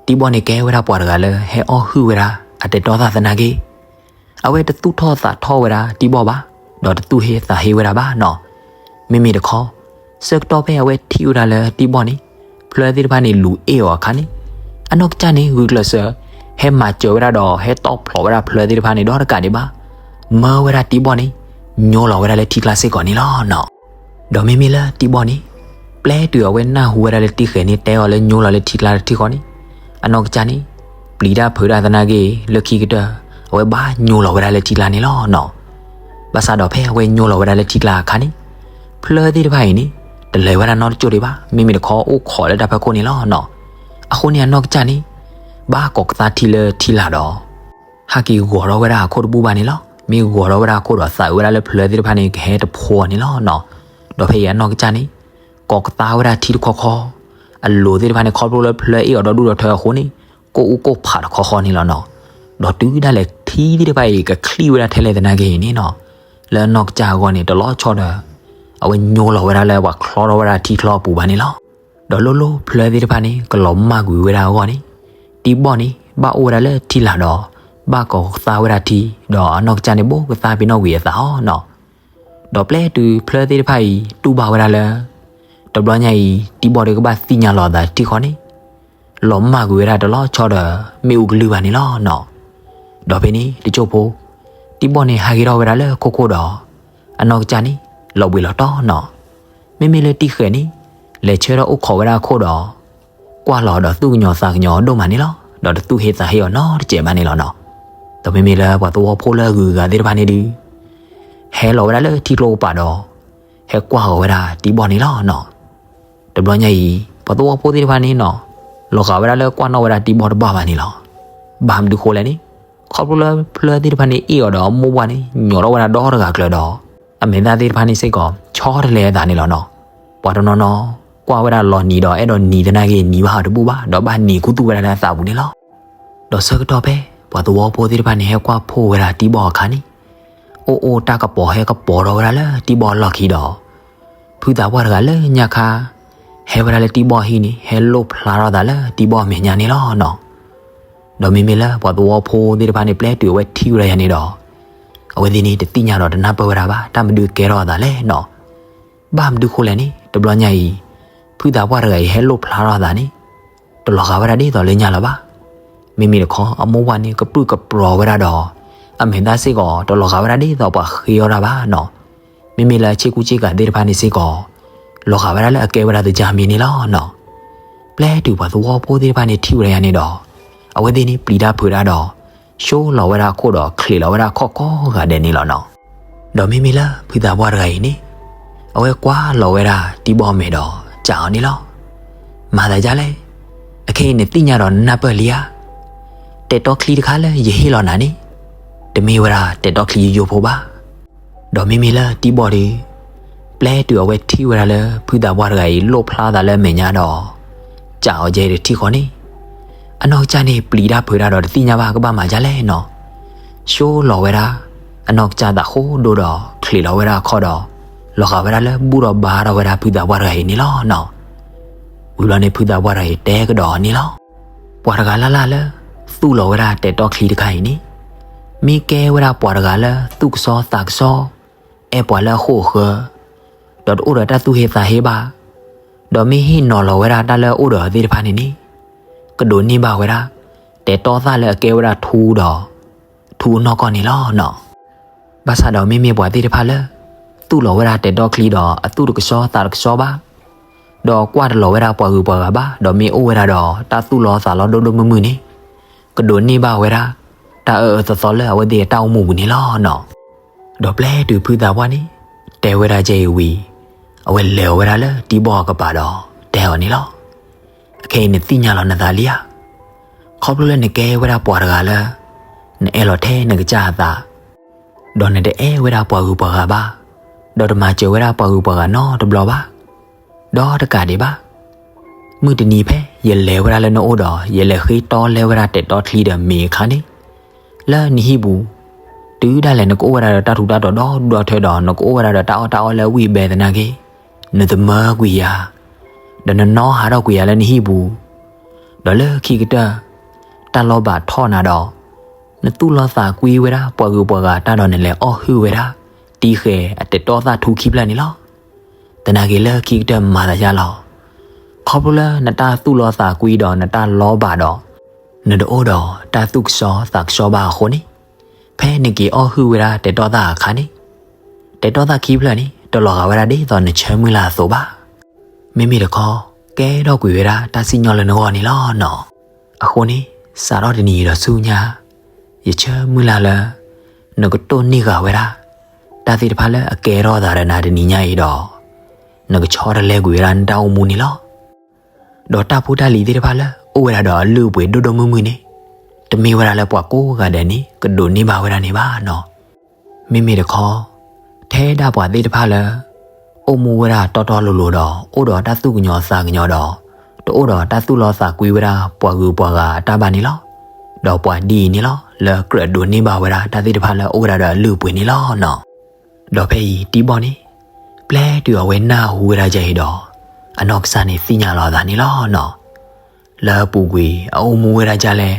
တံၢ်ဘီၣ်န့ၣ်ကဲဝဲဒၣ်ပှၤတဂၤလၢဟဲအီၣ်ဟုၣ်ဝဲဒၣ်အတဲာ်တီသၣ်သနာ်က့ အဝဲတသူၣ်ထီၣ်သးထီၣ်ဝဲဒၣ်တံၢ်ဘီၣ်ဘၣ်, ဒီးတသူၣ်ဟ့သးဟ့ဝဲဒၣ်ဘၣ်နီၤ. မ့မ့ၢ်တခီ ဆၢကတီၢ်ဖဲအဝဲထံၣ်ဝဲဒၣ်လၢတံၢ်ဘီၣ်န့ၣ် ဖျၢသ့ၣ်တဖၣ်န့ၣ်လူၤအ့ၣ်အီၤအခါန့ၣ်, အနီၢ်ကစၢ်န့ၣ်ဂုာ်ကျဲးစၢး ဟဲမၤစၢၤဝဲဒၣ်ဒီးဟဲတီၣ်ဖျိးဝဲဒၣ်ဖျၢသ့ၣ်တဖၣ်န့ၣ်ဒီးတကးဒံးဘၣ်, မၢဝဲဒၣ်တံၢ်ဘီၣ်န့ၣ် ညိလီၤဝဲဒၣ်လၢထံကျါစ့ၢ်ကီးန့ၣ်လီၤနီၤ. ဒီးမ့မ့ၢ်လၢတံၢ်ဘီၣ်န့ၣ် ပျဲတုၤအဝဲနၢ်ဟူဝဲဒၣ်လၢတံၢ်ဃဲၤန့ၣ် တဲအီၤလၢညိလီၤလၢထံကျါတထံၣ်ဃီန့ၣ်, အနီၢ်ကစၢ်န့ၣ် ပျံၤတၢ်ဖုးတၢ်သနာ်က့ လၢခံကတၢၢ် အဝဲဘၣ်ညိလီၤဝဲဒၣ်လၢထံကျါန့ၣ်လီၤနီၤ. ဘၣ်ဆၣ်ဒီးဖဲအဝဲညိလီၤဝဲဒၣ်လၢထံကျါအခါန့ၣ်, ဖျၢသ့ၣ်တဖၣ်အံၤန့ၣ် တလဲၤဝဲဒၣ်နီတကၠိၢ်ဒံးဘၣ်, မ့မ့ၢ်တခီအိၣ်ခိးလၢတၢ်ဖၢခိၣ်န့ၣ်လီၤနီၤ. အဃိန့ၣ်အနီၢ်ကစၢ်န့ၣ် ဘၣ်ကိးကသါထံလၢထံလာ်ဒီး ဟဲက့ၤဂီၤထီၣ်ဝဲဒၣ်အခိၣ်တဘူၣ်ဘၣ်န့ၣ်လီၤ. မ့ၢ်ဂီၤထီၣ်ဝဲဒၣ်အခိၣ်ဒီးသးအုးဝဲဒၣ်လၢဖျၢသ့ၣ်တဖၣ်န့ၣ် ကဟဲတဖိအီၤန့ၣ်လီၤနီၤ. ဒီးဖဲအံၤအနီၢ်ကစၢ်န့ၣ် ကိးကသါဝဲဒၣ်ထံတခီခီ, အလိၤသ့ၣ်တဖၣ်န့ၣ် ခီဖျိလၢဖျၢအ့ၣ်အီၤဒီဒူၣ်ဒီထၢအဃိန့ၣ် ကိၣ်အူကိၣ်ဖးတခီခီန့ၣ်လီၤနီၤ. ဒီးတုၤဒၣ်လဲာ်ထံသ့ၣ်တဖၣ်အံၤ ကချံၣ်ဝဲဒၣ်ထဲလဲၣ်သနာ်က့အံၤန့ၣ်နီၤ, လၢအနီၢ်ကစၢ်အဂီၢ်န့ၣ် တလီၤဆီဒီး အဝဲညိလီၤဝဲဒၣ်လၢပှၤချီထီၣ်ဝဲဒၣ်ထံချီအပူၤဘၣ်န့ၣ်လီၤ. ဒီးလိၣ်လိၣ်ဖျၢသ့ၣ်တဖၣ်န့ၣ် ကလီၤမၢ်ကွံာ်ဝဲဒၣ်အဂီၢ်န့ၣ်, တံၢ်ဘီၣ်န့ၣ် ဘၣ်အိၣ်ဝဲဒၣ်လၢထံလာ်ဒီး ဘၣ်ကိးကသါဝဲဒၣ်ထံ, ဒီးအနီၢ်ကစၢ်န့ၣ် ဘိးကသါပ့ၤနီၣ်ကွံာ်အသးအီၤနီၤ. ဒီးပျဲတုၤဖျၢသ့ၣ်တဖၣ်အံၤ တူၢ်ဘၣ်ဝဲဒၣ်လၢ တဘျီညါအံၤ တံၢ်ဘီၣ်ဒီးကဘၣ်သ့ၣ်ညါလီၤအသးတထံၣ်ဃီန့ၣ်, လီၤမၢ်ကွံာ်ဝဲဒၣ်တလီၤဆီဒီး မ့ၣ်အူကလုၢ်ဘၣ်န့ၣ်လီၤနီၤ. ဒီးဖဲန့ၣ် တစိၢ်ဖိ တံၢ်ဘီၣ်န့ၣ် ဟးက့ၤထီၣ်ဝဲဒၣ်လၢခိၣ်ခိၣ်ဒီး အနီၢ်ကစၢ်န့ၣ် လီၤဘှံးလီၤတီၤနီၤ. မ့မ့ၢ်လၢတံၢ်ဃဲၤန့ၣ် လဲၤဆၢထၢၣ်အိၣ်ခိးဝဲဒၣ်အခိၣ်ဒီး ကွၢ်လီၤဒီးသူၣ်ကညီၤသးကညီၤဒိၣ်မးန့ၣ်လီၤ. ဒီးတသူၣ်ဟ့သးဟ့အီၤနီတစဲးဘၣ်န့ၣ်လီၤနီၤ. ဒီးမ့မ့ၢ်လၢပှၤသဝီဖိလၢအဂုၤအဂၤသ့ၣ်တဖၣ်န့ၣ်ဒုး ဟဲလီၤဝဲဒၣ်လၢထံကျိကပၤဒီး ဟဲကွၢ်ဃီၤဝဲဒၣ်တံၢ်ဘီၣ်န့ၣ်လီၤနီၤ. တဘျီညါအံၤ ပှၤသဝီဖိသ့ၣ်တဖၣ်န့ၣ်နီၤ လီၤဂာ်ဝဲဒၣ်လၢကွၢ်နီၣ်ဝဲဒၣ်တံၢ်ဘီၣ်တဘၣ်ဘၣ်န့ၣ်လီၤ. ဘၣ်မနုၤဃိလဲၣ်န့ၣ် ခီဖျိလၢဖျၢသ့ၣ်တဖၣ်န့ၣ်အ့ၣ်အီၤဒီးအမိၢ်ပှၢ်န့ၣ် ညီၣ်ထီၣ်ဝဲဒၣ်ဒီတဂၤကျၢၤဒီး အမဲာ်သၣ်သ့ၣ်တဖၣ်န့ၣ်စ့ၢ်ကီး ဆီတလဲအသးန့ၣ်လီၤနီၤ. ပှၤတနီၤနီၤ ကွၢ်ဝဲဒၣ်လီၤနံၤဒီးအဲၣ်ဒိးနံၤသနာ်က့နံၤဘၣ်ဟးတဘူၣ်ဘၣ် ဒီးဘၣ်နံၤခူသူၣ်ဝဲဒၣ်လၢအသးပူၤန့ၣ်လီၤ. ဒီးဆၢကတီၢ်ဖဲ ပှၤသဝီဖိသ့ၣ်တဖၣ်န့ၣ် ဟဲကွၢ်ဖှိၣ်ဝဲဒၣ်တံၢ်ဘီၣ်အခါန့ၣ် အိၣ်အိၣ်တၢ်ကပီၤဟဲကပီၤထီၣ်ဝဲဒၣ်လၢတံၢ်ဘီၣ်အလီၢ်ခံဒီး ဖုသးပှၢ်တဂၤလၢညါခါ ဟဲဝဲဒၣ်လၢတံၢ်ဘီၣ်အဟံၣ်န့ၣ် ဟဲလိၣ်ဖျါထီၣ်သးလၢတံၢ်ဘီၣ်အမဲာ်ညါန့ၣ်လီၤနီၤ. ဒီးမ့မ့ၢ်လၢပှၤသဝီဖိသ့ၣ်တဖၣ်န့ၣ် ပျဲတုၤအဝဲထံၣ်ဝဲဒၣ်ယၤန့ၣ်ဒီး အဝဲသ့ၣ်န့ၣ် တသ့ၣ်ညါဒီးတနၢ်ပၢၢ်ဝဲဒၣ်ဘၣ် တၢ်မနုၤကဲထီၣ်အသးလဲၣ်နီၤ. ဘၣ်မနုၤဃိလဲၣ်န့ၣ် တဘျီညါအံၤ ဖုသးပှၢ်တဂၤအံၤဟဲလိၣ်ဖျါထီၣ်အသးန့ၣ် တလီၤဂာ်ဝဲဒၣ်ဒ်သိးလၢညါလၢၤဘၣ်. မ့မ့ၢ်တခီ အမိၢ်ပှၢ်န့ၣ် ကပြုၢ်ကပြီၤဝဲဒၣ်ဒီး အမဲာ်သၣ်စ့ၢ်ကီး တလီၤဂာ်ဝဲဒၣ်ဒ်သိးပှၤဃ့အီၣ်တၢ်ဘၣ်နီၤ. မ့မ့ၢ်လၢအဆ့ကူဆ့ကၤသ့ၣ်တဖၣ်န့ၣ်စ့ၢ်ကီး လီၤဂာ်ဝဲဒၣ်လၢအကဲဝဲဒၣ်သကြားမံၤန့ၣ်လီၤနီၤ. ပျဲတုၤပှၤသဝီဖိသ့ၣ်တဖၣ်န့ၣ်ထံၣ်ဝဲဒၣ်ယၤန့ၣ်ဒီး အဝဲသ့ၣ်န့ၣ်ပျံၤတၢ်ဖုးတၢ်ဒီး ဆိလီၤဝဲဒၣ်အခိၣ်ဒီးချံးလီၤဝဲဒၣ်ခီၣ်ကိးဂၤဒဲးန့ၣ်လီၤနီၤ. ဒီးမ့မ့ၢ်လၢဖုသးပှၢ်တဂၤအံၤန့ၣ် အဝဲကွၢ်လီၤဝဲဒၣ်တံၢ်ဘီၣ်အမဲာ်ဒီး စံးအီၤန့ၣ်လီၤ. မၤသးဒ်လဲၣ်, အခဲအံၤနသ့ၣ်ညါဒီးနနၢ်ပၢၢ်လံဧါ. တဲာ်တီချံတခါလၢယဟ့ၣ်လီၤနၤန့ၣ် တမ့ၢ်ဝဲဒၣ်တဲာ်တီချံယိယိဖိဘၣ်. ဒီးမ့မ့ၢ်လၢတံၢ်ဘီၣ်ဒီး ပျဲတုၤအဝဲထံၣ်ဝဲဒၣ်လၢဖုသးပှၢ်တဂၤအံၤလိၣ်ဖျါသးလၢအမဲာ်ညါဒီး စံးအီၤကဲတထံၣ်ဃီန့ၣ် အနီၢ်ကစၢ်န့ၣ်ပျံၤတၢ်ဖုးတၢ်ဒီးတသ့ၣ်ညါဘၣ်ကဘၣ်မၤဒ်လဲၣ်နီၤ. ဆိလီၤဝဲဒၣ် အနီၢ်ကစၢ်သးဃိဒိဒီးချံးလီၤဝဲဒၣ်အခီၣ်ဒီး လီၤဂာ်ဝဲဒၣ်လၢဘူၣ်ဒီးဘါထီၣ်ဝဲဒၣ်ဖုသးပှၢ်တဂၤအံၤန့ၣ်လီၤနီၤ. ဝံၤဘျီန့ၣ်ဖုသးပှၢ်တဂၤအံၤတဲကဒီးအီၤန့ၣ်လီၤ. ပှၤတဂၤလၢ်လၢ်လၢ သူၣ်လီၤဝဲဒၣ်တဲာ်တီချံတခါအံၤန့ၣ် မ့ၢ်ကဲဝဲဒၣ်ပှၤတဂၤလၢသူၣ်ကစီသးကစီ အဲၣ်ပှၤလၢအဃိာ်အဃၢၤ ဒီးတအိၣ်ဒီးတၢ်သူၣ်ဟ့သးဟ့ဘၣ်, ဒီးမ့ၢ်ဟ့ၣ်နီၤလီၤဝဲဒၣ်တၢ်လၢအအိၣ်ဒီးအီၤသ့ၣ်တဖၣ်န့ၣ်န့ၣ် ကဒိးန့ၢ်ဘၣ်ဝဲဒၣ် တဲာ်တီသၣ်လၢအကဲဝဲဒၣ်ထူဒီး ထူအနီၢ်ကီၢ်န့ၣ်လီၤနီၤ. ဘၣ်ဆၣ်ဒီးမ့မ့ၢ်ပှၤသ့ၣ်တဖၣ်လၢ သူၣ်လီၤဝဲဒၣ်တဲာ်တီချံဒီးအသူၣ်တကစီသးတကစီဘၣ်, ဒီးကွၢ်တလီၤဝဲဒၣ်ပှၤဂုၤပှၤဂၤဘၣ်, ဒီးမ့ၢ်အိၣ်ဝဲဒၣ်ဒီးတၢ်သူၣ်လီၤသးလီၤဒိၣ်ဒိၣ်မုၢ်မုၢ်န့ၣ် ကဒိးန့ၢ်ဘၣ်ဝဲဒၣ် တၢ်အၢအၢသီသီလၢအဝဲသ့ၣ်အတၢ်အိၣ်မူပူၤန့ၣ်လီၤနီၤ. ဒီးပျဲတုၤဖုသးပှၢ်န့ၣ် တဲဝဲဒၣ်ကဲအံၤဝံၤ, အဝဲလဲၤအီၤဝဲဒၣ်လၢတံဘီၣ်အကပၤဒီး တဲအီၤန့ၣ်လီၤ. အခဲအံၤနသ့ၣ်ညါလီၤနသးလံဧါ. ခီဖျိလၢနကဲဝဲဒၣ်ပှၤတဂၤလၢ နအဲၣ်လီၤထဲနကစၢ်အသး, ဒီးနတအဲၣ်ဝဲဒၣ်ပှၤဂုၤပှၤဂၤဘၣ်, ဒီးတမၤစၢၤဝဲဒၣ်ပှၤဂုၤပှၤဂၤနီတဘျီဘၣ်. ဒီးတကးဒံးဘၣ် မုၢ်တနံၤဖဲယလဲၤဝဲဒၣ်လၢနအိၣ်ဒီး ယလဲၤဃ့တီလဲဝဲဒၣ်တဲာ်တီချံဒီးမ့ၤအခါန့ၣ်, လၢနဟံၣ်ပူၤ, တုၤဒၣ်လဲာ်နကအိၣ်ဝဲဒၣ်ဒီးတၢ်ထူးတၢ်တီၤဒီဒူၣ်ဒီထၢဒီး နကအိၣ်ဝဲဒၣ်ဒီးတၢ်အီၣ်တၢ်အီလၢအဝံၣ်အဘဲသနာ်က့, နသမၢကွံာ်ယၤ, ဒီးနနီၣ်ဟးထီၣ်ကွံာ်ယၤလၢနဟံၣ်ပူၤ, ဒီးလၢခံကတၢၢ် တၢ်လီၤဘၣ်ထီၣ်နၤဒီး နသူၣ်လီၤသးကွံဝဲဒၣ်ပှၤဂုၤပှၤဂၤတၢ်ဒီးနလဲၤအီၣ်ဟုၣ်ဝဲဒၣ် တံဃဲၤအတဲာ်တီသၣ်ထူခံဖျၢၣ်န့ၣ်လီၤ. သနာ်က့လၢခံကတၢၢ်မၤသးယါလီၤ. ခီဖျိလၢနတၢ်သူၣ်လီၤသးကွံဒီးနတၢ်လီၤဘၣ်ဒီး နတအိၣ်ဒီးတၢ်သူၣ်ကဆှီသးကဆှီဘၣ်အဃိန့ၣ်, ဖဲနက့ၤအီၣ်ဟုၣ်ဝဲဒၣ်တဲာ်တီသၣ်အခါန့ၣ်, တဲာ်တီသၣ်ခံဖျၢၣ်န့ၣ် တလီၤဂာ်ဝဲဒၣ်ဒ်သိးနဆၢမုၢ်လၢ်အသိးဘၣ်. မ့မ့ၢ်တခီ ကဲထီၣ်ကွံာ်ဝဲဒၣ်တၢ်စံၣ်ညီၣ်လၢနဂီၢ်န့ၣ်လီၤနီၤ. အဃိန့ၣ် စးထီၣ်တနံၤအံၤဒီးဆူညါ, ယဆၢမုၢ်လၢ်လၢ နကတိၢ်နီၣ်ဂာ်ဝဲဒၣ် တၢ်သ့ၣ်တဖၣ်လၢအကဲထီၣ်သးဒီးနၤတနံၤညါအံၤဒီး နကဆီတလဲကွံာ်ဝဲဒၣ်နတၢ်အိၣ်မူန့ၣ်လီၤ. ဒီးတၢ်ဖိတၢ်လံၤသ့ၣ်တဖၣ်လၢအိၣ်ဝဲဒၣ်ဒီးအလုၢ်အပှ့ၤဒိၣ်ဒိၣ်မုၢ်မုၢ်န့ၣ်, တမ့ၢ်ဝဲဒၣ်လၢပှၤကိးဂၤဒဲးန့ၣ် ကဒိးန့ၢ်ဘၣ်ဝဲဒၣ်န့ၣ်ဘၣ်နီၤ. မ့မ့ၢ်တခီ, ထဲဒၣ်ပှၤသ့ၣ်တဖၣ်လၢ အိၣ်မူဝဲဒၣ်တီတီလိၤလိၤဒီး အိၣ်ဒီးတၢ်သူၣ်ကညီၤသးကညီၤဒီး တအိၣ်ဒီးတၢ်သူၣ်လီသးကွံဝဲဒၣ်ပှၤဂုၤပှၤဂၤအတၢ်ဘၣ်န့ၣ်လီၤ. ဒီးပှၤဒ်အံၤန့ၣ်လီၤ လၢကြၢးဒိးန့ၢ်ဘၣ်ဝဲဒၣ်တၢ်သ့ၣ်တဖၣ်လၢအိၣ်ဝဲဒၣ်ဒီးအလုၢ်အပှ့ၤန့ၣ်လီၤနီၤ. ဒီးဖဲအံၤတံဘီၣ်န့ၣ်, ပျဲတုၤအဝဲနၢ်ဟူဝဲဒၣ်ကဲအံၤဒီး, အနီၢ်ကစၢ်န့ၣ်သ့ၣ်ညါလီၤအသးန့ၣ်လီၤနီၤ. လၢအပူၤကွံာ်အအိၣ်မူဝဲဒၣ်ဒ်လဲၣ်,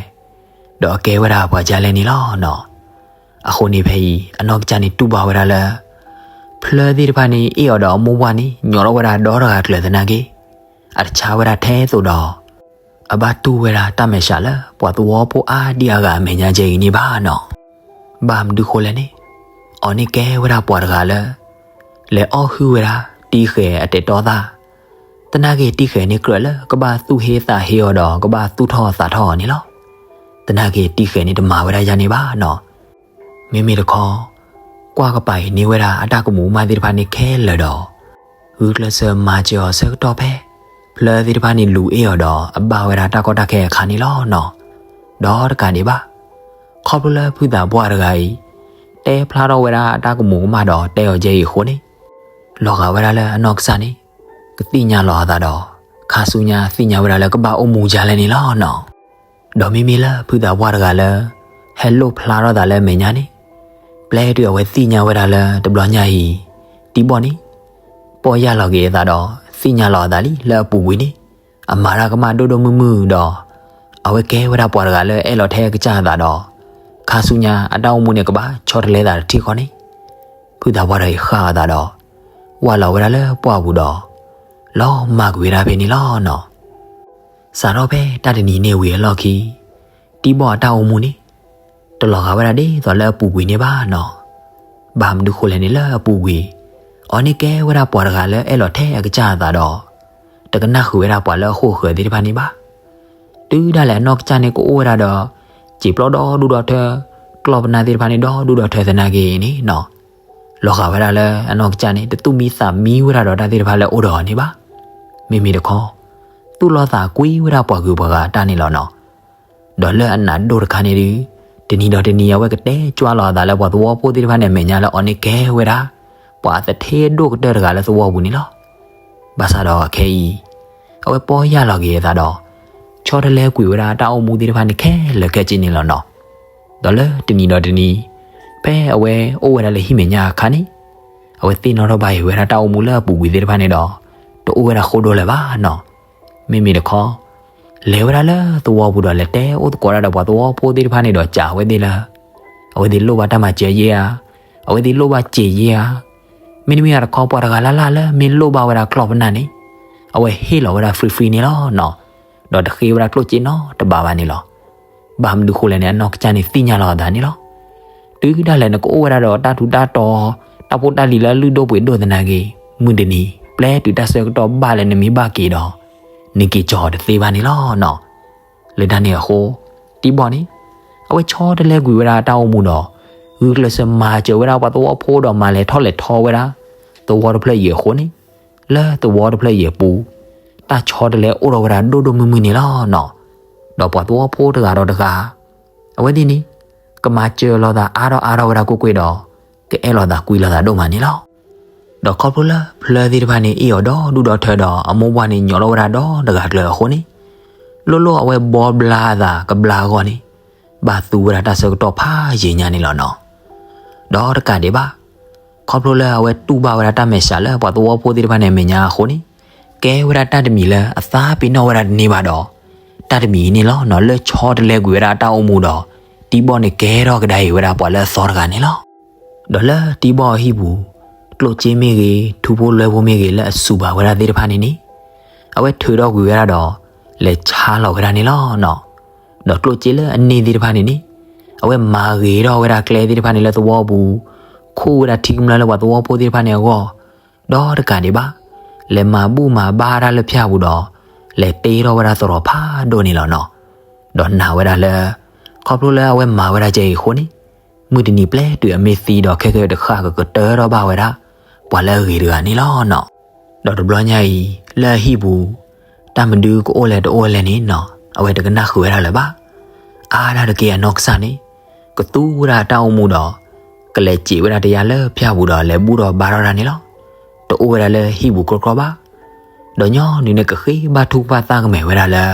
ဒီးအကဲဝဲဒၣ်ပှၤဒ်လဲၣ်န့ၣ်လီၤနီၤ. အဃိန့ၣ်ဖဲအံၤ အနီၢ်ကစၢ်န့ၣ်တူၢ်ဘၣ်ဝဲဒၣ်လၢ ဖျၢၣ်သ့ၣ်တဖၣ်န့ၣ် အ့ၣ်အီၤဒီးအမိၢ်ပှၢ်န့ၣ် ညီလီၤဝဲဒၣ်ဒီတဂၤကျၢၤသနာ်က့, အတဆါဝဲဒၣ်ထဲသိးဒီး အဘၣ်တူၢ်ဝဲဒၣ်တၢ်မဲာ်ဆှးလၢပှၤသဝီဖိအါဒံအါဂၤအမဲာ်ညါကဲအံၤန့ၣ်ဘၣ်နီၤ. ဘၣ်မနုၤဃိလဲၣ်န့ၣ်, အီၤန့ၣ်ကဲဝဲဒၣ်ပှၤတဂၤလၢ လဲၤအီၣ်ဟုၣ်ဝဲဒၣ် တံဃဲၤအတဲာ်တီသၣ်, သနာ်က့တံဃဲၤန့ၣ်ကြၢးလၢကဘၣ်သူၣ်ဟ့သးဟ့အီၤဒီး ကဘၣ်သူၣ်ထီၣ်သးထီၣ်အီၤန့ၣ်လီၤ. သနာ်က့တံဃဲၤန့ၣ်တမၤဝဲဒၣ်ယၤန့ၣ်ဘၣ်နီၤ. မ့မ့ၢ်တခီ, ကွၢ်ကပၤအံၤန့ၢ်ဝဲဒၣ်အတၢ်ကမူးကမၣ်သ့ၣ်တဖၣ်န့ၣ်ခဲလၢာ်ဒီး ဂုာ်ကျဲးစၢးမၤစၢၤအီၤဆၢကတီၢ်ဖဲ ဖျၢၣ်သ့ၣ်တဖၣ်န့ၣ်လူၤအ့ၣ်အီၤဒီးအဘၣ်ဝဲဒၣ်တၢ်ကီတၢ်ခဲအခါန့ၣ်လီၤနီၤ. ဒီးတကးဒံးဘၣ်, ခီဖျိလၢဖုသးပှၢ်တဂၤအံၤ တဲဖျါထီၣ်ဝဲဒၣ်အတၢ်ကမူးကမၣ်ဒီးတဲအီၤကဲအံၤအဃိန့ၣ်, လီၤဂာ်ဝဲဒၣ်လၢအနီၢ်ကစၢ်န့ၣ် ကသ့ၣ်ညါလီၤအသးဒီး ခါဆူညါသ့ၣ်ညါဝဲဒၣ်လၢကဘၣ်အိၣ်မူဒ်လဲၣ်န့ၣ်လီၤနီၤ. ဒီးမ့မ့ၢ်လၢဖုသးပှၢ်တဂၤလၢ ဟဲလိၣ်ဖျါထီၣ်သးလၢအမဲာ်ညါန့ၣ်, ပျဲတုၤအဝဲသ့ၣ်ညါဝဲဒၣ်လၢတဘျီညါအံၤ, တံဘီၣ်န့ၣ် ပီၢ်ယၢ်လီၤက့ၤအသးဒီး သ့ၣ်ညါလီၤအသးလံလၢအပူၤကွံာ်န့ၣ်, အမၤတၢ်ကမၣ်ဒိၣ်ဒိၣ်မုၢ်မုၢ်ဒီး အဝဲကဲဝဲဒၣ်ပှၤတဂၤလၢအအဲၣ်လီၤထဲအကစၢ်အသးဒီး ခါဆူညါအတၢ်အိၣ်မူန့ၣ်ကဘၣ်ဆီတလဲသးတထံၣ်ဃီန့ၣ်, ဖုသးပှၢ်တဂၤအံၤဃၣ်အသးဒီး ဝၢ်လီၤဝဲဒၣ်လၢပှၢ်ပူၤဒီး လီၤမၢ်ကွံာ်ဝဲဒၣ်ဖဲန့ၣ်လီၤနီၤ. စးထီၣ်ဖဲတၢ်တနံၤန့ၣ်ဝံၤအလီၢ်ခံ, တံဘီၣ်အတၢ်အိၣ်မူန့ၣ် တလီၤဂာ်ဝဲဒၣ်ဒ်သိးလၢအပူၤကွံာ်န့ၣ်ဘၣ်နီၤ. ဘၣ်မနုၤဃိလဲၣ်န့ၣ်လၢအပူၤကွံာ်, အီၤန့ၣ်ကဲဝဲဒၣ်ပှၤတဂၤလၢအအဲၣ်လီၤထဲအကစၢ်အသးဒီး တကနၣ်ဃုာ်ဝဲဒၣ်ပှၤလၢအဃိာ်ဃၢၤသ့ၣ်တဖၣ်န့ၣ်ဘၣ်. တုၤဒၣ်လဲာ်အနီၢ်ကစၢ်န့ၣ်ကအိၣ်ဝဲဒၣ်ဒီး စံာ်ပျီဒီဒူၣ်ဒီထၢ, ကျီၢ်ပနၢ်သ့ၣ်တဖၣ်န့ၣ်ဒီဒူၣ်ဒီထၢသနာ်က့န့ၣ်နီၤ, လီၤဂာ်ဝဲဒၣ်လၢအနီၢ်ကစၢ်န့ၣ် တသူၣ်မံသးမံဝဲဒၣ်ဒီးတၢ်သ့ၣ်တဖၣ်လၢအအိၣ်ဒီးအီၤန့ၣ်ဘၣ်. မ့မ့ၢ်တခီ, သူၣ်လီသးကွံဝဲဒၣ်ပှၤဂုၤပှၤဂၤအတၢ်န့ၣ်လီၤနီၤ. ဒီးလၢအနးဒိၣ်တခါန့ၣ်ဒီး, တနံၤဒီးတနံၤအဝဲကတဲကွၢ်လီၤအသးလၢပှၤသဝီဖိသ့ၣ်တဖၣ်န့ၣ် အမဲာ်ညါလၢအီၤန့ၣ်ကဲဝဲဒၣ် ပှၤအသထ့ဒိၣ်ကတၢၢ်တဂၤလၢသဝီပူၤန့ၣ်လီၤ. ဘၣ်ဆၣ်ဒီးခဲအံၤ, အဝဲပီၢ်ယၢ်လီၤက့ၤအသးဒီး ဆီတလဲကွံာ်ဝဲဒၣ်တၢ်အိၣ်မူသ့ၣ်တဖၣ်န့ၣ်ခဲလၢာ်ခဲဆ့န့ၣ်လီၤနီၤ. ဒီးလၢတနံၤဒီးတနံၤ, ဖဲအဝဲအိၣ်ဝဲဒၣ်လၢဟံၣ်မဲာ်ညါအခါန့ၣ်, အဝဲသ့ၣ်နီၣ်ထီၣ်ဘၣ်အံၤဝဲဒၣ်တၢ်အိၣ်မူလၢအပူၤကွံာ်သ့ၣ်တဖၣ်န့ၣ်ဒီး, တအိၣ်ဝဲဒၣ်ဃိဒိၣ်လၢၤဘၣ်နီၤ. မ့မ့ၢ်တခီ, လဲၤဝဲဒၣ်လၢသဝီပူၤဒီးလဲၤတဲအိၣ်သကိးဒၣ်ဒီးပှၤသဝီဖိသ့ၣ်တဖၣ်န့ၣ်ဒီးစံးဝဲသ့ၣ်လၢ အဝဲသ့ၣ်လိၣ်ဘၣ်တၢ်မၤစၢၤယဲဧါ, အဝဲသ့ၣ်လိၣ်ဘၣ်စ့ယဲဧါ. မ့တမ့ၢ်တခီ ပှၤတဂၤလၢ်လၢ်လၢမ့ၢ်လိၣ်ဘၣ်ဝဲဒၣ်ကျီၢ်ပနၢ်န့ၣ်, အဝဲဟ့ၣ်လီၤဝဲဒၣ် free free န့ၣ်လီၤနီၤ. ဒီးတဃ့ဝဲဒၣ်ကျိၣ်စ့နီတဘ့ၣ်ဘၣ်န့ၣ်လီၤ. ဘၣ်မနုၤဃိလဲၣ်န့ၣ် အနီၢ်ကစၢ်န့ၣ်သ့ၣ်ညါလီၤအသးန့ၣ်လီၤ. တုၤဒၣ်လဲာ်နကအိၣ်ဝဲဒၣ်ဒီးတၢ်ထူးတၢ်တီၤ, တၢ်ဖိတၢ်လံၤလၢအလုၢ်ဒိၣ်ပှ့ၤဒိၣ်သနာ်က့, မုၢ်တနံၤ ပျဲတုၤတၢ်ဆၢကတီၢ်ဘၣ်လၢနမ့ၢ်ဘၣ်က့ၤဒီး, နက့ၤကၠီၤတသ့ဘၣ်န့ၣ်လီၤနီၤ. လၢတၢ်န့ၣ်အဃိ, တံဘီၣ်န့ၣ်, အဝဲဆီတလဲကွံာ်ဝဲဒၣ်တၢ်အိၣ်မူဒီး, ဂုာ်ကျဲးစၢးမၤစၢၤဝဲဒၣ်ပှၤသဝီဖိဒီးမၤလဲၤထီၣ်လဲၤထီဝဲဒၣ် သဝီတဖျၢၣ်အံၤအဃိန့ၣ်, လၢသဝီတဖျၢၣ်အံၤအပူၤ တၢ်ဆီတလဲအိၣ်ထီၣ်ဝဲဒၣ်ဒိၣ်ဒိၣ်မုၢ်မုၢ်န့ၣ်လီၤနီၤ. ဒီးပှၤသဝီဖိတဂၤဒီးတဂၤ အဝဲသ့ၣ်န့ၣ် ကမၤစၢၤလိာ်သးအါထီၣ်အါထီၣ်ဝဲဒၣ်ကွ့ၢ်ကွ့ၢ်ဒီး ကအဲၣ်လိာ်သးကွံလိာ်သးဒိၣ်မးန့ၣ်လီၤ. ဒီးခီဖျိလၢဖျၢၣ်သ့ၣ်တဖၣ်န့ၣ် အ့ၣ်အီၤဒီဒူၣ်ဒီထၢဒီး အမိၢ်ပှၢ်န့ၣ် ညီၣ်ထီၣ်ဝဲဒၣ်ဒီတဂၤကျၢၤအဃိန့ၣ်, လိၣ်လိၣ်အဝဲဘီဘျါအသးကဘျါအဂီၢ်န့ၣ်, ဘၣ်သူဝဲဒၣ်တၢ်ဆၢကတီၢ်ဖးယံာ်ညါန့ၣ်လီၤနီၤ. ဒီးတကးဒံးဘၣ်, ခီဖျိလၢအဝဲတူၢ်ဘၣ်ဝဲဒၣ်တၢ်မဲာ်ဆှးလၢပှၤသဝီဖိသ့ၣ်တဖၣ်န့ၣ်အမဲာ်ညါအဃိန့ၣ်, ကဲဝဲဒၣ်တၢ်တမံၤလၢအသးပ့ၤနီၣ်ဝဲဒၣ်တန့ၢ်ဘၣ်ဒီး, တၢ်တမံၤအံၤန့ၣ်လီၤနီၤ လၢဆီတလဲကွံာ်ဝဲဒၣ်အတၢ်အိၣ်မူဒီး, တံဘီၣ်န့ၣ်ကဲထီၣ်ကဒါအံၤဝဲဒၣ်ပှၤလၢအသီတဂၤန့ၣ်လီၤ. ဒီးလၢတံဘီၣ်အဟံၣ်ပူၤ, ကျိၣ်စ့မ့ၢ်ဂ့ၤ, ထူဖိလွဲဖိမ့ၢ်ဂ့ၤ လၢအစူၤဘၣ်ဝဲဒၣ်သ့ၣ်တဖၣ်န့ၣ်န့ၣ်, အဝဲထုးထီၣ်ကွံာ်ဝဲဒၣ်ဒီး လဲၤဆါလီၤဝဲဒၣ်န့ၣ်လီၤနီၤ. ဒီးကျိၣ်စ့လၢအန့ၢ်သ့ၣ်တဖၣ်န့ၣ်န့ၣ်, အဝဲမၤဂ့ၤထီၣ်ဝဲဒၣ်ကျဲသ့ၣ်တဖၣ်န့ၣ်လၢသဝီပူၤ, ခူၣ်ဝဲဒၣ်ထံကမျၢၢ်လၢပှၤသဝီဖိသ့ၣ်တဖၣ်န့ၣ်အဂီၢ်, ဒီးတကးဒံးဘၣ်, လဲၤမၤဘူၣ်မၤဘါတၢ်လၢဖၠၣ်ပူၤဒီး, လဲၤတ့ထီၣ်ဝဲဒၣ်သရိာ်ဖးဒိၣ်န့ၣ်လီၤနီၤ. ဒီးနာ်ဝဲဒၣ်လၢ ခီဖျိလၢအဝဲမၤဝဲဒၣ်ကဲအံၤအဃိန့ၣ်, မုၢ်တနံၤပျဲတုၤအမ့ၢ်သံဒီးခဲကတဃၣ်ကကတၢၢ်ထီၣ်ဘၣ်ဝဲဒၣ် ပှၤလၢအဂ့ၤတဂၤန့ၣ်လီၤနီၤ. ဒီးတဘျီညါအံၤ လၢအဟံၣ်ပူၤ, တၢ်မနုၤကအိၣ်လဲၣ်တအိၣ်လဲၣ်န့ၣ်နီၤ အဝဲတကနၣ်ဃုာ်ဝဲဒၣ်လၢၤဘၣ်. အါဒၣ်တက့ၢ်အနီၢ်ကစၢ်န့ၣ်, ကသူဝဲဒၣ်တၢ်အိၣ်မူဒီး, ကလဲၤစံးဝဲဒၣ်တယါလၢဖၠၣ်ပူၤဒီးလဲၤဘူၣ်ထီၣ်ဘါထီၣ်ဒၣ်န့ၣ်လီၤ. တအိၣ်ဝဲဒၣ်လၢဟံၣ်ပူၤကြီကြီဘၣ်. ဒီးညီနုၢ်န့ၣ်ကဃ့ဘၣ်ထူၣ်ဘၣ်သၣ်ကမဲာ်ဝဲဒၣ်လၢ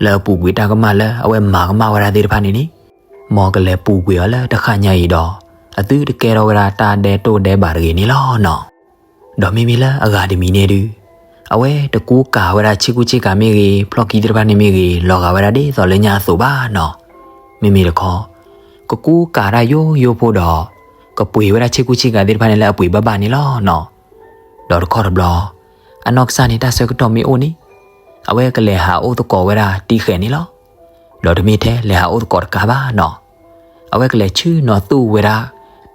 လၢအပူၤကွံာ်တၢ်ကမၣ်လၢအဝဲမၤကမၣ်ဝဲဒၣ်သ့ၣ်တဖၣ်န့ၣ်န့ၣ်, မ်ကလဲၤပူၤကွံာ်အီၤလၢတဃၣ်ညါအံၤဒီး, အသုတကဲထီၣ်ဝဲဒၣ်တၢ်ဒဲတိၢ်ဒဲဘးတဂ့ၤန့ၣ်လီၤနီၤ. ဒီးမ့မ့ၢ်လၢအဂၤတမံၤန့ၣ်ဒုး, အဝဲတကူကၤဝဲဒၣ်ဆ့ကူဆ့ကၤမ့ၢ်ဂ့ၤ, ဖျီၣ်ခံသ့ၣ်တဖၣ်န့ၣ်မ့ၢ်ဂ့ၤ, လီၤဂာ်ဝဲဒၣ်ဒ်သိးလၢညါအသိးဘၣ်နီၤ. မ့မ့ၢ်တခီ, ကကူကၤတၢ်ယိယိဖိဒီး, ကပှ့ၤဝဲဒၣ်ဆ့ကူဆ့ကၤသ့ၣ်တဖၣ်န့ၣ်လၢအပှ့ၤဘၣ်ဘၣ်န့ၣ်လီၤနီၤ. ဒီးတခီတဘျီ, အနီၢ်ကစၢ်န့ၣ်တၢ်ဆၢကတီၢ်မ့ၢ်အိၣ်န့ၣ်, အဝဲကလဲၤဟးအိၣ်သကိးဝဲဒၣ်တံၢ်ဃဲၤန့ၣ်လီၤ. ဒီးတမ့ၢ်ထဲလဲၤဟးအိၣ်သကိးတကးဘၣ်နီၤ. အဝဲကလဲၤဆ့ၣ်နီၤသူၣ်ဝဲဒၣ်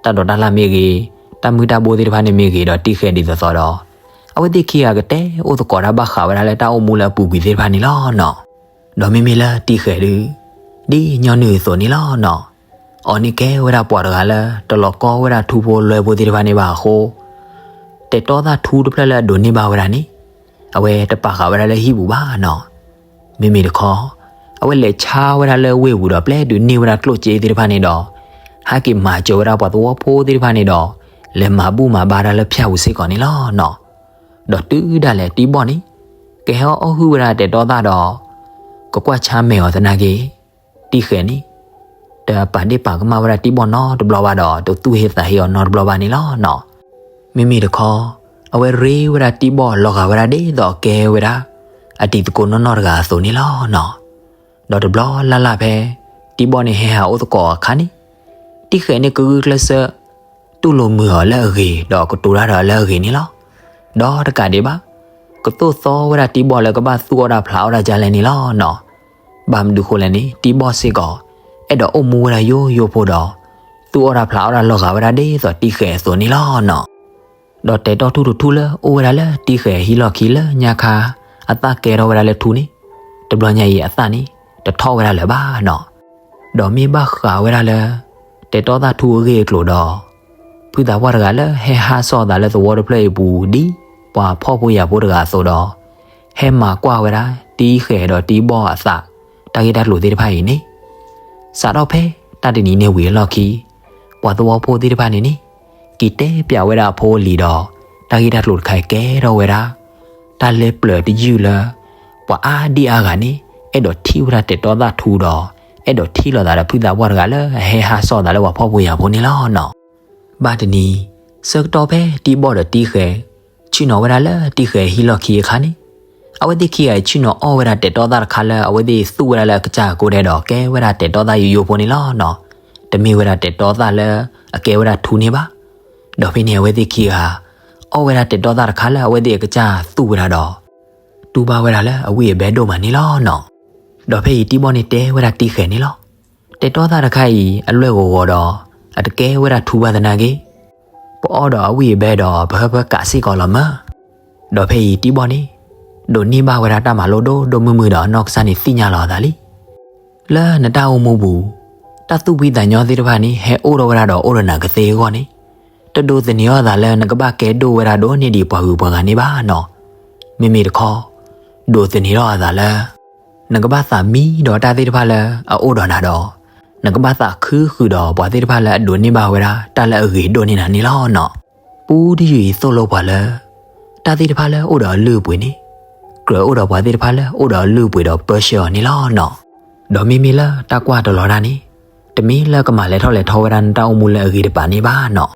တၢ်ဒိးတၢ်လၢ်မ့ၢ်ဂ့ၤ, တၢ်မုၢ်တၢ်ဘိသ့ၣ်တဖၣ်န့ၣ်မ့ၢ်ဂ့ၤဒီးတံၢ်ဃဲၤဒ်သိးသိးဒီး, အဝဲသ့ၣ်ခံဂၤကတဲအိၣ်သကိးတၢ်ဘၣ်ဃးဝဲဒၣ်လၢတၢ်အိၣ်မူလၢအပူၤကွံာ်သ့ၣ်တဖၣ်န့ၣ်လီၤနီၤ. ဒီးမ့မ့ၢ်လၢတံၢ်ဃဲၤဒုး, ဒ်ညီနုၢ်အသိးန့ၣ်လီၤနီၤ. အီၤန့ၣ်ကဲဝဲဒၣ်ပှၤတဂၤလၢ တလီၤကီဝဲဒၣ်ထူဖိလွဲဖိသ့ၣ်တဖၣ်န့ၣ်ဘၣ်အဃိ, တဲာ်တီသၣ်ထူတဖျၢၣ်လၢအဒိးန့ၢ်ဘၣ်ဝဲဒၣ်န့ၣ်, အဝဲတပာ်ဃာ်ဝဲဒၣ်လၢဟံၣ်ပူၤဘၣ်နီၤ. မ့မ့ၢ်တခီ, အဝဲလဲၤဆါဝဲဒၣ်လၢဝ့ၢ်ပူၤဒီးပျဲဒုးန့ၢ်ဝဲဒၣ်ကျိၣ်စ့သ့ၣ်တဖၣ်န့ၣ်ဒီး, ဟဲက့ၤမၤစၢၤဝဲဒၣ်ပှၤသဝီဖိသ့ၣ်တဖၣ်န့ၣ်ဒီး, လဲၤမၤဘူၣ်မၤဘါတၢ်လၢဖၠၣ်ပူၤစ့ၢ်ကီးန့ၣ်လီၤနီၤ. ဒီးတုၤဒၣ်လဲာ်တံၢ်ဘီၣ်န့ၣ်, ကဟဲအီၣ်ဟုၣ်ဝဲဒၣ်တဲာ်တီသၣ်ဒီး, ကကွၢ်ဆါမဲာ်အီၤသနာ်က့, တံၢ်ဃဲၤန့ၣ်, တပာ်ဒ့ၣ်ပာ်ကမၣ်ဝဲဒၣ်တံၢ်ဘီၣ်နီတဘျီဘၣ်ဒီး တသူၣ်ဟ့သးဟ့အီၤနီတဘျီဘၣ်န့ၣ်လီၤနီၤ. မ့မ့ၢ်တခီ, အဝဲရ့ဝဲဒၣ်တံၢ်ဘီၣ်လီၤဂာ်ဝဲဒၣ်ဒ်သိးအကဲဝဲဒၣ် အတံၤသကိးနီၢ်နီၢ်တဂၤအသိးန့ၣ်လီၤနီၤ. ဒီးတဘျီလၢ်လၢ်ဖဲ တံၢ်ဘီၣ်န့ၣ်ဟဲဟးအိၣ်သကိးအခါန့ၣ်, တံၢ်ဃဲၤန့ၣ်ကဂုာ်ကျဲးစၢး တူၢ်လိာ်မုာ်အီၤလၢအဂ့ၤ ဒီးကတိၤတၢ်ဒီးအီၤလၢအဂ့ၤန့ၣ်လီၤ. ဒီးတကးဒံးဘၣ်, ကသိၣ်သီဝဲဒၣ်တံၢ်ဘီၣ်လၢကဘၣ်သူၣ်အီၣ်တၢ်ဖျးအီၣ်တၢ်ဒ်လဲၣ်န့ၣ်လီၤနီၤ. ဘၣ်မနုၤဃိလဲၣ်န့ၣ် တံၢ်ဘီၣ်စ့ၢ်ကီး အဲၣ်ဒိးအိၣ်မူဝဲဒၣ်ယိယိဖိဒီး သူၣ်အီၣ်တၢ်ဖျးအီၣ်တၢ်လီၤဂာ်ဝဲဒၣ်ဒ်သိးတံၢ်ဃဲၤအသိးန့ၣ်လီၤနီၤ. ဒီးတဲာ်တီၢ်ထူၣ်တထူၣ်လၢအိၣ်ဝဲဒၣ်လၢတံၢ်ဃဲၤအဟံၣ်လီၢ်ခံလၢညါခါ အသၣ်ကဲထီၣ်ဝဲဒၣ်လၢထူန့ၣ်, တဘျီညါအံၤအသၣ်န့ၣ် တထီၣ်ဝဲဒၣ်လၢၤဘၣ်နီၤ. ဒီးမ့ၢ်ဘၣ်ဃးဝဲဒၣ်လၢ တဲာ်တီၢ်သၣ်ထူအဂ့ၢ်အကျိၤဒီး ဖုသးပှၢ်တဂၤလၢဟဲဟးစီၣ်သးလၢသဝီတဖျၢၣ်အံၤပူၤ ဒ်ပှၤဖှီၣ်ဖိယာ်ဖိတဂၤအသိးဒီး ဟဲမၤကွၢ်ဝဲဒၣ်တံၢ်ဃဲၤဒီးတံၢ်ဘီၣ်အသး တၢ်ဂ့ၢ်တၢ်ကျိၤသ့ၣ်တဖၣ်အံၤန့ၣ်, စးထီၣ်ဖဲတၢ်တနံၤန့ၣ်ဝံၤအလီၢ်ခံ ပှၤသဝီဖိသ့ၣ်တဖၣ်န့ၣ်န့ၣ် က့ၤတဲပျးဝဲဒၣ်အဖိအလံၤဒီး တၢ်ဂ့ၢ်တၢ်ကျိၤတခါအံၤကဲထီၣ်ဝဲဒၣ် တၢ်လၢပျၢၤတယုၢ်လၢ ပှၤအါဒံအါဂၤန့ၣ် အဲၣ်ဒိးထံၣ်ဝဲဒၣ်တဲာ်တီၢ်သၣ်ထူဒီး အဲၣ်ဒိးထံၣ်လိာ်သးဒီးဖုသးပှၢ်တဂၤလၢအဟဲဟးစီၣ်သးလၢပှၤဖှီၣ်ဖိယာ်ဖိန့ၣ်လီၤနီၤ. ဘၣ်တနံၤ ဆၢကတီၢ်ဖဲတံၢ်ဘီၣ်ဒီးတံၢ်ဃဲၤ ဆ့ၣ်နီၤဝဲဒၣ်လၢတံၢ်ဃဲၤအဟံၣ်လီၢ်ခံအခါန့ၣ်, အဝဲသ့ၣ်ခံဂၤအံၤဆ့ၣ်နီၤအီၣ်ဝဲဒၣ်တဲာ်တီၢ်သၣ်တခါလၢအဝဲသ့ၣ်သူၣ်ဝဲဒၣ်လၢအကစၢ်အကိးဒဲးဒီး ကဲဝဲဒၣ်တဲာ်တီၢ်သၣ်ယိယိဖိန့ၣ်လီၤနီၤ. တမ့ၢ်ဝဲဒၣ်တဲာ်တီၢ်သၣ်လၢအကဲဝဲဒၣ်ထူန့ၣ်ဘၣ်. ဒီးဖဲန့ၣ်အဝဲသ့ၣ်ခံဂၤ အီၣ်ဝဲဒၣ်တဲာ်တီၢ်သၣ်တခါလၢအဝဲသ့ၣ်အကစၢ်သူၣ်ဝဲဒၣ်ဒီး တူၢ်ဘၣ်ဝဲဒၣ်လၢအဝံၣ်အဘဲဒိၣ်မးန့ၣ်လီၤနီၤ. ဒီးဖဲအံၤတံၢ်ဘီၣ်န့ၣ်တဲဝဲဒၣ်တံၢ်ဃဲၤန့ၣ်လီၤ. တဲာ်တီၢ်သၣ်တခါအံၤ အလွဲၢ်ဂီၤဂီၤဒီး အတကဲဝဲဒၣ်ထူဘၣ်သနာ်က့ ပအီၣ်ဒီးအဝံၣ်အဘဲဒီးပဟၢဖၢကးစ့ၢ်ကီးလီၤမၢ်. ဒီးဖဲအံၤတံၢ်ဘီၣ်န့ၣ် ဒိးန့ၢ်ဘၣ်ဝဲဒၣ်တၢ်မၤလိဒိၣ်ဒိၣ်မုၢ်မုၢ်ဒီးအနီၢ်ကစၢ်န့ၣ်သ့ၣ်ညါလီၤအသးလံ. လၢနတၢ်အိၣ်မူပူၤ, တ တၢ်သူၣ်ဖှံသးညီသ့ၣ်တဖၣ်န့ၣ် ဟဲအိၣ်ထီၣ်ဝဲဒၣ်ဒီးအိၣ်ဒီးနၤကသ့အဂီၢ်န့ၣ်, တဒိးသန့ၤအီၤသးလၢနကဘၣ်ကဲဒိၣ်ဝဲဒၣ်ဒိၣ်န့ၢ်ဒံးပှၤဂုၤပှၤဂၤန့ၣ်ဘၣ်နီၤ. မ့မ့ၢ်တခီ, ဒိးသန့ၤထီၣ်အသးလၢ နကဘၣ်သးမံဒီးတၢ်သ့ၣ်တဖၣ်လၢအအိၣ်ဒီးနၤဒီး, နကဘၣ်သးခုဃုာ်ဒီးပှၤသ့ၣ်တဖၣ်လၢအဒိးန့ၢ်ဘၣ်ဝဲဒၣ်တၢ်လၢအဂ့ၤဒိၣ်န့ၢ်နၤန့ၣ်လီၤနီၤ. ပူတယုၢ်အံၤသိၣ်လိပှၤလၢ တၢ်သ့ၣ်တဖၣ်လၢအိၣ်ဒီးအလုၢ်အပှ့ၤန့ၣ်, ကြၢးအိၣ်ဒီးပှၤသ့ၣ်တဖၣ်လၢအိၣ်ဒီးအလုၢ်အပှ့ၤဒီးပၢဆှၢအီၤန့ၣ်လီၤနီၤ. ဒီးမ့မ့ၢ်လၢတၢ်ကွၢ်တလီၤတၢ်န့ၣ်, တမ့ၢ်လၢကမၤလဲၤထီၣ်လဲၤထီဝဲဒၣ်နတၢ်အိၣ်မူလၢအဂ့ၤတပၤန့ၣ်ဘၣ်နီၤ.